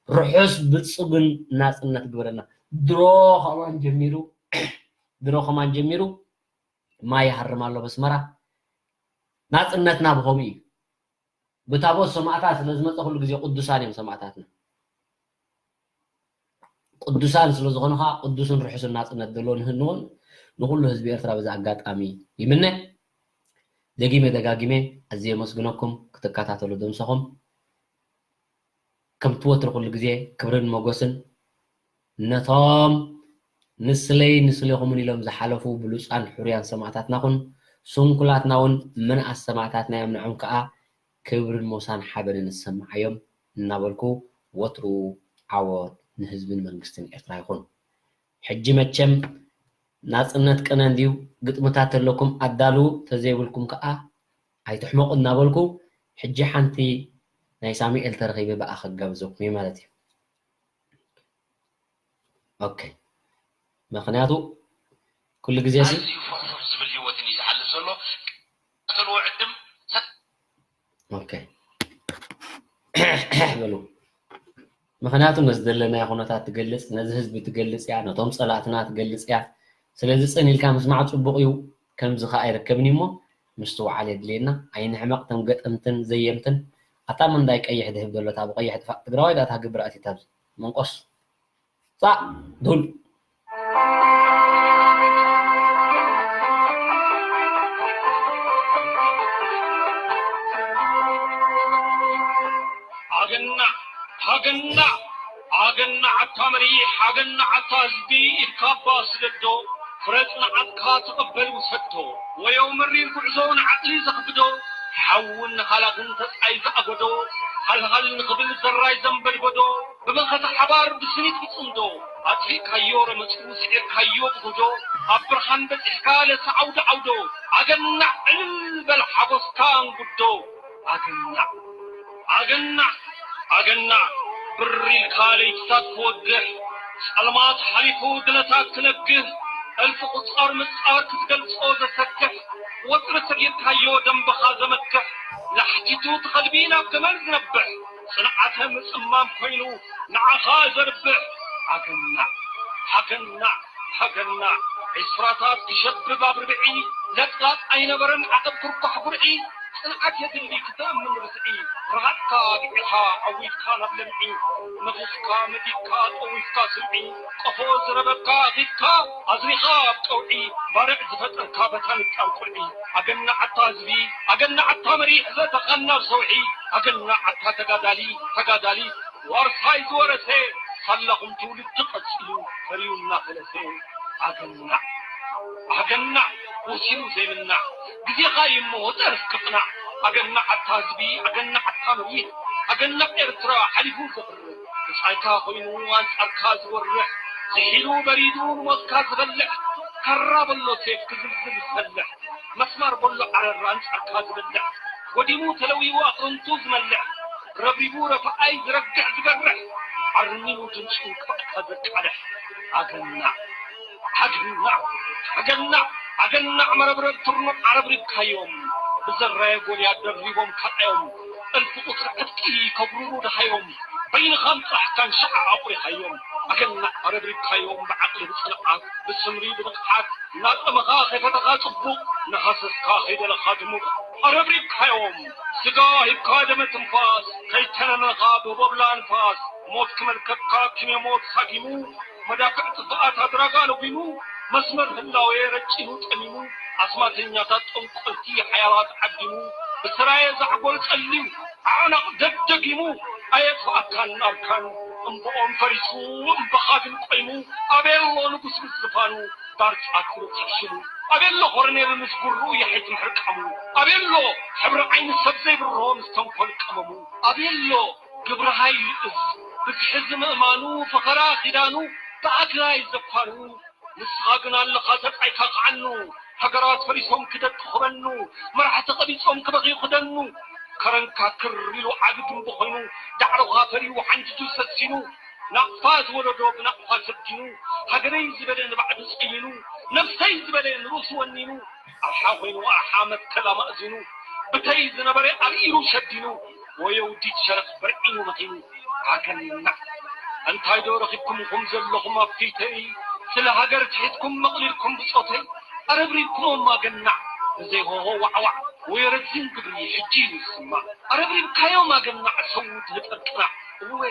ርሑስ ብጽጉን ናጽነት ግበረልና። ድሮ ከማን ጀሚሩ፣ ድሮ ከማን ጀሚሩ ማይ ይሃርም ኣሎ በስመራ። ናጽነትና ብኸምኡ እዩ። ብታቦት ሰማእታት ስለ ዝመጸ ኩሉ ግዜ ቅዱሳን እዮም ሰማእታትና። ቅዱሳን ስለ ዝኾኑ ኸኣ ቅዱስን ርሑስን ናጽነት ዘለዎ ንህንውን ንኹሉ ህዝቢ ኤርትራ በዚ ኣጋጣሚ ይምነ። ደጊመ ደጋጊመ ኣዝየ የመስግነኩም ክትከታተሉ ድምሰኹም። ከምቲ ወትሩ ኩሉ ግዜ ክብርን ሞገስን ነቶም ንስለይ ንስሌኹምን ኢሎም ዝሓለፉ ብሉጻን ሕሩያን ሰማእታትና ኹን፣ ስንኩላትና እውን ምንኣስ ሰማእታትና እዮም፣ ንዖም ከኣ ክብርን ሞሳን ሓበንን ዝሰምዓዮም እናበልኩ ወትሩ ዓወት ንህዝብን መንግስትን ኤርትራ ይኹን። ሕጂ መቸም ናጽነት ቅነ እንድዩ፣ ግጥምታት ተለኩም ኣዳልዉ፣ ተዘይብልኩም ከኣ ኣይትሕመቑ እናበልኩ፣ ሕጂ ሓንቲ ናይ ሳሙኤል ተረኺበ ብኣ ከጋብዘኩም እየ ማለት እዩ። ኦኬ። ምኽንያቱ ኩሉ ግዜ ሲ ኣዝዩ ፍርፍር ዝብል ህይወትን እዩ ዝሓልፍ ዘሎ። ቀተልዎ ዕድም ሰ- ኦኬ። በሉ። ምኽንያቱ ነዚ ዘለናዮ ኩነታት ትገልጽ፣ ነዚ ህዝቢ ትገልጽ እያ፣ ነቶም ጸላእትና ትገልጽ እያ። ስለዚ ጽን ኢልካ ምስማዕ ጽቡቕ እዩ። ከምዚ ከኣ ኣይርከብን እዩ እሞ ምስትውዓል የድልየና። ኣይንሕመቕ፣ እቶም ገጠምትን ዘየምትን። ኣታ መንዳይ ቀይሕ ድህብ ዘሎ፣ እታ ብቐይሕ ጥፋእ ትግራዋይ ዳኣ እታ ግብር ኣትይታ ኣብዚ መንቆስ። ጻእ ዱል። ኣገናዕ ኣገናዕ ኣታ መሪሕ ኣገናዕ ኣታ ህዝቢ ኢድካ እባ ስደዶ ፍረ ጽንዓትካ ተቐበል ውሰዶ ወዮ መሪር ጉዕዞ ንዓቕሊ ዘኽብዶ ሓውን ሃላኽን ተጻይ ዝኣጎዶ ሃልሃል ንኽብል ዘራይ ዘንበድበዶ ብመኸተ ሓባር ብስኒት ይጽምዶ ኣጥፊእካዮ ረመጹ ስዒርካዮ ብጉዶ ኣብ ብርሃን በጺሕካ ለሰ ዓውዶ ዓውዶ ኣገናዕ ዕልል በል ሓጎስካ ኣንጉዶ ኣገናዕ ኣገናዕ ኣገናዕ ብር ኢልካ ለይትታት ክወግሕ ጸልማት ሓሊፉ ድነታት ክነግህ እልፊ ቁጻር ምጻር ክትገልጾ ዘሰክሕ ወጥሪ ሰጊርካዮ ደንበኻ ዘመክሕ ላሕቲቱ ትኸልቢ ናብ ገመል ዝነብሕ ጽንዓተ ምጽማም ኮይኑ ንዓኻ ዘርብሕ ኣገናዕ ሃገናዕ ሃገናዕ ዒስራታት ክሸብብ ኣብ ርብዒ ለጥላጥ ኣይነበረን ዓቐብ ኩርኳሕ ጉርዒ ጽንዓት የድሊ ክተእምን ርስዒ ረሃጽካ ኣግዒኻ ዓዊትካ ናብ ለምዒ ነኺስካ መዲድካ ጠዊፍካ ስምዒ ቆፎ ዝረበካ ኣኺድካ ኣዝሪኻ ኣብ ቀውዒ ባርዕ ዝፈጠርካ በታ ንጣር ቁልዒ ኣገናዕ ኣታ ህዝቢ ኣገናዕ ኣታ መሪሕ ዘእተኻና ኣብ ሰውዒ ኣገናዕ ኣታ ተጋዳሊ ተጋዳሊት ዋርሳይ ዝወረሰ ሳላኹም ትውልዲ ቀጺሉ ፈርዩ እናፈለሰ ኣገናዕ ኣገናዕ ወሲኑ ዘይምናዕ ግዜኻ ይሞ ጠርፍ ክቕናዕ ኣገናዕ ኣታ ህዝቢ ኣገናዕ ኣታ መሪሕ ኣገናዕ ኤርትራ ሓሊፉ ዘኽርር ብጻይካ ኮይኑ ኣንጻርካ ዝወርሕ ዝሒሉ በሪዱ ንሞትካ ዝበልሕ ካራ በሎ ሴፍ ክዝልዝል ዝፈልሕ መስማር በሎ ዓረር ኣንጻርካ ዝበልሕ ጎዲሙ ተለዊቡ ኣቕርንቱ ዝመልሕ ረብሪቡ ረፈኣይ ዝረግሕ ዝገርሕ ዓርኒኑ ድምጹ ክፋእካ ዘቃልሕ ኣገናዕ ኣገናዕ ኣገናዕ ኣገናዕ መረብረብ ትርኑዕ ዓረብሪብካዮም ብዘራየ ጎልያድ ደርሪቦም ካልኣዮም እልፊ ቁጽሪ ዕጥቂ ከጉርሩ ደሃዮም በይንኻም ጥራሕ ካንሻዓ ኣቑሪኻዮም ኣገናዕ ኣረብሪብካዮም ብዓቕሊ ብጽንዓት ብስምሪ ብንቕሓት እናጠመኻ ከይፈተኻ ጽቡቕ እናሃሰስካ ከይደለኻ ድሙቕ ኣረብሪብካዮም ስጋ ሂብካ ደመ ትንፋስ ከይተነነኻ ብቦብላ ንፋስ ሞት ክመልከትካ ኪነ ሞት ሳጊሙ መዳፍዕ ጥፍኣት ኣድራጋ ለጒሙ መስመር ህላዌ ረጪኑ ጠሚሙ ኣስማተኛታት ጠንቆልቲ ሓያላት ዓዲሙ ብስራየ ዛዕጎል ጸልዩ ኣዕናቕ ደብደጊሙ ኣየጥፍኣካን ኣርካን እምብኦም ፈሪሱ እምብኻ ግን ቆይሙ ኣበየሎ ንጉስ ምስ ዝፋኑ ዳርጻ ክብሩ ተሕሽሙ ኣበየሎ ኮረኔል ምስ ጉርኡ የሒት ምሕርቃሙ ኣበየሎ ሕብሪ ዓይኒ ሰብ ዘይብርሆ ምስ ተንኮል ቀመሙ ኣበየሎ ግብሪ ሃይል እዝ ብዝሒ ዝምእማኑ ፈኸራ ኪዳኑ ብኣግራይ ዘፋንዉ ንስኻ ግን ኣለኻ ተጣይካ ክዓኑ ሃገራት ፈሪሶም ክደቂ ክበኑ መራሕቲ ቀቢጾም ክበኽዩ ክደኑ ከረንካ ክር ኢሉ ዓቢ ግንቢ ኮይኑ ዳዕሮኻ ፈርዩ ሓንጅጁ ሰሲኑ ናቕፋ ዝወለዶ ብናቕፋ ሰዲኑ ሃገረይ ዝበለ ንባዕዱ ጸይኑ ነብሰይ ዝበለ ንርእሱ ወኒኑ ኣርሓ ኮይኑ ኣርሓ መትከል ኣማእዚኑ ብተይ ዝነበረ ኣብ ኢዱ ሸዲኑ ወየውዲት ሸረኽ በርዒኑ መኺኑ ኣገናዕ እንታይ ዶ ረኺብኩም ኢኹም ዘለኹም ኣብ ፊተይ ስለ ሃገር ትሒትኩም መቕሊልኩም ብጾተይ ኣረብሪብኩሞም ኣገናዕ ብዘይ ሆሆ ዋዕዋዕ ወይ ረዚን ግብሪ ሕጂ እዩ ዝስማዕ ኣረብሪብካዮም ኣገናዕ ሰውት ህጠር ቅናዕ እወ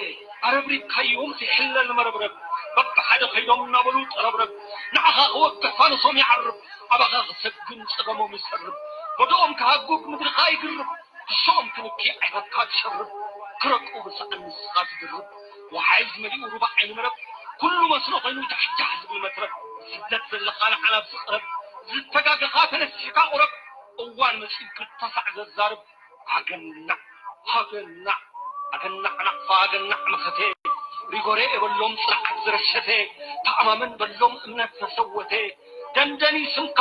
ኣረብሪብካዮም ዘይሕለል መረብረብ በብሓደ ከይዶም እናበሉ ጠረብረብ ንዓኻ ክወግሕ ፋኖሶም ይዓርብ ኣባኻ ክሰግን ጸገሞም ይሰርብ በዶኦም ክሃጉግ ምድርኻ ይግርብ ክሾኦም ክንኪ ዓይነትካ ትሸርብ ክረቁ ብሰኣን ንስኻ ትድርብ ወሓይዝ መሊኡ ሩባ ዓይኒ መረብ ኩሉ መስኖ ኮይኑ ጃሕጃሕ ዝብል መትረብ ስደት ዘለኻ ንዓና ብዝቕረብ ዝተጋገኻ ተነሲሕካ ቁረብ እዋን መጺኡ ክልተ ሳዕ ዘዛርብ ኣገናዕ ሃገናዕ ኣገናዕ ናቕፋ ኣገናዕ መኸተ ሪጎሬ በሎም ጽንዓት ዝረሸተ ተኣማመን በሎም እምነት ዘሰወተ ደንደኒ ስምካ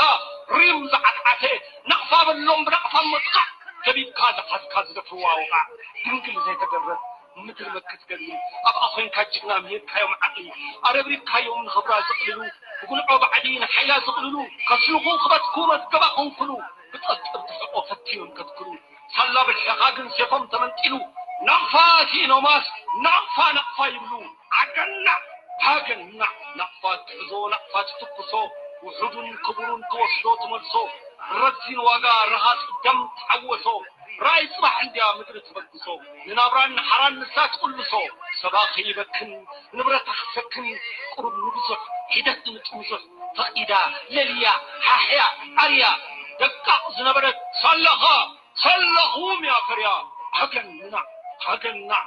ሪም ዝዓጥዓተ ናቕፋ በሎም ብናቕፋ መጥቃዕ ከቢብካ ዝሓዝካ ዝደፍርዋ ወቓዕ ድንግል ዘይተገረት ምድሪ መክት ገድሊ ኣብኣ ኮይንካ ጅግና ምሂርካዮም ዓቕሊ ኣረብሪብካዮም ንኽብራ ዘቕልሉ ብጉልዖ ባዕዲ ንሓይላ ዘቕልሉ ከስልኹ ክበትኩ መዝገባ ኮንኩሉ ብጠርጥር ትሕቆ ፈቲኖም ከትክሉ ሳላ ብልሕኻ ግን ሴፎም ተመንጢሉ ናቕፋ ስኢኖማስ ናቕፋ ናቕፋ ይብሉ ኣገናዕ ሃገናዕ ናቕፋ ትሕዞ ናቕፋ ትትኩሶ ውሑዱን ክቡሩን ትወስዶ ትመልሶ ረዚን ዋጋ ረሃፅ ደም ትሓወሶ ራእይ ፅባሕ እንድያ ምድሪ ትበግሶ ንናብራን ንሓራን ንሳ ትቕልሶ ሰባ ከይበክን ንብረታ ክሰክን ቁሩብ ንብዙሕ ሒደት ንምጥምዙሕ ፈቒዳ ለልያ ሓሕያ ዓርያ ደቃቕ ዝነበረት ሳላኻ ሳላኹም እያ ፈርያ ሃገናዕ ሃገናዕ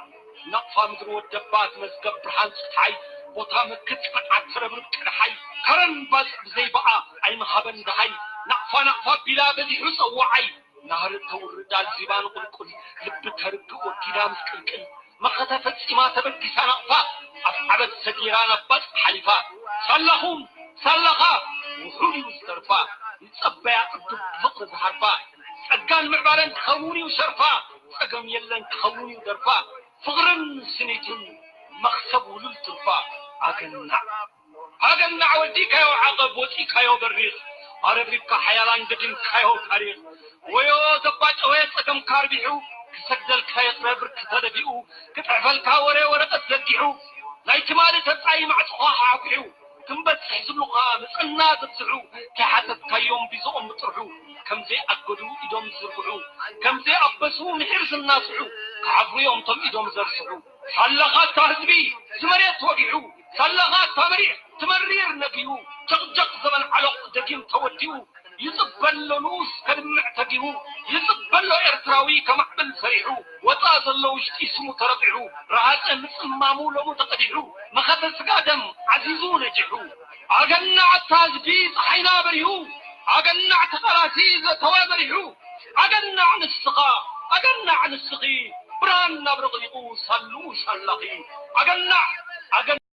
ናቕፋ ምድሪ ወደባ ትመዝገብ ብርሃን ጽፍሓይ፣ ቦታ መክት ጽንዓት ትረብርብ ቅድሓይ፣ ከረን ባጽዕ ብዘይበኣ ኣይምሃበን ደሃይ፣ ናቕፋ ናቕፋ ቢላ በዚሑ ጸዋዓይ፣ ናህሪ ተውርድ ኣልዚባ ንቑልቁል፣ ልቢ ተርግእ ወጊዳ ምስ ቅልቅል፣ መኸተ ፈጺማ ተበጊሳ ናቕፋ፣ ኣፍዓበት ሰጊራ ናብ ባጽዕ ሓሊፋ፣ ሳላኹም ሳላኻ ውሑድ እዩ ዝተርፋ፣ ይጸበያ ቅዱብ ብፍቕሪ ዝሃርፋ፣ ጸጋን ምዕባለን ክኸውን እዩ ሸርፋ፣ ጸገም የለን ክኸውን እዩ ደርፋ፣ ፍቕርን ስኒትን መኽሰብ ውሉል ትርፋ፣ ኣገናዕ ኣገናዕ ወዲእካዮ ዓቐብ ወጺእካዮ በሪኽ፣ ኣረብሪብካ ሓያላን ደጊምካዮ ታሪኽ፣ ወዮ ዘባጨወ ጸገምካ ኣርቢሑ፣ ክሰግደልካ ይቕረ ብርኪ ተደፊኡ፣ ክጽሕፈልካ ወረ ወረቐት ዘርጊሑ፣ ናይ ትማሊ ተጻይ ማዕጾኻ ሓጒሑ፣ ክንበጽሕ ዝብሉኻ ምጽና ዘብዝሑ፣ ከይሓተትካዮም ቢዝኦም ምጥርሑ፣ ከም ዘይኣገዱ ኢዶም ዝዝርግሑ፣ ከም ዘይኣበሱ ምሒር ዝናስሑ፣ ክሓፍሩ እዮም እቶም ኢዶም ዘርስሑ። ሳላኻ እታ ህዝቢ ዝመሬት ወጊሑ፣ ሳላኻ እታ መሪሕ ትመሪር ነጊሁ፣ ጀቕጀቕ ዘበል ዓሎቕ ደጊም ተወዲኡ፣ ይጽበ ኣሎ ንኡስ ከድምዕ ተጊሁ፣ ይጽበ ኣሎ ኤርትራዊ ከማዕብል ፈሪሑ፣ ወጻ ዘሎ ውሽጢ ስሙ ተረቂሑ፣ ረሃጸ ምጽማሙ ሎሙ ተቐዲሑ፣ መኸተ ስጋ ደም ዓዚዙ ነጂሑ። ኣገናዕ ኣታ ህዝቢ ጸሓይና በሪሁ፣ ኣገናዕ ተቓላሲ ዘተወ በሪሑ፣ ኣገናዕ ንስኻ፣ ኣገናዕ ንስኺ ብርሃን ናብ ረቒቑ ሳልኡ ሳላኺ። ኣገናዕ፣ ኣገናዕ